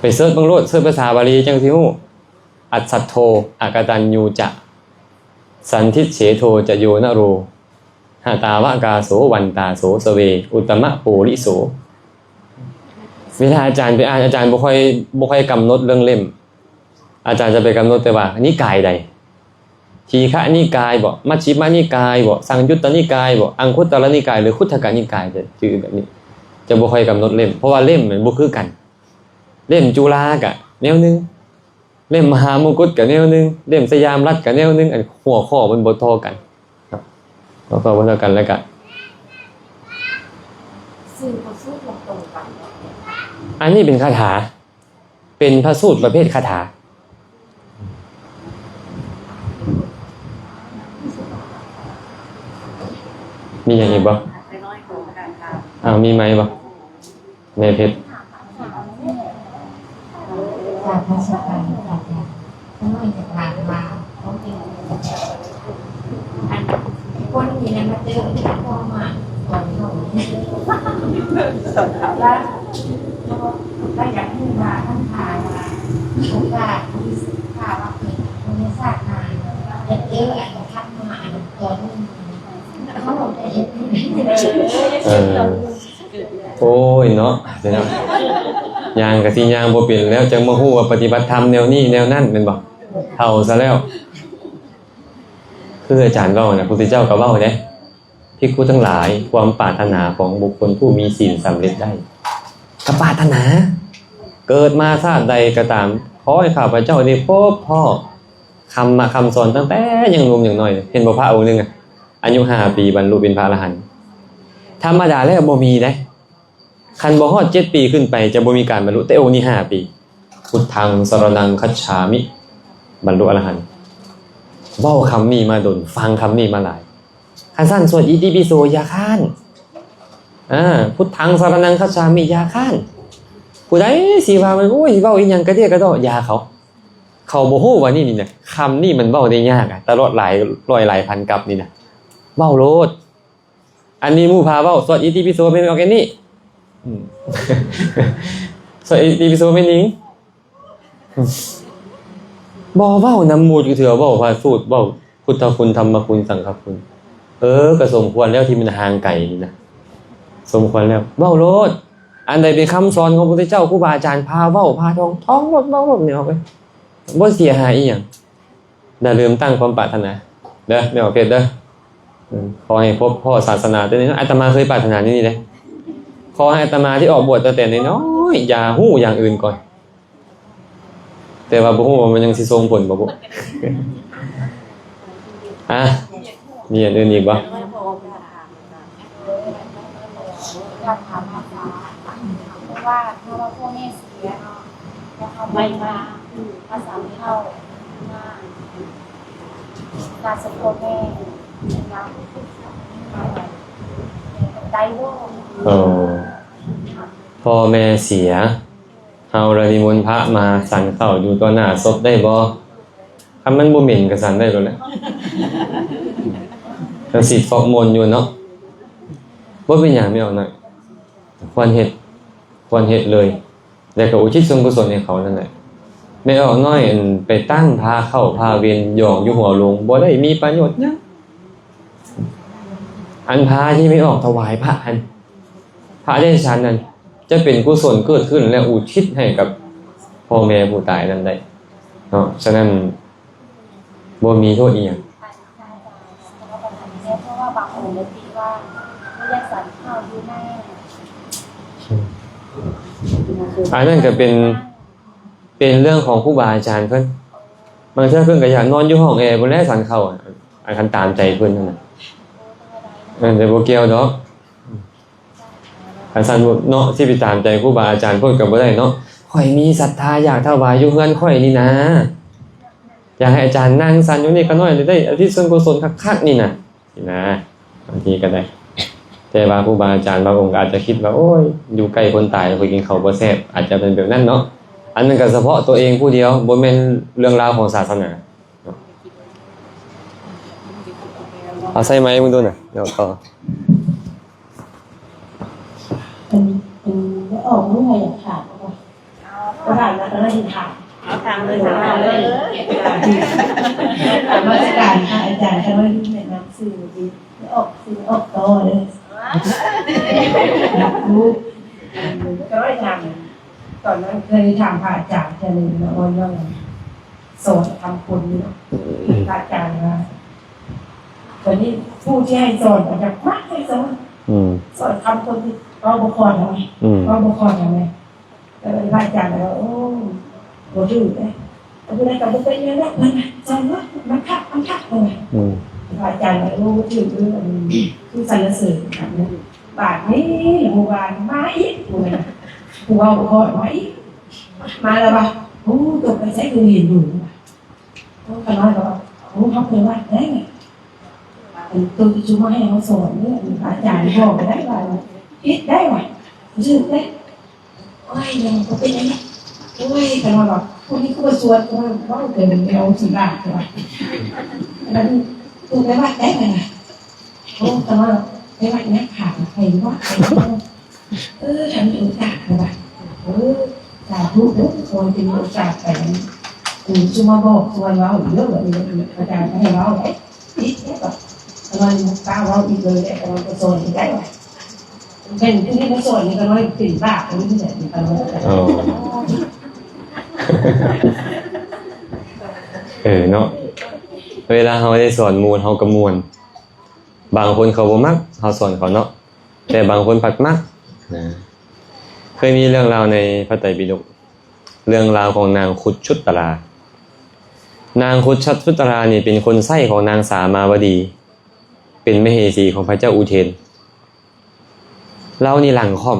ໄປເສີດເບິ່ງໂລດ ເສີດພາສາບາລີຈັ່ງຊິຮູ້. ອັດສັດໂທ ອະກະຕັນຍູຈະ ສັນທິດເສໂທຈະໂຍນະໂຣ ຫະຕາວະກາໂສ ວັນຕາໂສ ສະເວ ອຸດຕະມະໂປລິໂສ. ເວລາອາຈານໄປອ່ານ ອາຈານບໍ່ຄ່ອຍ ບໍ່ຄ່ອຍກຳນົດເລື່ອງເຫຼັ້ມ. ອາຈານຈະໄປກຳນົດແຕ່ວ່ານິກາຍໃດ ທີຄະນິກາຍບໍ ມັດຊິມະນິກາຍບໍ ສັງຍຸດຕະນິກາຍບໍ ອັງຄຸດຕະລະນິກາຍ ຫຼື ຄຸດທະກະນິກາຍ ຈະຈື່ແບບນີ້ ຈະບໍ່ຄ່ອຍກຳນົດເຫຼັ້ມ ເພາະວ່າເຫຼັ້ມມັນບໍ່ຄືກັນ. ເຫຼັ້ມຈຸລາກະແນວໜຶ່ງ ເຫຼັ້ມມະຫາມົງກຸດກະແນວໜຶ່ງ ເຫຼັ້ມສະຫຍາມລັດກະແນວໜຶ່ງ ອັນຫົວຂໍ້ມັນບໍ່ທໍ່ກັນເນາະ ຫົວຂໍ້ບໍ່ທໍ່ກັນ ແລ້ວກະ ຊື່ພະສູດບໍ່ຕົງກັນ. ອັນນີ້ເປັນຄາຖາ ເປັນພະສູດປະເພດຄາຖາ. ມີຫຍັງອີກບໍ່? ອ້າວ ມີໄມບໍ່? ແມ່ເພັດ ກາບນະມັດສະການ ຂ້ານ້ອຍຈະຖາມວ່າ ອັນຄົນທີ່ໄດ້ມາເຈີຄວາມໝາຍຂອງເຮົາ ວ່າ ວ່າຢາກຮູ້ວ່າ ຄັນຖ້າວ່າມີໂອກາດ ມີ ຖ້າວ່າເກີດໃນຊາດໜ້າ ຢາກເຈີອັນຄັນມາອັນຕອນນີ້ ເຮົາຈະເຮັດ ເອີ ໂອ້ຍເນາະ ພີ່ນ້ອງ ຍ່າງກະຊິຍ່າງບໍ່ເປັນແລ້ວ ຈັ່ງມາຮູ້ວ່າປະຕິບັດທຳແນວນີ້ແນວນັ້ນ ແມ່ນບໍ່? ເຖົ້າຊະແລ້ວ. ຄືອາຈານເວົ້ານະ ພຸດທະເຈົ້າກໍເວົ້າເດ້ ພິກຂຸທັງຫຼາຍ ຄວາມປາດຖະໜາຂອງບຸກຄົນຜູ້ມີສິນສຳເລັດໄດ້ ກໍປາດຖະໜາ ເກີດມາຊາດໃດກໍຕາມ ຂໍໃຫ້ຂ້າພະເຈົ້າໄດ້ພົບພໍ້ ທຳມະຄຳສອນຕັ້ງແຕ່ຍັງໜຸ່ມຍັງນ້ອຍ. ເຫັນບໍ່ ພະອົງໜຶ່ງອະ ອາຍຸຫ້າປີບັນລຸເປັນພະອະລະຫັນ. ທຳມະດາແລ້ວບໍ່ມີເດ້. ຄັນບໍ່ຮອດເຈັດປີຂຶ້ນໄປຈະບໍ່ມີການບັນລຸ, ແຕ່ອົງນີ້ຫ້າປີ. ພຸດທັງສະລະນັງຄັດສາມິ ບັນລຸອະລະຫັນ. ເວົ້າຄຳນີ້ມາດົນ, ຟັງຄຳນີ້ມາຫຼາຍ. ຄັນຊັ້ນສວດອິຕິປິໂສຢ່າຄ້ານ. ອາ, ພຸດທັງສະລະນັງຄັດສາມິ ຢ່າຄ້ານ. ຜູ້ໃດຊິວ່າມັນ, ໂອ້ຍ, ເວົ້າອີ່ຫຍັງກະເດະກະດໍ້, ຢ່າເຂົາ. ເຂົາບໍ່ຮູ້ວ່ານີ້, ນີ້ນະ, ຄຳນີ້ມັນເວົ້າໄດ້ຍາກອະ, ຕະຫຼອດຫຼາຍຮ້ອຍຫຼາຍພັນກັບນີ້ນະ, ເວົ້າໂລດ. ອັນນີ້ໝູ່ພາເວົ້າ, ສວດອິຕິປິໂສແມ່ນອອກແກນີ້. ອືມ ສວດອິຕິປິໂສແມ່ນຫຍັງ? ບໍ່ເວົ້ານຳໝູ່ຈັກເທື່ອ, ເວົ້າພະສູດ, ເວົ້າພຸດທະຄຸນ, ທຳມະຄຸນ, ສັງຄະຄຸນ. ເອີ, ກໍສົມຄວນແລ້ວທີ່ມັນຫ່າງໄກນີ້ນະ, ສົມຄວນແລ້ວ. ເວົ້າໂລດ, ອັນໃດເປັນຄຳສອນຂອງພະພຸດທະເຈົ້າ, ຄູບາອາຈານພາເວົ້າ, ພາທ່ອງ, ທ່ອງໂລດ, ເວົ້າໂລດ, ແມ່ອອກເອີຍ. ບໍ່ເສຍຫາຍອີ່ຫຍັງ. ຢ່າລືມຕັ້ງຄວາມປາດຖະໜາເດີ ແມ່ອອກເພດເດີ. ເອີ ຂໍໃຫ້ພົບພໍ້ສາສະໜາແຕ່ນ້ອຍ. ອາດຕະມາເຄີຍປາດຖະໜາແນວນີ້ເດ້. ຂໍໃຫ້ອາດຕະມາທີ່ອອກບວດຕັ້ງແຕ່ນ້ອຍໆ ຢ່າຮູ້ຢ່າງອື່ນກ່ອນ. ແຕ່ວ່າບໍ່ຮູ້ວ່າມັນຍັງຊິສົ່ງຜົນບໍ່ບຸ. ອາ ມີອັນອື່ນອີກບໍ່? ຢາກຖາມອາຈານ ເພາະວ່າ ເພາະວ່າພໍ່ແມ່ເສຍເນາະ ແລ້ວເຮົາໄປມາ ພາສາເຮົາມາ ການສະໂພດແມ່ ໄດ້ບໍ່? ເອີ ພໍ່ແມ່ເສຍ ເຮົາລະນິມົນພະມາສັນເຂົ້າຢູ່ຕໍ່ໜ້າສົບໄດ້ບໍ່? ຄັນມັນບໍ່ເໝັນກໍສັນໄດ້ໂລດແຫຼະ. ກໍສິດຟອກມົນຢູ່ເນາະ. ບໍ່ເປັນຫຍັງແມ່ອອກໜ້ອຍ. ຄວນເຮັດ, ຄວນເຮັດເລີຍ. ແລ້ວກໍອຸທິດສ່ວນກຸສົນໃຫ້ເຂົານັ້ນແຫຼະ. ແມ່ອອກນ້ອຍ ອັນ ໄປຕັ້ງພາເຂົ້າພາເວັນ ຢອງຢູ່ຫົວໂລງ ບໍ່ໄດ້ມີປະໂຫຍດຫຍັງ. ອັນພາທີ່ແມ່ອອກຖວາຍພະຫັ້ນ ພະໄດ້ສັນນັ້ນ ຈະເປັນກຸສົນເກີດຂຶ້ນ ແລະ ອຸທິດໃຫ້ກັບພໍ່ແມ່ຜູ້ຕາຍນັ້ນໄດ້ເນາະ. ສະນັ້ນ ບໍ່ມີໂທດອີ່ຫຍັງ. ອັນນັ້ນກໍເປັນ ເປັນເລື່ອງຂອງຄູບາອາຈານເພິ່ນ. ບາງເທື່ອເພິ່ນກໍຢາກນອນຢູ່ຫ້ອງແອພຸ້ນແຫຼະ ສັນເຂົ້າ ອັນ ຄັນຕາມໃຈເພິ່ນຫັ້ນນະ. ອັນນັ້ນບໍ່ກ່ຽວດອກ. ຄັນຊັ້ນເນາະ ຊິໄປຕາມໃຈຄູບາອາຈານເພິ່ນກໍບໍ່ໄດ້ເນາະ. ຂ້ອຍມີສັດທາຢາກຖວາຍຢູ່ເຮືອນຂ້ອຍນີ້ນາ ຢາກໃຫ້ອາຈານນັ່ງສັນຢູ່ນີ້ຂ້ານ້ອຍໄດ້ ໄດ້ອຸທິດສ່ວນກຸສົນຄັກໆນີ້ນະ ຊີ້ນະ. ບາງທີກໍໄດ້ ແຕ່ວ່າຄູບາອາຈານບາງອົງກໍອາດຈະຄິດວ່າ ໂອ້ຍ ຢູ່ໃກ້ຄົນຕາຍແລ້ວໄປກິນເຂົ້າບໍ່ແຊບ ອາດຈະເປັນແບບນັ້ນເນາະ. ອັນນັ້ນກໍສະເພາະໂຕເອງຜູ້ດຽວ ບໍ່ແມ່ນເລື່ອງລາວຂອງສາສະໜາເນາະ. ເອົາໃສ່ໄມເບິ່ງດູນະ ດຽວກໍ ເປັນ ເປັນໄດ້ອອກເມື່ອໃດ ຢາກຖາມບໍ່? ບໍ່ຖາມແລ້ວ ກໍໄດ້ຖາມ. ເອົາ ຖາມເລີຍ ຖາມເລີຍ. ນະມັດສະການພະອາຈານ. ຄັນວ່າແນະນຳຊື່ ໄດ້ອອກຊື່ອອກຕໍ່ເດີ. ຢາກຮູ້ ກໍໄດ້ຖາມ. ຕອນນັ້ນເຄີຍຖາມພະອາຈານເທື່ອໜຶ່ງເນາະ ວ່າເລື່ອງສອນຄຳຄົນນີ້ເນາະ. ອືມ ພະອາຈານວ່າ ບັດນີ້ຜູ້ທີ່ໃຫ້ສອນກໍຢາກມັກໃຫ້ສອນ ອືມ ສອນຄຳຄົນທີ່ເວົ້າບໍ່ຄ່ອຍຫັ້ນນະ ອືມ ເວົ້າບໍ່ຄ່ອຍຫັ້ນນະ. ແລ້ວບັດນີ້ພະອາຈານກໍວ່າ ໂອ້ ບໍ່ຖືກເດ້ ຜູ້ໃດກໍບໍ່ເປັນຫຍັງດອກ ເພິ່ນວ່າ ສອນເນາະ ມັນຄັກ ມັນຄັກ ເພິ່ນວ່າ. ອືມ ພະອາຈານກໍ ໂອ້ ບໍ່ຖືກເດີ ອັນນີ້ຄືສັນລະເສີນ. ບາດນີ້ ເມື່ອວານມາອີກ ຜູ້ນັ້ນ ຜູ້ເວົ້າບໍ່ຄ່ອຍມາອີກ ມາແລ້ວວ່າ ໂອ້ ຕົກໄປໃສຄືເຫັນຢູ່. ໂອ້ ຂ້ານ້ອຍກໍວ່າ ໂອ້ ເຮົາເຄີຍວັດໄດ້ ອັນໂຕທີ່ຊຸມມາໃຫ້ເຮົາສອນເດີ ອາຈານບອກໄດ້ວ່າ ຜິດໄດ້ວ່າ ຖືກເດ້. ໂອ້ຍ ຍັງບໍ່ເປັນຫຍັງ. ໂອ້ຍ ຂ້ານ້ອຍວ່າ ຜູ້ນີ້ຄືວ່າຊວນ ຂ້ານ້ອຍເວົ້າແຕ່ແນວຊິບາດວ່າ ອັນນັ້ນ ໂຕໄປວັດໄດ້ວ່າ. ໂອ້ ຂ້ານ້ອຍໄປວັດຍາກຂາ ໄປວັດ ເອີ ຖ້າມີໂອກາດກໍໄດ້. ເອີ ສາທຸເດີ ຂໍໃຫ້ມີໂອກາດໄປ ເອີ ຊິມາບອກຊວນເວົ້າເດີ. ອາຈານກໍໃຫ້ເວົ້າໄດ້ ຜິດແລ້ວກໍ ຕະວັນບໍ່ກ້າເວົ້າອີກເລີຍ ແຕ່ຕະວັນກໍສອນໄດ້ວ່າ ເປັນຜູ້ທີ່ມາສອນນີ້ກໍນ້ອຍເປັນບາບນີ້ແຫຼະ. ອໍ ເອີເນາະ ເວລາເຮົາໄດ້ສອນໝູ່ເຮົາກໍມ່ວນ. ບາງຄົນເຂົາບໍ່ມັກເຮົາສອນເຂົາເນາະ ແຕ່ບາງຄົນພັດມັກນະ. ເຄີຍມີເລື່ອງລາວໃນພະໄຕປິດົກ ເລື່ອງລາວຂອງນາງຄຸດຊຸດຕະລາ. ນາງຄຸດຊຸດຕະລານີ້ເປັນຄົນໃຊ້ຂອງນາງສາມາວະດີ ເປັນມະເຫສີຂອງພະເຈົ້າອຸເທນ. ລາວນີ້ຫຼັງຄ່ອມ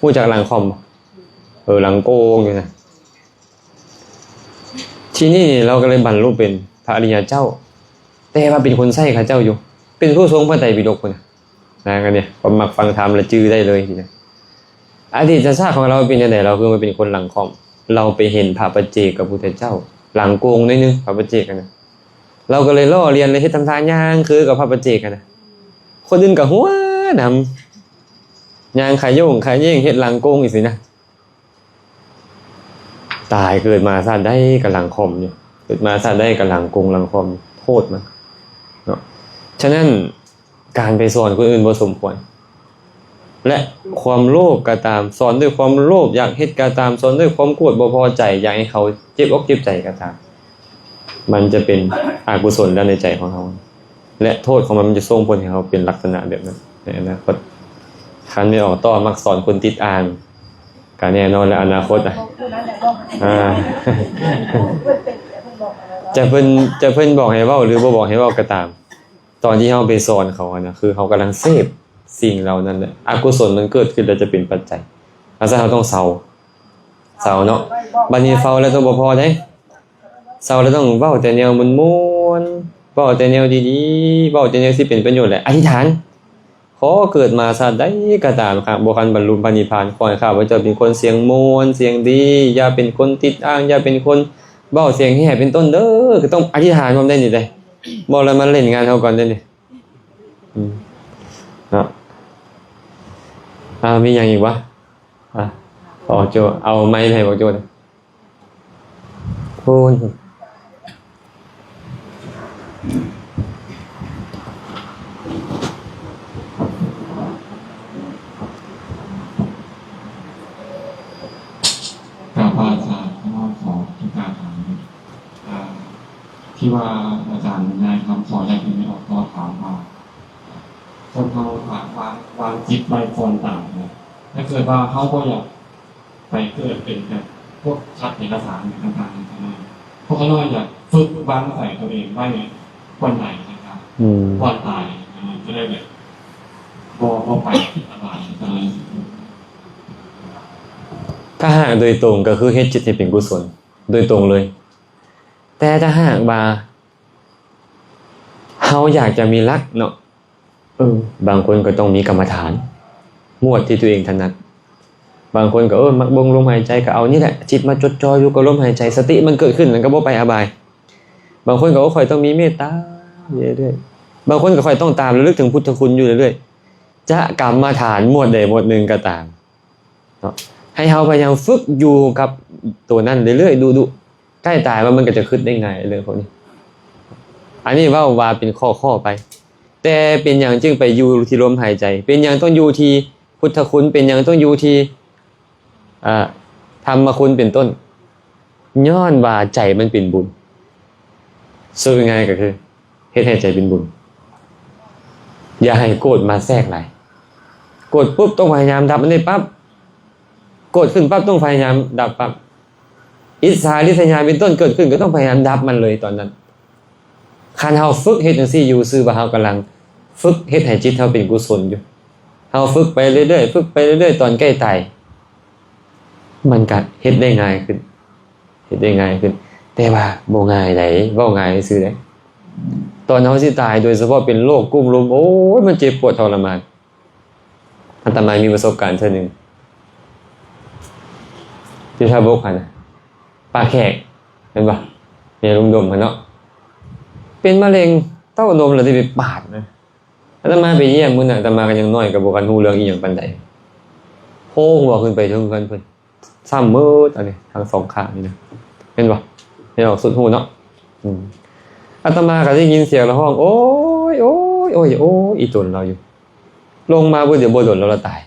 ຮູ້ຈັກຫຼັງຄ່ອມບໍ່? ເອີ ຫຼັງໂກງຢູ່ນະ. ທີນີ້ລາວກໍເລີຍບັນລຸເປັນພະອະລິຍະເຈົ້າ ແຕ່ວ່າເປັນຄົນໃຊ້ເຂົາເຈົ້າຢູ່ ເປັນຜູ້ຊົງພະໄຕປິດົກພຸ້ນນະ. ນາງອັນນີ້ ຄວາມມັກຟັງທຳລະຈື່ໄດ້ເລີຍນີ້ນະ. ອະດີດຊາດຂອງລາວເປັນຈັ່ງໃດ? ລາວຄືມາເປັນຄົນຫຼັງຄ່ອມ ລາວໄປເຫັນພະປັດເຈກກັບພຸດທະເຈົ້າ ຫຼັງໂກງໜ້ອຍໜຶ່ງ ພະປັດເຈກຫັ້ນນະ. ລາວກໍເລີຍລໍ້ລຽນ ເລີຍເຮັດທຳທ່າຍ່າງຄືກັບພະປັດເຈກຫັ້ນນະ. ຄົນອື່ນກໍຫົວນຳ ຍ່າງຂະໂຢງຂະເຢງ ເຮັດຫຼັງໂກງອີກຊີ້ນະ. ຕາຍ ເກີດມາຊາດໃດກໍຫຼັງຄ່ອມຢູ່ ເກີດມາຊາດໃດກໍຫຼັງໂກງຫຼັງຄ່ອມ ໂທດມັນເນາະ. ສະນັ້ນ ການໄປສອນຄົນອື່ນບໍ່ສົມຄວນ ແລະ ຄວາມໂລບກໍຕາມ ສອນດ້ວຍຄວາມໂລບ ຢາກເຮັດກໍຕາມ ສອນດ້ວຍຄວາມໂກດບໍ່ພໍໃຈ ຢາກໃຫ້ເຂົາເຈັບອົກເຈັບໃຈກໍຕາມ ມັນຈະເປັນອະກຸສົນແລ້ວໃນໃຈຂອງເຮົາ ແລະ ໂທດຂອງມັນ ມັນຈະສົ່ງຜົນໃຫ້ເຮົາເປັນລັກສະນະແບບນັ້ນໃນອະນາຄົດ. ຄັນແມ່ອອກຕໍ່ມັກສອນຄົນຕິດອ່າງ ກໍແນ່ນອນແຫຼະ ອະນາຄົດນະ ອາ ຈະເພິ່ນ ຈະເພິ່ນບອກໃຫ້ເວົ້າ ຫຼື ບໍ່ບອກໃຫ້ເວົ້າກໍຕາມ ຕອນທີ່ເຮົາໄປສອນເຂົາຫັ້ນນະ ຄືເຮົາກຳລັງເສບສິ່ງເຫຼົ່ານັ້ນແຫຼະ ອະກຸສົນມັນເກີດຂຶ້ນ ແລ້ວຈະເປັນປັດໄຈ. ອາ ສະນັ້ນເຮົາຕ້ອງເຊົາ ເຊົາເນາະ. ບັດນີ້ເຊົາແລ້ວຕ້ອງບໍ່ພໍເດ້ ເຊົາແລ້ວຕ້ອງເວົ້າແຕ່ແນວມ່ວນໆ ເວົ້າແຕ່ແນວດີໆ ເວົ້າແຕ່ແນວທີ່ເປັນປະໂຫຍດ ແລະ ອະທິຖານ ຂໍເກີດມາຊາດໃດກໍຕາມ ຫາກບໍ່ທັນບັນລຸພະນິບພານ ຂໍໃຫ້ຂ້າພະເຈົ້າເປັນຄົນສຽງມ່ວນສຽງດີ ຢ່າເປັນຄົນຕິດອ່າງ ຢ່າເປັນຄົນເວົ້າສຽງແຫບເປັນຕົ້ນເດີ. ກໍຕ້ອງອະທິຖານພ້ອມໄດ໋ນີ້ເດ້ ບໍ່ແລ້ວມາຫຼິ້ນງານເຮົາກ່ອນເດ້ນີ້. ອືມ ເນາະ. ອາ ມີຫຍັງອີກວະ? ອາ ບອກໂຈ້ ເອົາໄມໃຫ້ບອກໂຈ້. ພຸ້ນ. ກາບພະອາຈານ ຂໍ ຂໍໂອກາດຖາມ ອ່າ ທີ່ວ່າອາຈານຍາຍຄຳຂໍຢາກໃຫ້ອອກຂໍ້ຖາມວ່າ ຄົນເຮົາ ວາງ ວາງ ວາງຈິດໄວ້ກ່ອນຕາຍນະ ຖ້າເກີດວ່າເຮົາບໍ່ຢາກໄປເກີດເປັນແບບພວກສັດເດຍລະສານຕ່າງໆ ພວກຂ້ານ້ອຍຢາກຝຶກວາງໃຈຕົວເອງໄວ້ກ່ອນໃດນະຄັບ ອືມ ກ່ອນຕາຍ ຈະໄດ້ແບບບໍ່ ບໍ່ໄປຜິດອະບາຍຈັ່ງຊີ້. ຖ້າຫາກໂດຍຕົງກໍຄືເຮັດຈິດໃຫ້ເປັນກຸສົນໂດຍຕົງເລີຍ ແຕ່ຖ້າຫາກວ່າ ເຮົາຢາກຈະມີຫຼັກເນາະ ເອີ ບາງຄົນກໍຕ້ອງມີກຳມະຖານ ໝວດທີ່ຕົວເອງຖະໜັດ ບາງຄົນກໍ ເອີ ມັກເບິ່ງລົມຫາຍໃຈ ກໍເອົານີ້ແຫຼະ ຈິດມາຈົດຈ່ອຢູ່ກັບລົມຫາຍໃຈ ສະຕິມັນເກີດຂຶ້ນ ແລ້ວກໍບໍ່ໄປອະບາຍ ບາງຄົນກໍ ໂອ້ ຂ້ອຍຕ້ອງມີເມດຕາຢູ່ເລື້ອຍໆ ບາງຄົນກໍ ຂ້ອຍຕ້ອງຕາມລະລຶກເຖິງພຸດທະຄຸນຢູ່ເລື້ອຍໆ ຈະກຳມະຖານໝວດໃດໝວດໜຶ່ງກໍຕາມ ເນາະ ໃຫ້ເຮົາພະຍາຍາມຝຶກຢູ່ກັບໂຕນັ້ນເລື້ອຍໆ ດຸໆ ໃກ້ຕາຍມາມັນກໍຈະຄິດໄດ້ງ່າຍເລື່ອງພວກນີ້ ອັນນີ້ເວົ້າວ່າເປັນຂໍ້ໆໄປ ແຕ່ເປັນຫຍັງຈຶ່ງໄປຢູ່ທີ່ລົມຫາຍໃຈ? ເປັນຫຍັງຕ້ອງຢູ່ທີ່ພຸດທະຄຸນ? ເປັນຫຍັງຕ້ອງຢູ່ທີ່ ອ່າ ທຳມະຄຸນເປັນຕົ້ນ? ຍ້ອນວ່າໃຈມັນເປັນບຸນ ສະຫຼຸບງ່າຍໆກໍຄື ເຮັດໃຫ້ໃຈເປັນບຸນ ຢ່າໃຫ້ໂກດມາແຊກຫຼາຍ ໂກດປຸບຕ້ອງພະຍາຍາມດັບມັນໄດ້ປັບ ໂກດຂຶ້ນປັບຕ້ອງພະຍາຍາມດັບປັບ ອິດສາລິດສະຍາເປັນຕົ້ນເກີດຂຶ້ນກໍຕ້ອງພະຍາຍາມດັບມັນເລີຍຕອນນັ້ນ ຄັນເຮົາຝຶກເຮັດຈັ່ງຊີ້ຢູ່ ຊື່ວ່າເຮົາກຳລັງຝຶກເຮັດໃຫ້ຈິດເຮົາເປັນກຸສົນຢູ່ ເຮົາຝຶກໄປເລື້ອຍໆ ຝຶກໄປເລື້ອຍໆ ຕອນໃກ້ຕາຍ ມັນກະເຮັດໄດ້ງ່າຍຂຶ້ນ ເຮັດໄດ້ງ່າຍຂຶ້ນ ແຕ່ວ່າບໍ່ງ່າຍໃດ ເວົ້າງ່າຍຊື່ໃດ ຕອນເຮົາຊິຕາຍ ໂດຍສະເພາະເປັນໂລກກຸ້ມລຸມ ໂອ້ຍ ມັນເຈັບປວດທໍລະມານ ອາດຕະມາມີປະສົບການເທື່ອໜຶ່ງ ຢູ່ທ່າບົກຫັ້ນນະ ປາກແຂກ ແມ່ນບໍ່? ແມ່ລຸງດົມຫັ້ນເນາະ ເປັນມະເຮັງເຕົ້ານົມ ແລ້ວໄດ້ໄປປາດນະ ອາດຕະມາໄປຢ້ຽມມື້ນັ້ນ ອາດຕະມາກໍຍັງນ້ອຍ ກໍບໍ່ທັນຮູ້ເລື່ອງອີ່ຫຍັງປານໃດ ໂພງຫົວຂຶ້ນໄປເທິງເຮືອນເພິ່ນ ຊ້ຳໝົດ ອັນນີ້ທັງສອງຂ້າງນີ້ນະ ແມ່ນບໍ່? ແມ່ນອອກສຸດຫູເນາະ ອືມ ອາດຕະມາກໍໄດ້ຍິນສຽງລາວຮ້ອງ ໂອ້ຍ ໂອ້ຍ ໂອ້ຍ ອີ່ຕົນລາວຢູ່ ລົງມາບໍ່ ດຽວບໍ່ດົນລາວລະຕາຍ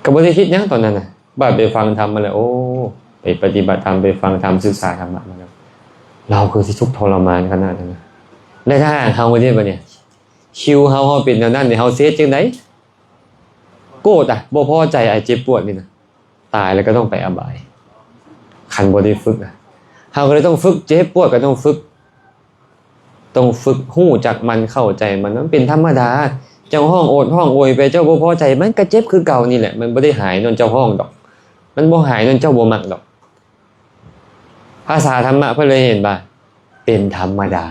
ກໍບໍ່ໄດ້ຄິດຫຍັງຕອນນັ້ນນະ ບາດໄປຟັງທຳມາແລ້ວ ໂອ້ ໄປປະຕິບັດທຳ ໄປຟັງທຳ ສຶກສາທຳມະມາແລ້ວ ລາວຄືຊິທຸກທໍລະມານຂະໜາດນັ້ນນະ ແລະ ຖ້າຫາກເຮົາເດ ບາດນີ້ ຄິວເຮົາ ເຮົາເປັນແນວນັ້ນເດ ເຮົາຊິເຮັດຈັ່ງໃດ? ໂກດອະ ບໍ່ພໍໃຈ ອາ ເຈັບປວດນີ້ນະ ຕາຍແລ້ວກໍຕ້ອງໄປອະບາຍ ຄັນບໍ່ໄດ້ຝຶກນະ ເຮົາກໍເລີຍຕ້ອງຝຶກ ເຈັບປວດກໍຕ້ອງຝຶກ ຕ້ອງຝຶກຮູ້ຈັກມັນ ເຂົ້າໃຈມັນ ມັນເປັນທຳມະດາ ເຈົ້າຮ້ອງໂອດຮ້ອງໂອຍໄປ ເຈົ້າບໍ່ພໍໃຈ ມັນກໍເຈັບຄືເກົ່ານີ້ແຫຼະ ມັນບໍ່ໄດ້ຫາຍຍ້ອນເຈົ້າຮ້ອງດອກ ມັນບໍ່ຫາຍຍ້ອນເຈົ້າບໍ່ມັກດອກ ພາສາທຳມະເພິ່ນເລີຍເຫັນວ່າ ເປັນທຳມະດາ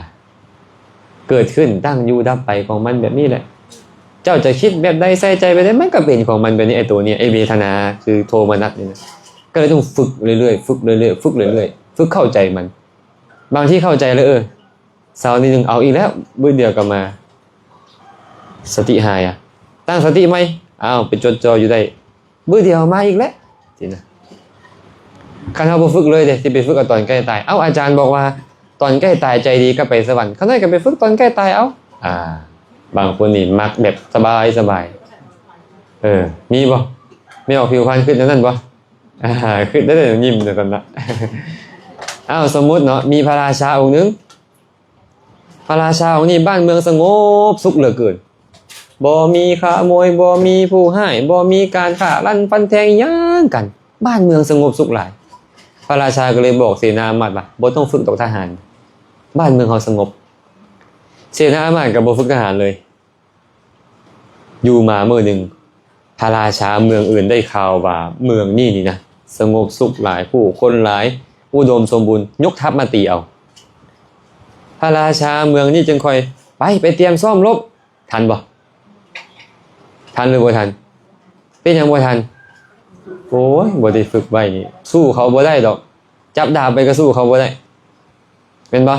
ເກີດຂຶ້ນ ຕັ້ງຢູ່ ດັບໄປຂອງມັນແບບນີ້ແຫຼະ ເຈົ້າຈະຄິດແບບໃດ ໃສ່ໃຈແບບໃດ ມັນກໍເປັນຂອງມັນແບບນີ້ ໄອ້ໂຕນີ້ ໄອ້ເວທະນາ ຄືໂທມະນັດນີ້ນະ ກໍເລີຍຕ້ອງຝຶກເລື້ອຍໆ ຝຶກເລື້ອຍໆ ຝຶກເລື້ອຍໆ ຝຶກເຂົ້າໃຈມັນ ບາງທີເຂົ້າໃຈແລ້ວ ເອີ ເສົານີ້ໜຶ່ງເອົາອີກແລ້ວ ບຶດດຽວກໍມາ ສະຕິຫາຍອະ ຕັ້ງສະຕິໃໝ່ ອ້າວ ໄປຈົດຈ່ອຢູ່ໄດ້ ບຶດດຽວມາອີກແລ້ວ ຊີ້ນະ ຄັນເຮົາບໍ່ຝຶກເລີຍເດ ຊິໄປຝຶກເອົາຕອນໃກ້ຕາຍ ເອົ້າ ອາຈານບອກວ່າຕອນໃກ້ຕາຍໃຈດີກໍໄປສະຫວັນ ຂ້ານ້ອຍກໍໄປຝຶກຕອນໃກ້ຕາຍເອົາ ອ່າ ບາງຄົນນີ້ມັກແບບສະບາຍໆ ເອີ ມີບໍ່? ແມ່ອອກຜິວພັນຄຶດແນວນັ້ນບໍ່? ອ່າ ຄຶດໄດ້ຍິ້ມຈັ່ງຊັ້ນນະ ອ້າວ ສົມມຸດເນາະ ມີພະລາຊາອົງໜຶ່ງ ພະລາຊາອົງນີ້ ບ້ານເມືອງສະຫງົບສຸກເຫຼືອເກີນ ບໍ່ມີຂະໂມຍ ບໍ່ມີຜູ້ຮ້າຍ ບໍ່ມີການຂ້າລັນຟັນແທງຫຍັງກັນ ບ້ານເມືອງສະຫງົບສຸກຫຼາຍ ພະລາຊາກໍເລີຍບອກເສນາອາມາດວ່າ ບໍ່ຕ້ອງຝຶກດອກທະຫານ ບ້ານເມືອງເຮົາສະຫງົບ ເສນາອາມາດກໍບໍ່ຝຶກທະຫານເລີຍ ຢູ່ມາມື້ໜຶ່ງ ພະລາຊາເມືອງອື່ນໄດ້ຂ່າວວ່າເມືອງນີ້ນີ້ນະ ສະຫງົບສຸກຫຼາຍ ຜູ້ຄົນຫຼາຍ ອຸດົມສົມບູນ ຍົກທັບມາຕີເອົາ ພະລາຊາເມືອງນີ້ຈຶ່ງຄ່ອຍ ໄປ ໄປຕຽມຊ້ອມລົບ ທັນບໍ່? ທັນຫຼືບໍ່ທັນ? ເປັນຫຍັງບໍ່ທັນ? ໂອ້ຍ ບໍ່ໄດ້ຝຶກໄວ້ນີ້ ສູ້ເຂົາບໍ່ໄດ້ດອກ ຈັບດາບໄປກໍສູ້ເຂົາບໍ່ໄດ້ ແມ່ນບໍ່?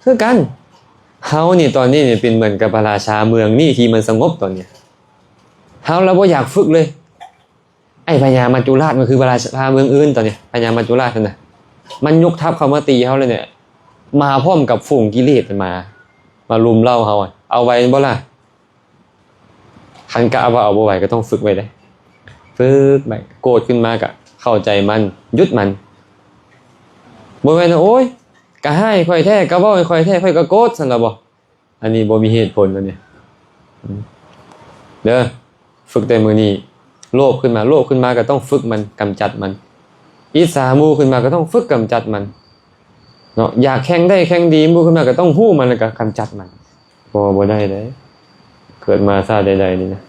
ຄືກັນ ເຮົານີ້ຕອນນີ້ນີ້ເປັນເໝືອນກັບພະລາຊາເມືອງນີ້ທີ່ມັນສະຫງົບຕອນນີ້ ເຮົາລະບໍ່ຢາກຝຶກເລີຍ ໄອ້ພະຍາມັດຈຸລາດ ມັນຄືພະລາຊາເມືອງອື່ນຕອນນີ້ ພະຍາມັດຈຸລາດຫັ້ນນະ ມັນຍົກທັບເຂົ້າມາຕີເຮົາເລີຍນີ້ ມາພ້ອມກັບຝູງກິເລດ ມາ ມາລຸມເລົ້າເຮົາ ເອົາໄວ້ບໍ່ລະ? ຄັນກະວ່າເອົາບໍ່ໄຫວກໍຕ້ອງຝຶກໄວ້ເດ້ ຝຶກໄວ້ ໂກດຂຶ້ນມາກະເຂົ້າໃຈມັນ ຢຸດມັນ ບໍ່ແມ່ນວ່າ ໂອ້ຍ ກະຮ້າຍຂ້ອຍແທ້ ກະເວົ້າໃຫ້ຂ້ອຍແທ້ ຂ້ອຍກະໂກດຊັ້ນລະບໍ? ອັນນີ້ບໍ່ມີເຫດຜົນແລ້ວນີ້ ເດີ ຝຶກແຕ່ມື້ນີ້ ໂລບຂຶ້ນມາ ໂລບຂຶ້ນມາກໍຕ້ອງຝຶກມັນ ກຳຈັດມັນ ອິດສາໝູ່ຂຶ້ນມາກໍຕ້ອງຝຶກກຳຈັດມັນເນາະ ຢາກແຂ່ງໄດ້ແຂ່ງດີໝູ່ຂຶ້ນມາກໍຕ້ອງຮູ້ມັນ ແລ້ວກໍກຳຈັດມັນ ບໍ່ ບໍ່ໄດ້ເດ້ ເກີດມາຊາດໃດໆນີ້ນະ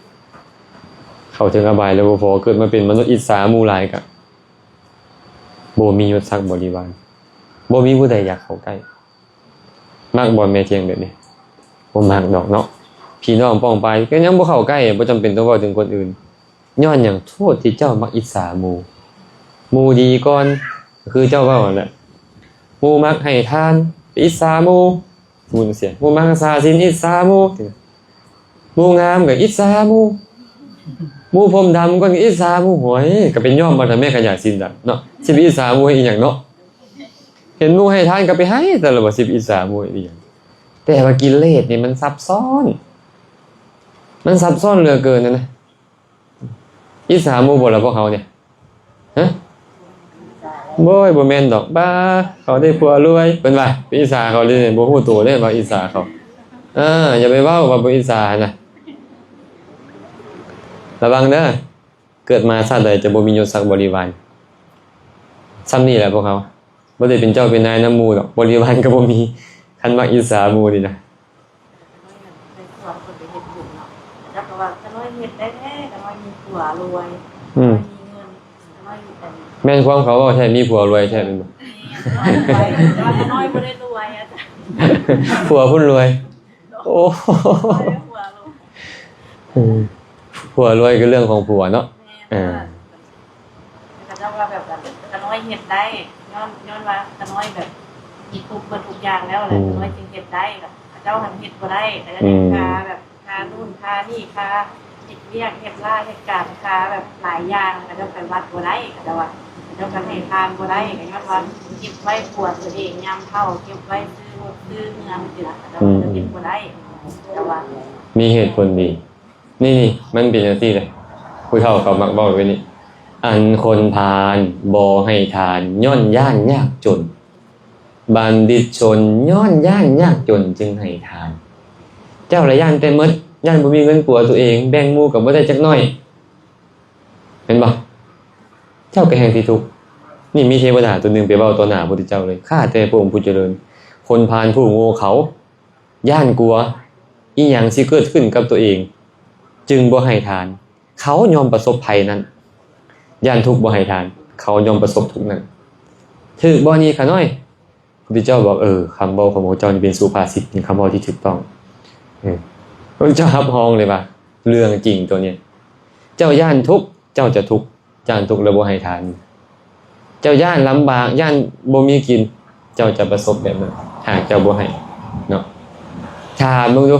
ເຂົ້າເຖິງອະບາຍແລ້ວບໍ່ພໍ ເກີດມາເປັນມະນຸດອິດສາໝູ່ຫຼາຍກະ ບໍ່ມີຍົດສັກບໍລິວານ ບໍ່ມີຜູ້ໃດຢາກເຂົ້າໃກ້ ມັກບໍ່ແມ່ທ່ຽງແບບນີ້? ບໍ່ມັກດອກເນາະ ພີ່ນ້ອງປ້ອງປາຍກໍຍັງບໍ່ເຂົ້າໃກ້ ບໍ່ຈຳເປັນຕ້ອງເວົ້າເຖິງຄົນອື່ນ ຍ້ອນຫຍັງ? ໂທດທີ່ເຈົ້າມັກອິດສາໝູ່ ໝູ່ດີກ່ອນ ຄືເຈົ້າເວົ້າຫັ້ນແຫຼະ ໝູ່ມັກໃຫ້ທານ ໄປອິດສາໝູ່ ໝູ່ຈັ່ງຊີ້ ໝູ່ມັກຮັກສາສິນ ອິດສາໝູ່ ໝູ່ງາມກໍອິດສາໝູ່ ໝູ່ຜົມດຳກ່ອນກໍອິດສາໝູ່ ໂຫຍ ກໍໄປຍອມເອົາແລ້ວແມ່ ຂະຫຍາຍສິນດຳເນາະ ຊິໄປອິດສາໝູ່ເຮັດອີ່ຫຍັງເນາະ ເຫັນໝູ່ໃຫ້ທານກໍໄປໃຫ້ ແຕ່ລະບໍ່ ຊິໄປອິດສາໝູ່ເຮັດອີ່ຫຍັງ? ແຕ່ວ່າກິເລດນີ້ມັນຊັບຊ້ອນ ມັນຊັບຊ້ອນເຫຼືອເກີນນະ ອິດສາໝູ່ບໍ່ລະພວກເຮົານີ້? ຮະ? ໂອ້ຍ ບໍ່ແມ່ນດອກ ປ້າ ເຂົາໄດ້ຜົວລວຍ ເພິ່ນວ່າ ໄປອິດສາເຂົາເລີຍ ບໍ່ຮູ້ໂຕເດ້ວ່າອິດສາເຂົາ ເອີ ຢ່າໄປເວົ້າວ່າບໍ່ອິດສາຫັ້ນນະ ລະວັງເດີ ເກີດມາຊາດໃດຈະບໍ່ມີຍົດສັກບໍລິວານ ຊ່ຳນີ້ແຫຼະພວກເຮົາ ບໍ່ໄດ້ເປັນເຈົ້າເປັນນາຍນຳໝູ່ດອກ ບໍລິວານກໍບໍ່ມີ ຄັນມັກອິດສາໝູ່ນີ້ນະ. ໄປຊວນເພິ່ນໄປເຮັດບຸນເນາະ ເຂົາເຈົ້າກໍວ່າ ຂະນ້ອຍເຮັດໄດ້ແທ້ ຂະນ້ອຍມີຜົວລວຍ ອືມ ຂະນ້ອຍມີເງິນ ຂະນ້ອຍມີແຕ່ ແມ່ນຄວາມເຂົາເວົ້າແທ້ ມີຜົວລວຍແທ້ແມ່ນບໍ່? ແມ່ນ ຂະນ້ອຍບໍ່ໄດ້ລວຍ ອາຈານ ຜົວພຸ້ນລວຍ ໂອ້ ຂະນ້ອຍຜົວລວຍ ອືມ ຜົວລວຍກໍເລື່ອງຂອງຜົວເນາະ ແມ່ນ ເອີ ເຂົາເຈົ້າວ່າແບບ ຂະນ້ອຍເຮັດໄດ້ ຍ້ອນ ຍ້ອນວ່າຂະນ້ອຍແບບມີຄົບເບິດທຸກຢ່າງແລ້ວ ອືມ ຂະນ້ອຍຈຶ່ງເຮັດໄດ້ ແບບເຂົາເຈົ້າຫັ້ນເຮັດບໍ່ໄດ້ ຂະເຈົ້າ ອືມ ຄາແບບ ຄານູ້ນຄານີ້ ຄາເຮັດວຽກເຮັດລາເຮັດການ ຄາແບບຫຼາຍຢ່າງ ຂະເຈົ້າໄປວັດບໍ່ໄດ້ ຂະເຈົ້າວ່າ ຂະເຈົ້າກໍໃຫ້ທານບໍ່ໄດ້ ກໍຍ້ອນວ່າເກັບໄວ້ຜົວຕົວເອງຍາມເຖົ້າ ເກັບໄວ້ຊື້ລົດຊື້ເຮືອນ ຈັ່ງຊີ້ນະ ຂະເຈົ້າ ອືມ ກໍເຮັດບໍ່ໄດ້ ຂະເຈົ້າວ່າ ມີເຫດຜົນດີ. ນີ້ໆ ມັນເປັນຈັ່ງຊີ້ເດ້ ຜູ້ເຖົ້າເຂົາມັກເວົ້າໄວ້ນີ້ ອັນຄົນພານບໍ່ໃຫ້ທານ ຍ້ອນຢ້ານຍາກຈົນ ບັນດິດຊົນຍ້ອນຢ້ານຍາກຈົນຈຶ່ງໃຫ້ທານ ເຈົ້າລະຢ້ານແຕ່ໝົດ ຢ້ານບໍ່ມີເງິນປົວຕົວເອງ ແບ່ງໝູ່ກໍບໍ່ໄດ້ຈັກໜ້ອຍ ເຫັນບໍ່? ເຈົ້າກໍແຮ່ງຊິທຸກ ນີ້ມີເທວະດາຕົວໜຶ່ງໄປເວົ້າຕໍ່ໜ້າພະພຸດທະເຈົ້າເລີຍ ຂ້າແຕ່ພະອົງຜູ້ຈະເລີນ ຄົນພານຜູ້ໂງ່ເຂົາ ຢ້ານກົວອີ່ຫຍັງຊິເກີດຂຶ້ນກັບຕົວເອງ ຈຶ່ງບໍ່ໃຫ້ທານ ເຂົາຍ່ອມປະສົບໄພນັ້ນ ຢ້ານທຸກບໍ່ໃຫ້ທານ ເຂົາຍ່ອມປະສົບທຸກນັ້ນ ຖືກບໍ່ນີ້ຂະນ້ອຍ? ພຸດທະເຈົ້າບອກ ເອີ ຄຳເວົ້າຂອງພວກເຈົ້ານີ້ເປັນສຸພາສິດ ເປັນຄຳເວົ້າທີ່ຖືກຕ້ອງ ເອີ ພະພຸດທະເຈົ້າຮັບຮອງເລີຍວ່າ ເລື່ອງຈິງຕົວນີ້ ເຈົ້າຢ້ານທຸກ ເຈົ້າຈະທຸກ ຢ້ານທຸກແລ້ວບໍ່ໃຫ້ທານ ເຈົ້າຢ້ານລຳບາກ ຢ້ານບໍ່ມີກິນ ເຈົ້າຈະປະສົບແບບນັ້ນ ຫາກເຈົ້າບໍ່ໃຫ້ເນາະ ຖາມເບິ່ງດູ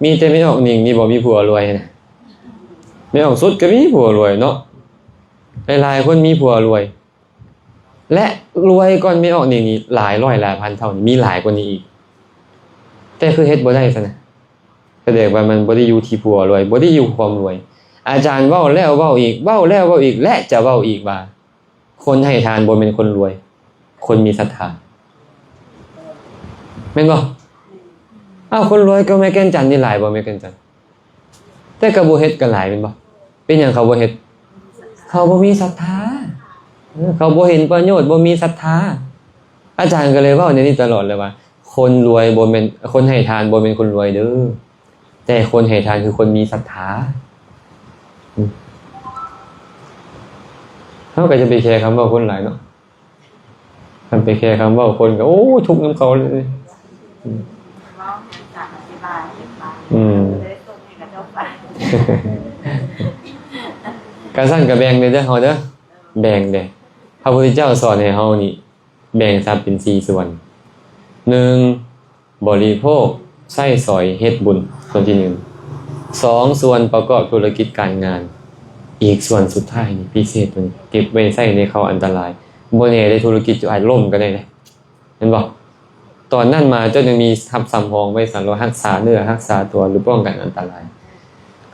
ມີແຕ່ແມ່ອອກນິງນີ້ບໍ່ມີຜົວລວຍນະ ແມ່ອອກສຸດກໍມີຜົວລວຍເນາະ ຫຼາຍໆຄົນມີຜົວລວຍ ແລະ ລວຍກ່ອນແມ່ອອກນິງນີ້ຫຼາຍຮ້ອຍຫຼາຍພັນເທົ່ານີ້ ມີຫຼາຍກວ່ານີ້ອີກ ແຕ່ຄືເຮັດບໍ່ໄດ້ຊັ້ນນະ ສະແດງວ່າມັນບໍ່ໄດ້ຢູ່ທີ່ຜົວລວຍ ບໍ່ໄດ້ຢູ່ຄວາມລວຍ ອາຈານເວົ້າແລ້ວເວົ້າອີກ ເວົ້າແລ້ວເວົ້າອີກ ແລະ ຈະເວົ້າອີກວ່າ ຄົນໃຫ້ທານບໍ່ແມ່ນຄົນລວຍ ຄົນມີສັດທາ ແມ່ນບໍ່? ອ້າວ ຄົນລວຍກໍແມ່ແກ່ນຈັນນີ້ຫຼາຍບໍ່ ແມ່ແກ່ນຈັນ? ແຕ່ກໍບໍ່ເຮັດກໍຫຼາຍແມ່ນບໍ່? ເປັນຫຍັງເຂົາບໍ່ເຮັດ? ເຂົາບໍ່ມີສັດທາ ເອີ ເຂົາບໍ່ເຫັນປະໂຫຍດ ບໍ່ມີສັດທາ ອາຈານກໍເລີຍເວົ້າແນວນີ້ຕະຫຼອດເລີຍວ່າ ຄົນລວຍບໍ່ແມ່ນ ຄົນໃຫ້ທານບໍ່ແມ່ນຄົນລວຍເດີ້ ແຕ່ຄົນໃຫ້ທານຄືຄົນມີສັດທາ ເຮົາກໍຈະໄປແຄຄຳເວົ້າຄົນຫຼາຍເນາະ ຄັນໄປແຄຄຳເວົ້າຄົນກໍ ໂອ້ ທຸກນຳເຂົາເລີຍ ເວົ້າໃຫ້ສາມອະທິບາຍ ອືມ ຈະໄດ້ສົ່ງໃຫ້ເຂົາເຈົ້າຟັງ ກະຊັ້ນກະແບ່ງເດີ້ເຮົາເດີ້ ແບ່ງເດີ້ ພະພຸດທະເຈົ້າສອນໃຫ້ເຮົານີ້ ແບ່ງຊັບເປັນສີ່ສ່ວນ ໜຶ່ງ ບໍລິໂພກ ໃຊ້ສອຍ ເຮັດບຸນ ສ່ວນທີໜຶ່ງ ສອງ ສ່ວນປະກອບທຸລະກິດການງານ ອີກສ່ວນສຸດທ້າຍນີ້ ພິເສດເພິ່ນເກັບໄວ້ໃຊ້ໃນຄາວອັນຕະລາຍ, ບໍ່ແນ່ເດ້ ທຸລະກິດເຈົ້າອາດລົ້ມກໍໄດ້ເດ້ ແມ່ນບໍ່? ຕອນນັ້ນມາເຈົ້າຍັງມີຊັບສຳຮອງໄວ້ສຳລັບຮັກສາເນື້ອຮັກສາຕົວ ຫຼືປ້ອງກັນອັນຕະລາຍ.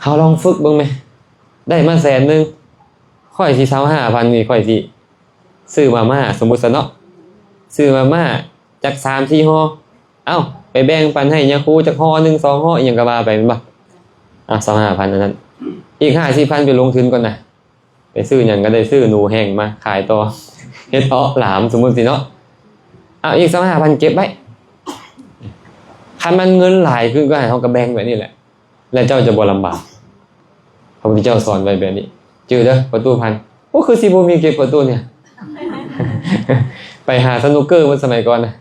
ເຮົາລອງຝຶກເບິ່ງແມ, ໄດ້ມາແສນໜຶ່ງ ຂ້ອຍຊິ ຊາວຫ້າພັນນີ້ ຂ້ອຍຊິຊື້ມາມ່າ ສົມມຸດຊະເນາະ, ຊື້ມາມ່າຈັກສາມສີ່ຫໍ່, ເອົ້າ ໄປແບ່ງປັນໃຫ້ຍາຄູຈັກຫໍ່ໜຶ່ງສອງຫໍ່ ອີ່ຫຍັງກໍວ່າໄປ ແມ່ນບໍ່? ເອົາ ຊາວຫ້າພັນ ອັນນັ້ນ ອີກຫ້າສິບພັນໄປລົງທຶນກ່ອນນະ, ໄປຊື້ຫຍັງກໍໄດ້ ຊື້ໜູແຫ້ງມາຂາຍຕໍ່ ເຮັດເອາະຫຼາມ ສົມມຸດຊິເນາະ. ເອົາ ອີກຊາວຫ້າພັນເກັບໄວ້, ຄັນມັນເງິນຫຼາຍຂຶ້ນກໍໃຫ້ເຮົາກໍແບ່ງໄວ້ນີ້ແຫຼະ ແລະເຈົ້າຈະບໍ່ລຳບາກ. ພະພຸດທະເຈົ້າສອນໄວ້ແບບນີ້ ຈື່ເດີ ປະຕູພັນ. ໂອ້ ຄືຊິບໍ່ມີເກັບປະຕູນີ້ ໄປຫາສະໜຸກເກີໝົດສະໄໝກ່ອນນະ.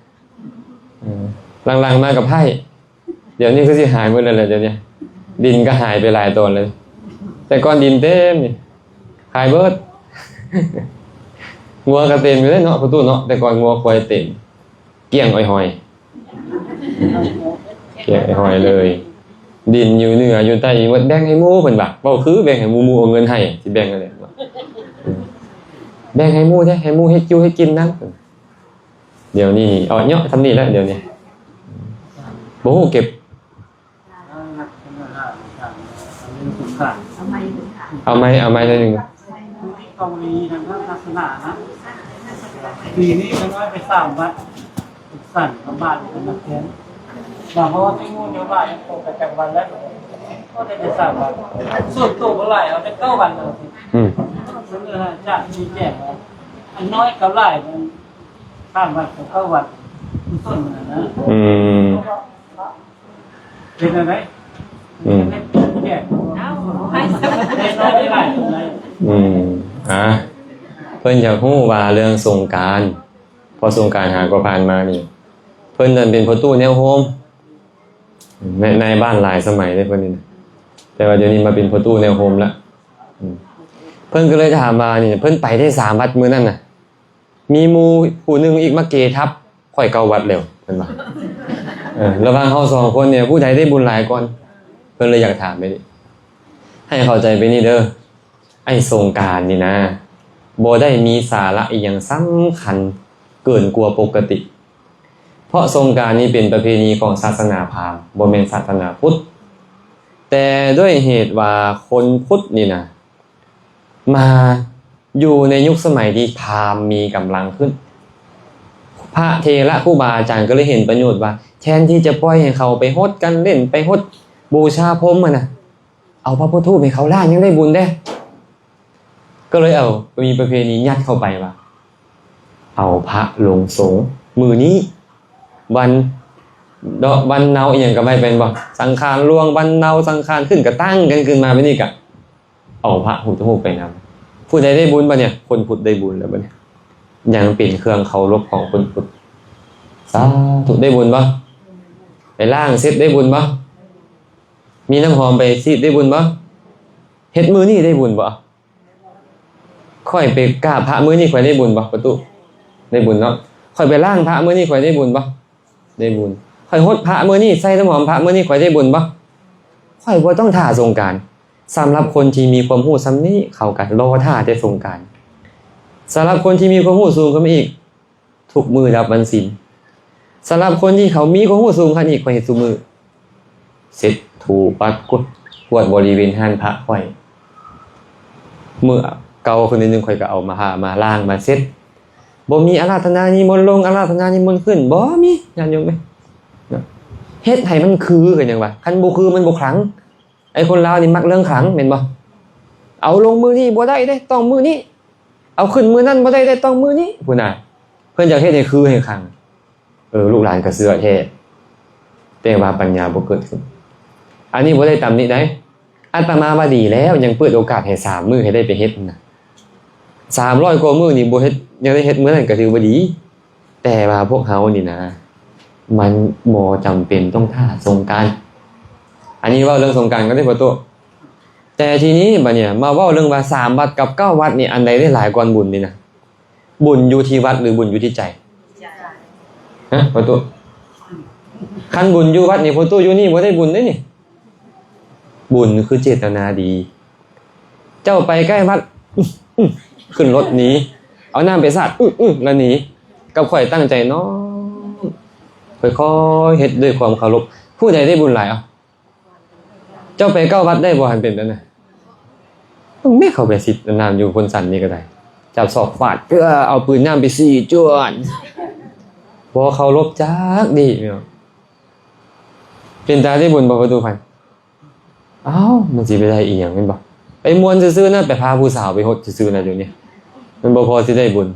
ເອີ ຫຼັງໆມາກໍໄພ້, ດຽວນີ້ຄືຊິຫາຍໝົດແລ້ວແຫຼະ. ດຽວນີ້ດິນກໍຫາຍໄປຫຼາຍຕອນແລ້ວ, ແຕ່ກ່ອນດິນເຕັມນີ້ ຂາຍເບິດ. ງົວກໍເຕັມຢູ່ເດ້ເນາະ ປະຕູເນາະ, ແຕ່ກ່ອນງົວຄວາຍເຕັມ ກ້ຽງອອຍຫອຍ ກ້ຽງອອຍຫອຍເລີຍ. ດິນຢູ່ເໜືອຢູ່ໃຕ້ໝົດ ແບ່ງໃຫ້ໝູ່ ເພິ່ນວ່າ. ເວົ້າຄືແບ່ງໃຫ້ໝູ່ ໝູ່ເອົາເງິນໃຫ້ ຊິແບ່ງຈັ່ງໃດ? ແບ່ງໃຫ້ໝູ່ເດ້ ໃຫ້ໝູ່ເຮັດຢູ່ເຮັດກິນນຳ. ດຽວນີ້ເອົາເນາະ ສ່ຳນີ້ແຫຼະ ດຽວນີ້ບໍ່ຮູ້ເກັບ. ເອົາໃໝ່ ເອົາໃໝ່ໜ້ອຍໜຶ່ງ. ເກົາຫຼີຫັ້ນນະ ລັກສະນະນະ ປີນີ້ມັນໄປສ້າງວັດ ສ້າງກຳບ້ານເປັນນັກຮຽນ ວ່າເພາະວ່າມີງູນຢູ່ຫຼາຍ ອອກໄປຈາກວັດແລ້ວ ກໍໄດ້ໄປສ້າງວັດ. ສ່ວນໂຕບໍ່ຫຼາຍ ເອົາແຕ່ເກົ້າວັດເລີຍ. ອືມ ເພິ່ນເອີ້ນອາຈານຊີ້ແຈງວ່າ ອັນນ້ອຍກັບຫຼາຍມັນສ້າງວັດກັບເກົ້າວັດ ຄືສ່ວນນັ້ນນະ. ອືມ ເປັນຈັ່ງໃດ? ອືມ ເອົາ ເຮັດນ້ອຍໄດ້ຫຼາຍຈັ່ງໃດ? ອືມ ອ່າ ເພິ່ນຢາກຮູ້ວ່າເລື່ອງສົງການ ເພາະສົງການຫາກໍຜ່ານມານີ້ ເພິ່ນນັ້ນເປັນພໍ່ຕູ້ແນວໂຮມ ໃນ ໃນບ້ານຫຼາຍສະໄໝເດ້ເພິ່ນນີ້ນະ, ແຕ່ວ່າດຽວນີ້ມາເປັນພໍ່ຕູ້ແນວໂຮມລະ. ອືມ ເພິ່ນກໍເລີຍຖາມວ່ານີ້ ເພິ່ນໄປໄດ້ສາມວັດມື້ນັ້ນນະ ມີໝູ່ຜູ້ໜຶ່ງອີກມາເກທັບຂ້ອຍເກົ້າວັດແລ້ວ ເພິ່ນວ່າ. ເອີ ລະຫວ່າງເຮົາສອງຄົນນີ້ ຜູ້ໃດໄດ້ບຸນຫຼາຍກ່ອນ? ເພິ່ນເລີຍຢາກຖາມແບບນີ້. ໃຫ້ເຂົ້າໃຈແບບນີ້ເດີ, ໄອ້ສົງການນີ້ນະ ບໍ່ໄດ້ມີສາລະອີ່ຫຍັງສຳຄັນເກີນກວ່າປົກກະຕິ, ເພາະສົງການນີ້ເປັນປະເພນີຂອງສາສະໜາພາມ ບໍ່ແມ່ນສາສະໜາພຸດ. ແຕ່ດ້ວຍເຫດວ່າຄົນພຸດນີ້ນະ ມາຢູ່ໃນຍຸກສະໄໝທີ່ພາມມີກຳລັງຂຶ້ນ, ພະເຖລະຄູບາອາຈານກໍເລີຍເຫັນປະໂຫຍດວ່າ ແທນທີ່ຈະປ່ອຍໃຫ້ເຂົາໄປຫົດກັນເຫຼັ້ນ ໄປຫົດບູຊາພົມຫັ້ນນະ, ເອົາພະພຸດຮູບໃຫ້ເຂົາລ້ານຍັງໄດ້ບຸນເດ້. ກໍເລີຍເອົາ ມີປະເພນີຍັດເຂົ້າໄປວ່າ ເອົາພະລົງສົງມື້ນີ້ ວັນເນາະ ວັນເນົາອີ່ຫຍັງກໍໄດ້ແມ່ນບໍ່? ສັງຂານຫຼວງ ວັນເນົາ ສັງຂານຂຶ້ນ ກໍຕັ້ງກັນຂຶ້ນມາແບບນີ້ ກະເອົາພະພຸດທະຮູບໄປນຳ. ຜູ້ໃດໄດ້ບຸນບາດນີ້? ຄົນພຸດໄດ້ບຸນແລ້ວບາດນີ້ ຍັງເປັນເຄື່ອງເຄົາລົບຂອງຄົນພຸດ. ສາທຸ ໄດ້ບຸນບໍ່? ໄປລ້າງເຊັດໄດ້ບຸນບໍ່? ມີນ້ຳຫອມໄປສີດໄດ້ບຸນບໍ່? ເຮັດມື້ນີ້ໄດ້ບຸນບໍ່? ຂ້ອຍໄປກາບພະມື້ນີ້ ຂ້ອຍໄດ້ບຸນບໍ່ ປະຕູ? ໄດ້ບຸນເນາະ. ຂ້ອຍໄປລ້າງພະມື້ນີ້ ຂ້ອຍໄດ້ບຸນບໍ່? ໄດ້ບຸນ. ຂ້ອຍຫົດພະມື້ນີ້ ໃສ່ນ້ຳຫອມພະມື້ນີ້ ຂ້ອຍໄດ້ບຸນບໍ່? ຂ້ອຍບໍ່ຕ້ອງຖ້າສົງການ. ສຳລັບຄົນທີ່ມີຄວາມຮູ້ສ່ຳນີ້ ເຂົາກໍລໍຖ້າແຕ່ສົງການ. ສຳລັບຄົນທີ່ມີຄວາມຮູ້ສູງຂຶ້ນມາອີກ ທຸກມື້ຮັບວັນສິນ. ສຳລັບຄົນທີ່ເຂົາມີຄວາມຮູ້ສູງຂັ້ນອີກ ຂ້ອຍເຮັດຊຸມື້ ເຊັດ ຖູ ປັດ ກວາດ ກວາດບໍລິເວນຮ້ານພະຂ້ອຍ. ມື້ເກົ່າຂຶ້ນໜ້ອຍໜຶ່ງ ຂ້ອຍກໍເອົາມາ ມາລ້າງມາເຊັດ. ບໍ່ມີອາລາທະນານິມົນລົງ ອາລາທະນານິມົນຂຶ້ນ ບໍ່ມີ ຍາດໂຍມເອີຍ. ເຮັດໃຫ້ມັນຄືກັນຫຍັງວະ? ຄັນບໍ່ຄືມັນບໍ່ຂລັງ. ໄອ້ຄົນລາວນີ້ມັກເລື່ອງຂລັງແມ່ນບໍ່? ເອົາລົງມື້ນີ້ບໍ່ໄດ້ເດ້ ຕ້ອງມື້ນີ້, ເອົາຂຶ້ນມື້ນັ້ນບໍ່ໄດ້ເດ້ ຕ້ອງມື້ນີ້ ພຸ້ນນະ. ເພິ່ນຢາກເຮັດໃຫ້ຄືໃຫ້ຂລັງ. ເອີ ລູກຫຼານກໍເຊື່ອແທ້ ແຕ່ວ່າປັນຍາບໍ່ເກີດຂຶ້ນ. ອັນນີ້ບໍ່ໄດ້ຕຳໜິໃດ, ອາດຕະມາວ່າດີແລ້ວ ຍັງເປີດໂອກາດໃຫ້ສາມມື້ໃຫ້ໄດ້ໄປເຮັດນະ. ສາມຮ້ອຍກວ່າມື້ນີ້ບໍ່ເຮັດ ຍັງໄດ້ເຮັດມື້ນັ້ນກໍຖືວ່າດີ. ແຕ່ວ່າພວກເຮົານີ້ນະ ມັນບໍ່ຈຳເປັນຕ້ອງຖ້າສົງການ. ອັນນີ້ເວົ້າເລື່ອງສົງການກ່ອນເດ້ ປະຕູ. ແຕ່ທີນີ້ບາດນີ້ມາເວົ້າເລື່ອງວ່າສາມວັດກັບເກົ້າວັດນີ້ ອັນໃດໄດ້ຫຼາຍກ່ອນບຸນນີ້ນະ? ບຸນຢູ່ທີ່ວັດ ຫຼື ບຸນຢູ່ທີ່ໃຈ? ຮະ ປະຕູ? ຄັນບຸນຢູ່ວັດນີ້ ປະຕູ ຢູ່ນີ້ບໍ່ໄດ້ບຸນເດ້ນີ້. ບຸນຄືເຈດຕະນາດີ. ເຈົ້າໄປໃກ້ວັດ ອື ອື ຂຶ້ນລົດໜີ ເອົານ້ຳໄປສາດ ອື ອື ແລ້ວໜີ. ກັບຂ້ອຍຕັ້ງໃຈນ້ອມ ຄ່ອຍໆເຮັດດ້ວຍຄວາມເຄົາລົບ. ຜູ້ໃດໄດ້ບຸນຫຼາຍ? ເອົາ ເຈົ້າໄປເກົ້າວັດໄດ້ບໍ່ ຄັນເປັນແບບນັ້ນ? ເບິ່ງແມ້ ເຂົ້າໄປຊິດນ້ຳຢູ່ໂພນສັນນີ້ກໍໄດ້ ຈັບສອກຟາດ ເອີ ເອົາປືນນ້ຳໄປສີ້ ຈວດ ບໍ່ເຄົາລົບຈັກດີ້. ເປັນຕາໄດ້ບຸນບໍ່ ປະຕູພັນ? ອ້າວ ມັນຊິໄປໄດ້ອີ່ຫຍັງແມ່ນບໍ່? ໄປມ່ວນຊື່ໆນະ ໄປພາຜູ້ສາວໄປຫົດຊື່ໆນະ ດຽວນີ້ມັນບໍ່ພໍຊິໄດ້ບຸນ.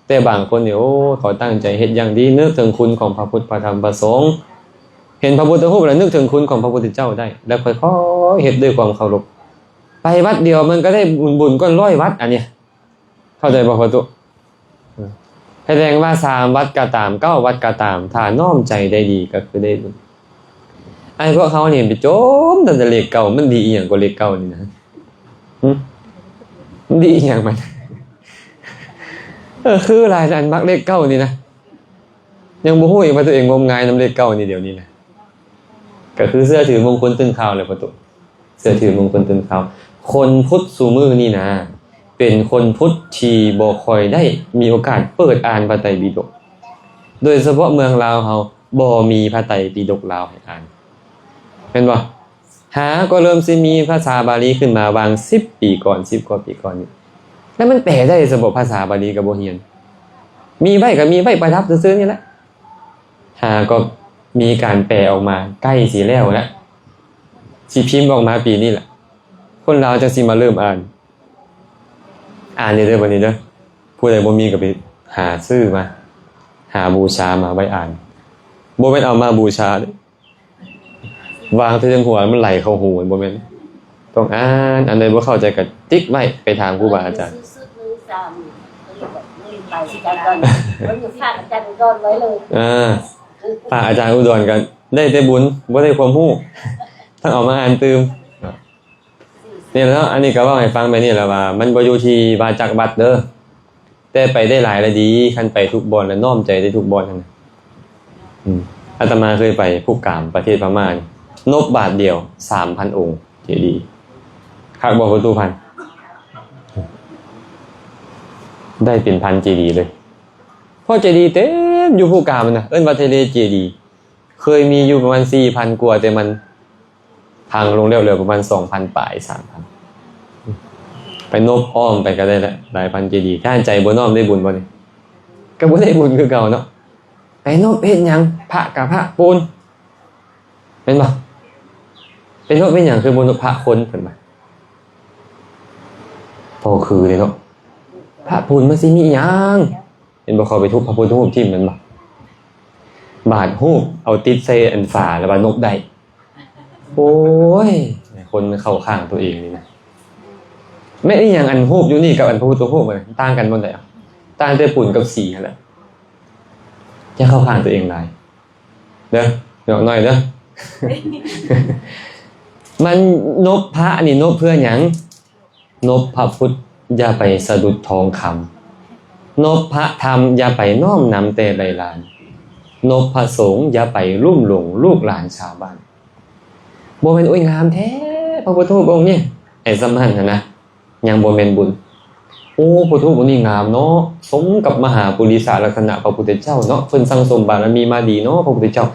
ແຕ່ບາງຄົນນີ້ ໂອ້ ເຂົາຕັ້ງໃຈເຮັດຢ່າງດີ ນຶກເຖິງຄຸນຂອງພະພຸດ ພະທຳ ພະສົງ ເຫັນພະພຸດທະຮູບແລ້ວນຶກເຖິງຄຸນຂອງພະພຸດທະເຈົ້າໄດ້ ແລ້ວຄ່ອຍໆເຮັດດ້ວຍຄວາມເຄົາລົບ. ໄປວັດດຽວມັນກໍໄດ້ບຸນ ບຸນກ່ອນຮ້ອຍວັດ ອັນນີ້ ເຂົ້າໃຈບໍ່ ປະຕູ? ແສດງວ່າສາມວັດກໍຕາມ ເກົ້າວັດກໍຕາມ ຖ້ານ້ອມໃຈໄດ້ດີກໍຄືໄດ້ບຸນ. ໄອ້ພວກເຮົານີ້ໄປຈົມຕັ້ງແຕ່ເລກເກົ້າ ມັນດີອີ່ຫຍັງກວ່າເລກເກົ້ານີ້ນະ? ຫຶ? ມັນດີອີ່ຫຍັງມັນ? ເອີ ຄືຫຼາຍອັນມັກເລກເກົ້ານີ້ນະ ຍັງບໍ່ຮູ້ອີກວ່າຕົວເອງງົມງາຍນຳເລກເກົ້ານີ້ດຽວນີ້ນະ. ກໍຄືເຊື່ອຖືມົງຄົນຕື່ນຂ່າວແຫຼະປະຕູ. ເຊື່ອຖືມົງຄົນຕື່ນຂ່າວ. ຄົນພຸດຊຸມື້ນີ້ນະ ເປັນຄົນພຸດທີ່ບໍ່ຄ່ອຍໄດ້ມີໂອກາດເປີດອ່ານພະໄຕປິດົກ ໂດຍສະເພາະເມືອງລາວເຮົາບໍ່ມີພະໄຕປິດົກລາວໃຫ້ອ່ານ ແມ່ນບໍ່? ຫາກໍເລີ່ມຊິມີພາສາບາລີຂຶ້ນມາຫວ່າງສິບປີກ່ອນ ສິບກວ່າປີກ່ອນນີ້ ແລ້ວມັນແປໄດ້ຊະບໍ? ພາສາບາລີກໍບໍ່ຮຽນ ມີໄວ້ກໍມີໄວ້ປະດັບຊື່ໆນີ້ແຫຼະ. ຫາກໍມີການແປອອກມາ ໃກ້ຊິແລ້ວແລ້ວ ຊິພິມອອກມາປີນີ້ແຫຼະ ຄົນລາວຈັ່ງຊິມາເລີ່ມອ່ານ. ອ່ານເດີ ເດີ ບັດນີ້ເດີ ຜູ້ໃດບໍ່ມີກໍໄປຫາຊື້ມາ ຫາບູຊາມາໄວ້ອ່ານ ບໍ່ແມ່ນເອົາມາບູຊາເດ້ ວາງໃສ່ເທິງຫົວ ມັນໄຫຼເຂົ້າຫູ ບໍ່ແມ່ນ. ຕ້ອງອ່ານ ອັນໃດບໍ່ເຂົ້າໃຈກໍຕິກໄວ້ ໄປຖາມຄູບາອາຈານ. ເອີ ຝາກອາຈານອຸດອນກໍໄດ້ແຕ່ບຸນ ບໍ່ໄດ້ຄວາມຮູ້ ຕ້ອງເອົາມາອ່ານຕື່ມ. ນີ້ແຫຼະເນາະ ອັນນີ້ກໍເວົ້າໃຫ້ຟັງແບບນີ້ແຫຼະວ່າ ມັນບໍ່ຢູ່ທີ່ວ່າຈັກວັດເດີ ແຕ່ໄປໄດ້ຫຼາຍລະດີ ຄັນໄປທຸກບ່ອນ ແລະ ນ້ອມໃຈໄດ້ທຸກບ່ອນຫັ້ນນະ. ອືມ ອາດຕະມາເຄີຍໄປພູກາມ ປະເທດພະມ້າ ນົບບາດດຽວສາມພັນອົງ ເຈດີ ຄັກບໍ່ ປະຕູພັນ? ໄດ້ເປັນພັນເຈດີເລີຍ ເພາະເຈດີເຕັມຢູ່ພູກາມນະ ເອີ້ນວ່າທະເລເຈດີ. ເຄີຍມີຢູ່ປະມານສີ່ພັນກວ່າ ແຕ່ມັນພັງລົງແລ້ວ ເຫຼືອປະມານສອງພັນປາຍ ສາມພັນ. ໄປນົບອ້ອມໄປກໍໄດ້ຫຼາຍພັນເຈດີ ຖ້າໃຈບໍ່ນ້ອມໄດ້ບຸນບໍ່ນີ້? ກໍບໍ່ໄດ້ບຸນຄືເກົ່າເນາະ. ໄປນົບເຮັດຫຍັງ? ພະກະພະປູນ ແມ່ນບໍ່? ໄປນົບເຮັດຫຍັງ? ຄືບໍ່ນົບພະຄົນ ເພິ່ນວ່າ. ພໍຄືເດ້ເນາະ ພະປູນມັນຊິມີຫຍັງ? ເຫັນບໍ່ ເຂົາໄປທຸບພະພຸດທະຮູບຖິ້ມແມ່ນບໍ່? ບາດຮູບເອົາຕິດໃສ່ອັນຝາແລ້ວວ່ານົບໄດ້. ໂອ້ຍ ຄົນເຂົ້າຂ້າງຕົວເອງນີ້ນະ. ແມ່ນອີຫຍັງ ອັນຮູບຢູ່ນີ້ກັບອັນພະພຸດທະຮູບມັນຕ່າງກັນບ່ອນໃດ? ຕ່າງແຕ່ປູນກັບສີຫັ້ນແຫຼະ. ຢ່າເຂົ້າຂ້າງຕົວເອງຫຼາຍເດີ ນ້ອຍເດີ. ມັນນົບພະນີ້ນົບເພື່ອຫຍັງ? ນົບພະພຸດຢ່າໄປສະດຸດທອງຄຳ, ນົບພະທຳຢ່າໄປນ້ອມນຳແຕ່ໃບລານ, ນົບພະສົງຢ່າໄປລຸ່ມຫຼົງລູກຫຼານຊາວບ້ານ. ບໍ່ແມ່ນ ໂອ້ຍ ງາມແທ້ ພະພຸດທະຮູບອົງນີ້ ໄອ້ສ່ຳນັ້ນຫັ້ນນະ ຍັງບໍ່ແມ່ນບຸນ. ໂອ້ ພະພຸດທະຮູບອົງນີ້ງາມເນາະ ສົມກັບມະຫາປຸລິສະລັກສະນະພະພຸດທະເຈົ້າເນາະ ເພິ່ນສັ່ງສົມບາລະມີມາດີເນາະ ພະພຸດທະເຈົ້າ.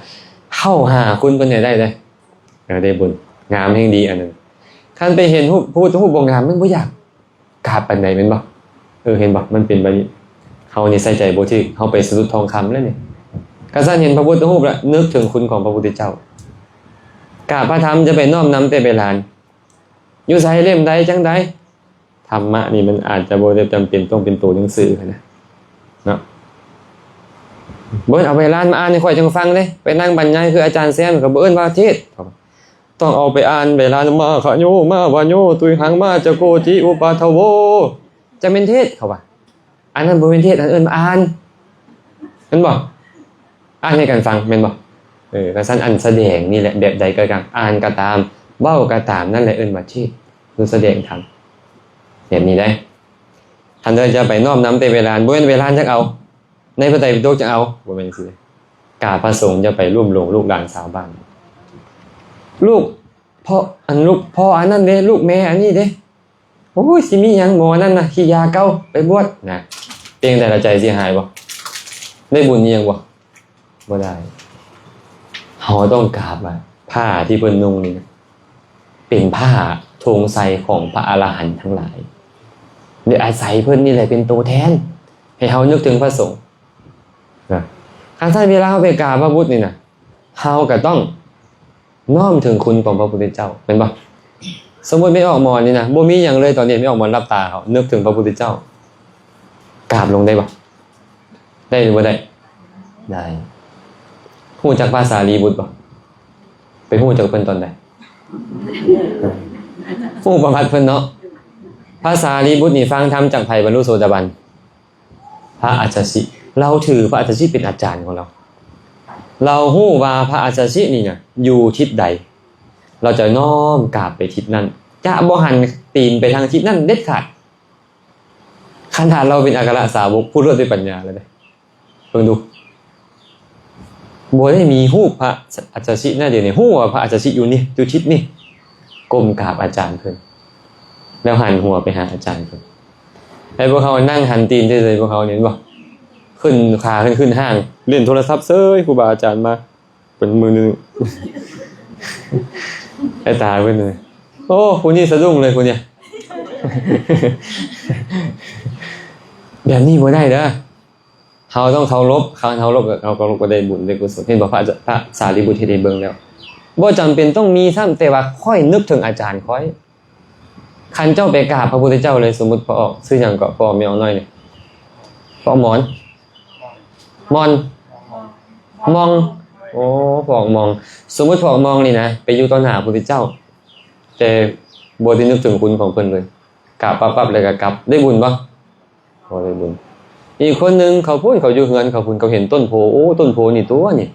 ເຂົ້າຫາຄຸນເພິ່ນໃຫ້ໄດ້ເດ້. ເອີ ໄດ້ບຸນ ງາມແຮງດີອັນນັ້ນ. ຄັນໄປເຫັນຮູບ ພະພຸດທະຮູບບໍ່ງາມ ມັນບໍ່ຢາກກາບປານໃດແມ່ນບໍ່? ເອີ ເຫັນບໍ່ ມັນເປັນແບບນີ້. ເຮົານິໄສໃຈບໍ່ຖືກ ເຮົາໄປສະດຸດທອງຄຳແລ້ວນີ້. ຄັນຊັ້ນເຫັນພະພຸດທະຮູບລະນຶກເຖິງຄຸນຂອງພະພຸດທະເຈົ້າ. ກາບພະທຳຈະໄປນ້ອມນຳແຕ່ໃບລານ ຢູ່ໃສ ເຫຼັ້ມໃດ ຈັ່ງໃດ? ທຳມະນີ້ມັນອາດຈະບໍ່ໄດ້ຈຳເປັນຕ້ອງເປັນໂຕໜັງສືຫັ້ນນະ ເນາະ. ບໍ່ແມ່ນເອົາໃບລານມາອ່ານໃຫ້ຂ້ອຍຈັ່ງຟັງເດ້. ໄປນັ່ງບັນຍາຍຄືອາຈານແຊມກໍບໍ່ເອີ້ນວ່າເທດ. ຕ້ອງເອົາໄປອ່ານໃບລານ ມາຄະໂຍ ມາວາໂຍ ຕຸຍຫັງ ມາຈະໂກຈິ ອຸປາທະໂວ ຈັ່ງແມ່ນເທດ ເຂົາວ່າ. ອັນນັ້ນບໍ່ແມ່ນເທດ ອັນເອີ້ນວ່າອ່ານ ແມ່ນບໍ່? ອ່ານໃຫ້ກັນຟັງ ແມ່ນບໍ່? ເອີ ກະຊັ້ນ ອັນສະແດງນີ້ແຫຼະ ແບບໃດກໍຕາມ ອ່ານກໍຕາມ ເວົ້າກໍຕາມ ນັ້ນແຫຼະເອີ້ນວ່າເທດ ຄືສະແດງທຳ ແບບນີ້ໄດ໋. ຄັນເດີຈະໄປນ້ອມນຳແຕ່ໃບລານ ບໍ່ແມ່ນໃບລານຈັກເອົາ ໃນພະໄຕປິດົກຈັ່ງເອົາ ບໍ່ແມ່ນຊີ້. ກາບພະສົງຢ່າໄປລຸ່ມຫຼົງລູກຫຼານຊາວບ້ານ. ລູກພໍ່ອັນ ລູກພໍ່ອັນນັ້ນເດ້ ລູກແມ່ອັນນີ້ເດ້ ໂອ້ຍ ຊິມີຫຍັງ ໝໍນັ້ນນະ ຂີ້ຢາເກົ່າ ໄປບວດນະ. ເປັນຈັ່ງໃດລະ ໃຈຊິຫາຍບໍ່? ໄດ້ບຸນອີ່ຫຍັງບໍ່? ບໍ່ໄດ້. ເຮົາຕ້ອງກາບວ່າ ຜ້າທີ່ເພິ່ນນຸ່ງນີ້ນະ ເປັນຜ້າໂທງໄຊຂອງພະອະລະຫັນທັງຫຼາຍ ແລະ ອາໄສເພິ່ນນີ້ແຫຼະເປັນໂຕແທນ ໃຫ້ເຮົານຶກເຖິງພະສົງນະ. ຄັນຊັ້ນ ເວລາເຮົາໄປກາບພະບຸດນີ້ນະ ເຮົາກໍຕ້ອງນ້ອມເຖິງຄຸນຂອງພະພຸດທະເຈົ້າ ແມ່ນບໍ່? ສົມມຸດແມ່ອອກໝໍນີ້ນະ ບໍ່ມີຫຍັງເລີຍ ຕອນນີ້ແມ່ອອກໝໍຫຼັບຕາ ເຮົານຶກເຖິງພະພຸດທະເຈົ້າ ກາບລົງໄດ້ບໍ່? ໄດ້ຫຼືບໍ່ໄດ້? ໄດ້. ຮູ້ຈັກພະສາລີບຸດບໍ່? ໄປຮູ້ຈັກເພິ່ນຕອນໃດ? ຮູ້ປະຫວັດເພິ່ນເນາະ. ພະສາລີບຸດນີ້ຟັງທຳຈາກໃຜ ບັນລຸໂສດາບັນ? ພະອັດສະຊິ. ລາວຖືພະອັດສະຊິເປັນອາຈານຂອງລາວ. ລາວຮູ້ວ່າພະອັດສະຊິນີ້ນະ ຢູ່ທິດໃດ ລາວຈະນ້ອມກາບໄປທິດນັ້ນ ຈະບໍ່ຫັນຕີນໄປທາງທິດນັ້ນເດັດຂາດ. ຂະໜາດລາວເປັນອັກຄະລະສາວົກ ຜູ້ລວດດ້ວຍປັນຍາແລ້ວເດ້. ເບິ່ງດູ ບໍ່ໄດ້ມີຮູບພະອັດສະຊິນະ ດຽວນີ້ ຮູ້ວ່າພະອັດສະຊິຢູ່ນີ້ ຢູ່ທິດນີ້ ກົ້ມກາບອາຈານເພິ່ນ ແລ້ວຫັນຫົວໄປຫາອາຈານເພິ່ນ. ແລ້ວພວກເຮົານັ່ງຫັນຕີນເສີຍໆ ພວກເຮົາເຫັນບໍ່? ຂຶ້ນຂາຂຶ້ນ ຂຶ້ນຫ້າງ ຫຼິ້ນໂທລະສັບເສີຍ ຄູບາອາຈານມາ ເປັນມື້ໜຶ່ງ ໄອ້ຕາເພິ່ນ ໂອ້ ຜູ້ນີ້ສະດຸ້ງເລີຍ ຜູ້ນີ້ ແບບນີ້ບໍ່ໄດ້ເດີ. ເຮົາຕ້ອງເຄົາລົບ ຄັນເຮົາເຄົາລົບ ເຮົາເຄົາລົບກໍໄດ້ບຸນໄດ້ກຸສົນ. ເຫັນບໍ່? ພະ ພະສາລີບຸດເຮັດໃຫ້ເບິ່ງແລ້ວ. ບໍ່ຈຳເປັນຕ້ອງມີຊ້ຳ ແຕ່ວ່າຂ້ອຍນຶກເຖິງອາຈານຂ້ອຍ. ຄັນເຈົ້າໄປກາບພະພຸດທະເຈົ້າເລີຍ ສົມມຸດພໍ່ອອກ ຊື່ຫຍັງເກາະ? ພໍ່ອອກແມ່ອອກນ້ອຍນີ້ ພໍ່ອອກໝອນ ມອນ ມອງ ໂອ້ ພໍ່ອອກມອງ. ສົມມຸດພໍ່ອອກມອງນີ້ນະ ໄປຢູ່ຕໍ່ໜ້າພະພຸດທະເຈົ້າ ແຕ່ບໍ່ໄດ້ນຶກເຖິງຄຸນຂອງເພິ່ນເລີຍ ກາບປັບໆ ແລ້ວກໍກັບ ໄດ້ບຸນບໍ່? ບໍ່ໄດ້ບຸນ. ອີກຄົນໜຶ່ງເຂົາພຸ້ນ ເຂົາຢູ່ເຮືອນເຂົາພຸ້ນ ເຂົາເຫັນຕົ້ນໂພ ໂອ້ ຕົ້ນໂພນີ້ຕົວະນີ້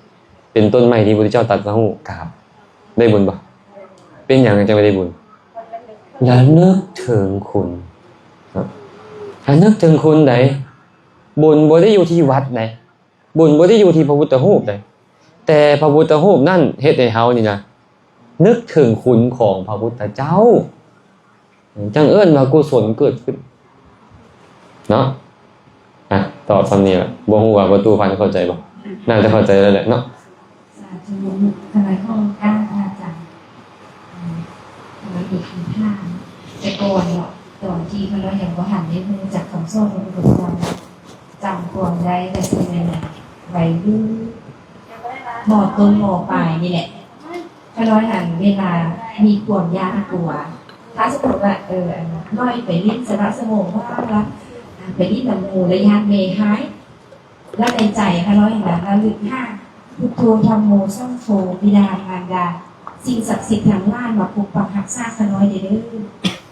ເປັນຕົ້ນໄມ້ທີ່ພະພຸດທະເຈົ້າຕັດສະຮູ້ ກາບ ໄດ້ບຸນບໍ່? ເປັນຫຍັງຈັ່ງໄດ້ບຸນ? ລະນຶກເຖິງຄຸນ ລະນຶກເຖິງຄຸນໃດ. ບຸນບໍ່ໄດ້ຢູ່ທີ່ວັດໃດ ບຸນບໍ່ໄດ້ຢູ່ທີ່ພະພຸດທະຮູບໃດ ແຕ່ພະພຸດທະຮູບນັ້ນເຮັດໃຫ້ເຮົານີ້ນະ ນຶກເຖິງຄຸນຂອງພະພຸດທະເຈົ້າ ຈັ່ງເອີ້ນວ່າກຸສົນເກີດຂຶ້ນເນາະ. ອ່ະ ຕອບສ່ຳນີ້ລະ ບໍ່ຮູ້ວ່າປະຕູພັນເຂົ້າໃຈບໍ່? ໜ້າຈະເຂົ້າໃຈແລ້ວແຫຼະເນາະ. ສາທຸ ຂະນ້ອຍຂໍກາບພະອາຈານ ຂະນ້ອຍເປັນຜູ້ຖາມ ແຕ່ກ່ອນເນາະ ຕອນທີ່ຂະນ້ອຍຍັງບໍ່ທັນໄດ້ຮູ້ຈັກຄຳສອນຂອງພະພຸດທະເຈົ້າ ຈຳຄວາມໄດ້ແຕ່ສະໄໝໄວລຸ້ນ ມໍຕົ້ນມໍປາຍນີ້ແຫຼະ ຂະນ້ອຍຫັ້ນເວລາມີຄວາມຢ້ານກົວ ຖ້າສົມມຸດວ່າ ເອີ ອັນນ້ອຍໄປຫຼິ້ນສະບາຍສະໝອງວ່າງລະ ໄປຫຼິ້ນນຳໝູ່ລະຢ້ານແມ່ຮ້າຍ ລະໃນໃຈຂະນ້ອຍຫັ້ນລະລຶກຫາ ພຸດໂທ ທຳໂມ ສັງໂຄ ບິດາມານດາ ສິ່ງສັກສິດທັງຫຼາຍມາປົກປັກຮັກສາຂະນ້ອຍແດ່ເດີ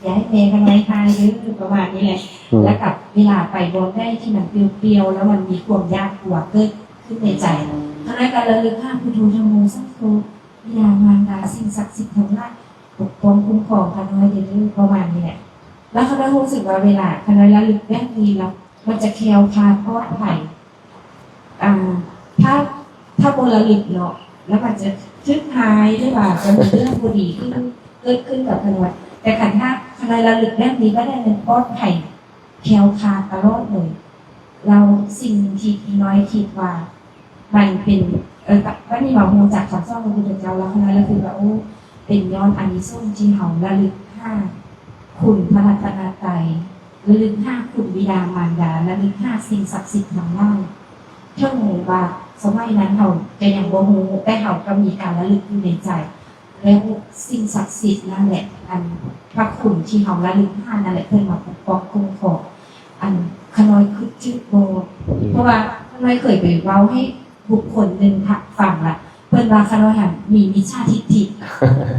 ຢ່າໃຫ້ແມ່ຂະນ້ອຍຮ້າຍເດີ ປະມານນີ້ແຫຼະ. ອືມ ລະກັບເວລາໄປບ່ອນໃດທີ່ມັນປ່ຽວໆ ລະມັນມີຄວາມຢ້ານກົວເກີດຂຶ້ນໃນໃຈ ຂະນ້ອຍກໍລະລຶກຫາ ພຸດໂທ ທຳໂມ ສັງໂຄ ບິດາມານດາ ສິ່ງສັກສິດທັງຫຼາຍ ປົກປ້ອງຄຸ້ມຄອງຂະນ້ອຍແດ່ເດີ ປະມານນີ້ແຫຼະ. ລະຂະນ້ອຍຮູ້ສຶກວ່າເວລາຂະນ້ອຍລະລຶກແບບນີ້ລະ ມັນຈະແຄ້ວຄາດປອດໄພ. ອ່າ ຖ້າ ຖ້າບໍ່ລະລຶກເນາະ ລະມັນຈະຖືກຮ້າຍ ຫຼືວ່າຈະມີເລື່ອງບໍ່ດີຂຶ້ນ ເກີດຂຶ້ນກັບຂະນ້ອຍ. ແຕ່ຄັນຖ້າຂະນ້ອຍລະລຶກແບບນີ້ ບາດໃດມັນປອດໄພ ແຄ້ວຄາດຕະຫຼອດເລີຍ. ແລ້ວສິ່ງທີ່ຂະນ້ອຍຄິດວ່າ ມັນເປັນ ເອີ ບາດນີ້ມາຮູ້ຈັກຄຳສອນຂອງພະພຸດທະເຈົ້າແລ້ວ ຂ້ານ້ອຍລະຄິດວ່າ ໂອ້ ເປັນຍ້ອນອານິສົງທີ່ເຮົາລະລຶກຫາຄຸນພະລັດຕະນະໄຕ, ລະລຶກຫາຄຸນບິດາມານດາ, ລະລຶກຫາສິ່ງສັກສິດທັງຫຼາຍ. ເຖິງວ່າສະໄໝນັ້ນເຮົາກະຍັງບໍ່ຮູ້, ແຕ່ເຮົາກະມີການລະລຶກຢູ່ໃນໃຈ. ແລ້ວສິ່ງສັກສິດນັ້ນແຫຼະ ອັນພະຄຸນທີ່ເຮົາລະລຶກຫານັ້ນແຫຼະ ເພິ່ນມາປົກປ້ອງຄຸ້ມຄອງ. ອັນຂ້ານ້ອຍຄຶດຈຶກບໍ່ ອືມ ເພາະວ່າຂ້ານ້ອຍເຄີຍໄປເວົ້າໃຫ້ບຸກຄົນໜຶ່ງຟັງລະ ເພິ່ນວ່າຂ້ານ້ອຍຫັ້ນມີມິດສາທິດຖິ.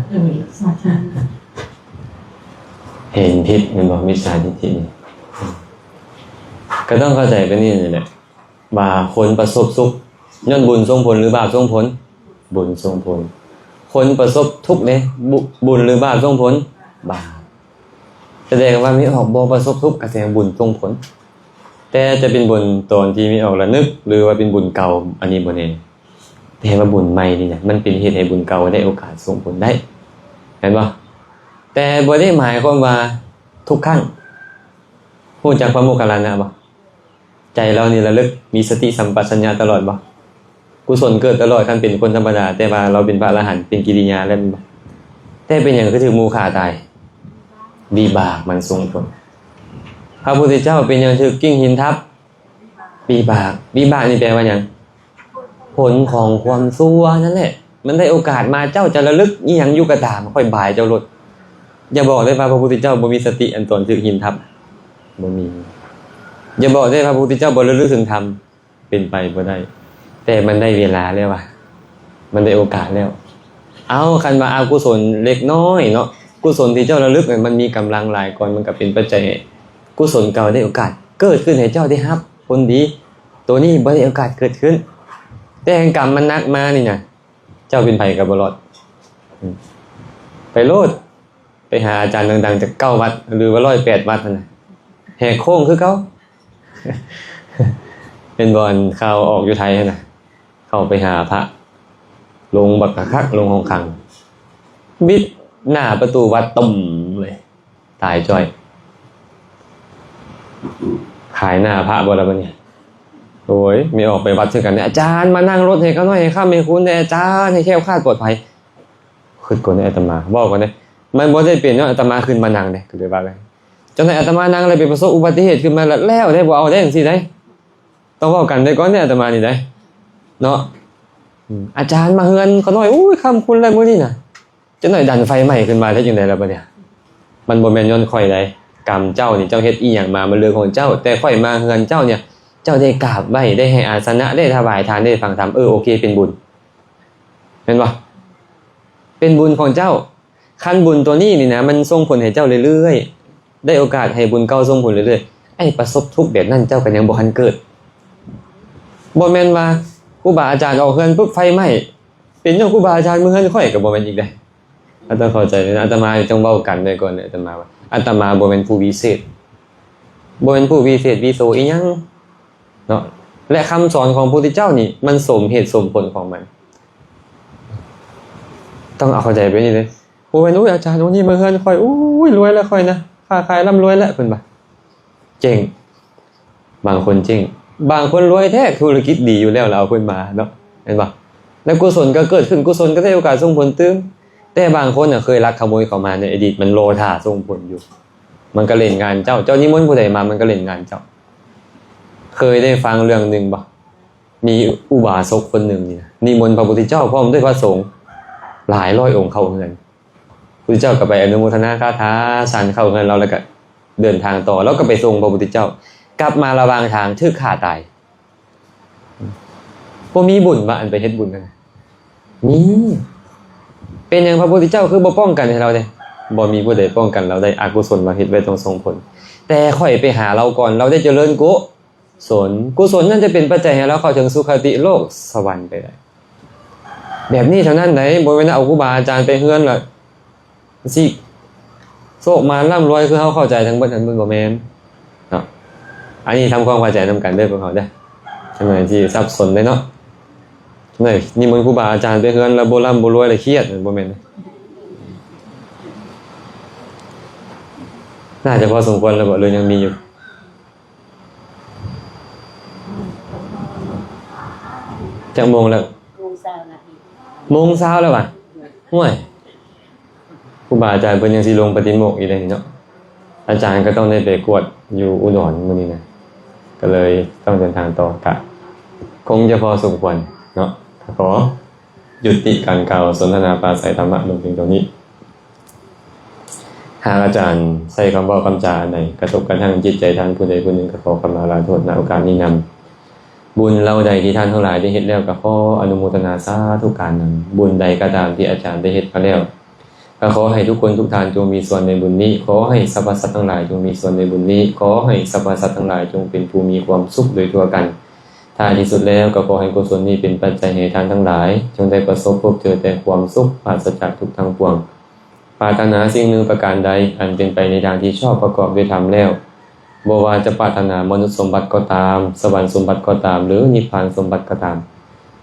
ໂດຍ ສາທຸ. ເຫັນຜິດແມ່ນບໍ່? ມິດສາທິດຖິນີ້ ກໍຕ້ອງເຂົ້າໃຈແບບນີ້ແຫຼະ. ວ່າຄົນປະສົບສຸກຍ້ອນບຸນສົ່ງຜົນ ຫຼື ບາບສົ່ງຜົນ? ບຸນສົ່ງຜົນ. ຄົນປະສົບທຸກເດ້ ບຸ ບຸນ ຫຼື ບາບສົ່ງຜົນ? ບາບ. ສະແດງວ່າແມ່ອອກບໍ່ປະສົບທຸກ ກະແສບຸນສົ່ງຜົນ. ແຕ່ຈະເປັນບຸນຕອນທີ່ແມ່ອອກລະນຶກ ຫຼື ວ່າເປັນບຸນເກົ່າ ອັນນີ້ບໍ່ແນ່. ແຕ່ວ່າບຸນໃໝ່ນີ້ນະ ມັນເປັນເຮັດໃຫ້ບຸນເກົ່າໄດ້ໂອກາດສົ່ງຜົນໄດ້ ແມ່ນບໍ່? ແຕ່ບໍ່ໄດ້ໝາຍຄວາມວ່າ ທຸກຄັ້ງ. ຮູ້ຈັກພະໂມກຄັນລານະບໍ່? ໃຈເຮົານີ້ລະລຶກ ມີສະຕິສຳປະຊັນຍະຕະຫຼອດບໍ່? ກຸສົນເກີດຕະຫຼອດ ຄັນເປັນຄົນທຳມະດາ, ແຕ່ວ່າເຮົາເປັນພະອະລະຫັນ ເປັນກິລິຍາແລ້ວແມ່ນບໍ່? ແຕ່ເປັນຫຍັງຄືຖືກໝູ່ຂ້າຕາຍ? ວິບາກມັນສົ່ງຜົນ. ພະພຸດທະເຈົ້າເປັນຫຍັງຖືກກິ້ງຫີນທັບ? ວິບາກ. ວິບາກນີ້ແປວ່າຫຍັງ? ຜົນຂອງຄວາມຊົ່ວນັ້ນແຫຼະ. ມັນໄດ້ໂອກາດມາ, ເຈົ້າຈະລະລຶກອີ່ຫຍັງຢູ່ກໍຕາມ, ຂ້ອຍບາຍເຈົ້າໂລດ. ຢ່າບອກເດ້ວ່າພະພຸດທະເຈົ້າບໍ່ມີສະຕິອັນຕອນຖືກຫີນທັບ, ບໍ່ມີ. ຢ່າບອກເດ້ພະພຸດທະເຈົ້າບໍ່ລະລຶກເຖິງທຳ, ເປັນໄປບໍ່ໄດ້. ແຕ່ມັນໄດ້ເວລາແລ້ວວ່າ, ມັນໄດ້ໂອກາດແລ້ວ. ເອົາ, ຄັນວ່າອະກຸສົນເລັກນ້ອຍເນາະ, ກຸສົນທີ່ເຈົ້າລະລຶກນັ້ນ ມັນມີກຳລັງຫຼາຍກ່ອນ, ມັນກໍເປັນປັດໄຈໃຫ້ກຸສົນເກົ່າໄດ້ໂອກາດເກີດຂຶ້ນ, ໃຫ້ເຈົ້າໄດ້ຮັບຜົນດີ. ໂຕນີ້ບໍ່ໄດ້ໂອກາດເກີດຂຶ້ນ. ແຕ່ແຮ່ງກຳມັນໜັກມານີ້ນະ, ເຈົ້າເປັນໃຜກໍບໍ່ລອດ. ອືມ ໄປໂລດ, ໄປຫາອາຈານດັງໆ ຈັກເກົ້າວັດ ຫຼືວ່າຮ້ອຍແປດວັດຫັ້ນນະ, ແຫກໂຄ້ງຄືເກົ່າ. ເຫັນບໍ່ ອັນຂ່າວອອກຢູ່ໄທຫັ້ນນະ, ເຂົ້າໄປຫາພະ, ລົງບັກຄັກໆ ລົງຫ້ອງຂັງ, ບິດໜ້າປະຕູວັດຕຸ່ມເລີຍ. ຕາຍຈ້ອຍ. ຂາຍໜ້າພະບໍ່ລະບັດນີ້? ໂອ້ຍ ແມ່ອອກໄປວັດຄືກັນເດ້, ອາຈານ ມານັ່ງລົດໃຫ້ຂ້ານ້ອຍ ໃຫ້ຄ່ຳໃຫ້ຄູນແດ່ ອາຈານ, ໃຫ້ແຄ້ວຄາດປອດໄພ. ຄິດກ່ອນເດ້ອາດຕະມາ, ເວົ້າກ່ອນເດ້, ມັນບໍ່ໄດ້ເປັນຍ້ອນອາດຕະມາຂຶ້ນມານັ່ງເດ້, ກໍເລີຍວ່າໄປ. ຈັ່ງໃດອາດຕະມານັ່ງແລ້ວໄປປະສົບອຸບັດຕິເຫດຂຶ້ນມາ ແລ້ວ ແລ້ວໄດ້ ບໍ່ເອົາໄດ້ຈັ່ງຊີ້ໄດ໋. ຕ້ອງເວົ້າກັນໄດ້ກ່ອນເດ້ອາດຕະມານີ້ໄດ໋ ເນາະ. ອືມ ອາຈານ ມາເຮືອນຂ້ານ້ອຍ, ໂອ້ຍ ຄ່ຳຄຸນແລ້ວມື້ນີ້ນະ. ຈັກໜ້ອຍດັນໄຟໄໝ້ຂຶ້ນມາໄດ້ຈັ່ງໃດລະບັດນີ້? ມັນບໍ່ແມ່ນຍ້ອນຂ້ອຍໃດ໋. ກຳເຈົ້ານີ້ ເຈົ້າເຮັດອີ່ຫຍັງມາ ມັນເລື່ອງຂອງເຈົ້າ, ແຕ່ຂ້ອຍມາເຮືອນເຈົ້ານີ້ ເຈົ້າໄດ້ກາບໄຫວ້ ໄດ້ໃຫ້ອາສະນະ ໄດ້ຖວາຍທານ ໄດ້ຟັງທຳ, ເອີ ໂອເຄ ເປັນບຸນ ແມ່ນບໍ່? ເປັນບຸນຂອງເຈົ້າ. ຄັນບຸນໂຕນີ້ນີ້ນະ ມັນສົ່ງຜົນໃຫ້ເຈົ້າເລື້ອຍໆ, ໄດ້ໂອກາດໃຫ້ບຸນເກົ່າສົ່ງຜົນເລື້ອຍໆ, ໄອ້ປະສົບທຸກແບບນັ້ນເຈົ້າກໍຍັງບໍ່ທັນເກີດ. ບໍ່ແມ່ນວ່າຄູບາອາຈານອອກເຮືອນປຸບໄຟໄໝ້ ເປັນຍ້ອນຄູບາອາຈານມາເຮືອນຂ້ອຍ ກໍບໍ່ແມ່ນອີກເດ້. ອາດຕະເຂົ້າໃຈເນາະ, ອາດຕະມາຕ້ອງເວົ້າກັນໄວ້ກ່ອນເນາະ, ອາດຕະມາວ່າ ອາດຕະມາບໍ່ແມ່ນຜູ້ວິເສດ, ບໍ່ແມ່ນຜູ້ວິເສດວິໂສອີ່ຫຍັງເນາະ, ແລະ ຄຳສອນຂອງພະພຸດທະເຈົ້ານີ້ ມັນສົມເຫດສົມຜົນຂອງມັນ. ຕ້ອງເອົາເຂົ້າໃຈແບບນີ້ເດ້. ບໍ່ແມ່ນ ໂອ້ຍ ອາຈານອົງນີ້ມາເຮືອນຂ້ອຍ ໂອ້ຍ ລວຍແລ້ວຂ້ອຍນະ, ຄ້າຂາຍລ່ຳລວຍແລ້ວ ເພິ່ນວ່າ ເຈັງ. ບາງຄົນເຈັງ, ບາງຄົນລວຍແທ້ ທຸລະກິດດີຢູ່ແລ້ວ ແລ້ວເອົາເພິ່ນມາເນາະ, ເຫັນບໍ່? ແລ້ວກຸສົນກໍເກີດຂຶ້ນ, ກຸສົນກໍໄດ້ໂອກາດສົ່ງຜົນຕື່ມ. ແຕ່ບາງຄົນນະ ເຄີຍລັກຂະໂມຍເຂົ້າມາໃນອະດີດ, ມັນລໍຖ້າສົ່ງຜົນຢູ່, ມັນກໍຫຼິ້ນງານເຈົ້າ. ເຈົ້ານິມົນຜູ້ໃດມາ ມັນກໍຫຼິ້ນງານເຈົ້າ. ເຄີຍໄດ້ຟັງເລື່ອງໜຶ່ງບໍ່? ມີອຸບາສົກຄົນໜຶ່ງນີ້ນະ ນິມົນພະພຸດທະເຈົ້າພ້ອມດ້ວຍພະສົງຫຼາຍຮ້ອຍອົງເຂົ້າເຮືອນ. ພຸດທະເຈົ້າກໍໄປອະນຸໂມທະນາຄາຖາ, ສັນເຂົ້າເຮືອນລາວ ແລ້ວກໍເດີນທາງຕໍ່. ລາວກໍໄປສົ່ງພະພຸດທະເຈົ້າ, ກັບມາລະຫວ່າງທາງຖືກຂ້າຕາຍ. ບໍ່ມີບຸນບໍ່ ອັນໄປເຮັດບຸນນັ້ນນະ? ມີ. ເປັນຫຍັງພະພຸດທະເຈົ້າຄືບໍ່ປ້ອງກັນໃຫ້ລາວເດ້? ບໍ່ມີຜູ້ໃດປ້ອງກັນລາວໄດ້. ອະກຸສົນລາວເຮັດໄວ້ຕ້ອງສົ່ງຜົນ. ແຕ່ຂ້ອຍໄປຫາລາວກ່ອນ, ລາວໄດ້ຈະເລີນກຸ ສົນ, ກຸສົນນັ້ນຈະເປັນປັດໄຈໃຫ້ເຮົາເຂົ້າເຖິງສຸຄະຕິໂລກສະຫວັນໄປໄດ້. ແບບນີ້ເທົ່ານັ້ນໃດ໋, ບໍ່ແມ່ນເອົາຄູບາອາຈານໄປເຮືອນລະຊິໂຊກມານລ່ຳລວຍຄືເຮົາເຂົ້າໃຈທັງເບິດຫັ້ນ, ມັນບໍ່ແມ່ນເນາະ. ອັນນີ້ທຳຄວາມເຂົ້າໃຈນຳກັນເດີພວກເຮົາເດີ, ຈັກໜ່ອຍຊິສັບສົນເດ້ເນາະ. ຈັ່ກໜ່ອຍນິມົນຄູບາອາຈານໄປເຮືອນລະບໍ່ລ່ຳບໍ່ລວຍລະຄຽດ, ບໍ່ແມ່ນ. ໜ້າຈະພໍສົມຄວນແລ້ວບໍ ຫຼືຍັງມີຢູ່? ຈັກໂມງແລ້ວ? ໂມງຊາວນາທີ. ໂມງຊາວແລ້ວຫວາ? ໂດຍ. ຫ້ວຍ ຄູບາອາຈານເພິ່ນຍັງຊິລົງປະຕິໂມກອີກເດ້ເນາະ. ອາຈານກໍຕ້ອງໄດ້ໄປກວດຢູ່ອຸດອນມື້ນີ້ນະ, ກໍເລີຍຕ້ອງເດີນທາງຕໍ່, ກະຄົງຈະພໍສົມຄວນເນາະ. ຂໍ ຍຸຕິການກ່າວສົນທະນາປາໄສທຳມະລົງພຽງເທົ່ານີ້. ຫາກອາຈານໃຊ້ຄຳເວົ້າຄຳຈາອັນໃດກະທົບກະທົບກະທົບກະທັ້ງຈິດໃຈທ່ານຜູ້ໃດຜູ້ໜຶ່ງ ກໍຂໍຂະມາລາໂທດ ນະໂອກາດນີ້ນຳ. ບຸນເຫຼົ່າໃດທີ່ທ່ານທັງຫຼາຍໄດ້ເຮັດແລ້ວ ກໍຂໍອະນຸໂມທະນາສາທຸການນຳ. ບຸນໃດກໍຕາມທີ່ອາຈານໄດ້ເຮັດມາແລ້ວ ກໍຂໍໃຫ້ທຸກຄົນທຸກທ່ານຈົ່ງມີສ່ວນໃນບຸນນີ້. ຂໍໃຫ້ສັບພະສັດທັງຫຼາຍຈົ່ງມີສ່ວນໃນບຸນນີ້. ຂໍໃຫ້ສັບພະສັດທັງຫຼາຍຈົ່ງເປັນຜູ້ມີຄວາມສຸກໂດຍທົ່ວກັນ. ທ້າຍທີ່ສຸດແລ້ວ ກໍຂໍໃຫ້ກຸສົນນີ້ເປັນປັດໄຈໃຫ້ທ່ານທັງຫຼາຍ ຈົ່ງໄດ້ປະສົບພົບເຈີແຕ່ຄວາມສຸກ ປາສະຈາກທຸກທັງປວງ. ປາດຖະໜາສິ່ງໜຶ່ງປະການໃດ ອັນເປັນໄປໃນທາງທີ່ຊອບປະກອບດ້ວຍທຳແລ້ວ, ບໍ່ວ່າຈະປາດຖະໜາມະນຸດສົມບັດກໍຕາມ, ສະຫວັນສົມບັດກໍຕາມ, ຫຼື ນິບພານສົມບັດກໍຕາມ,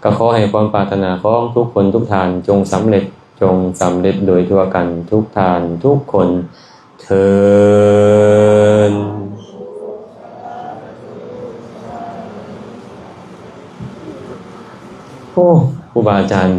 ກໍຂໍໃຫ້ຄວາມປາດຖະໜາຂອງທຸກຄົນທຸກທ່ານຈົ່ງສຳເລັດ, ຈົ່ງສຳເລັດໂດຍທົ່ວກັນທຸກທ່ານທຸກຄົນ. ເທີນ. ໂອ້ ຄູບາອາຈານ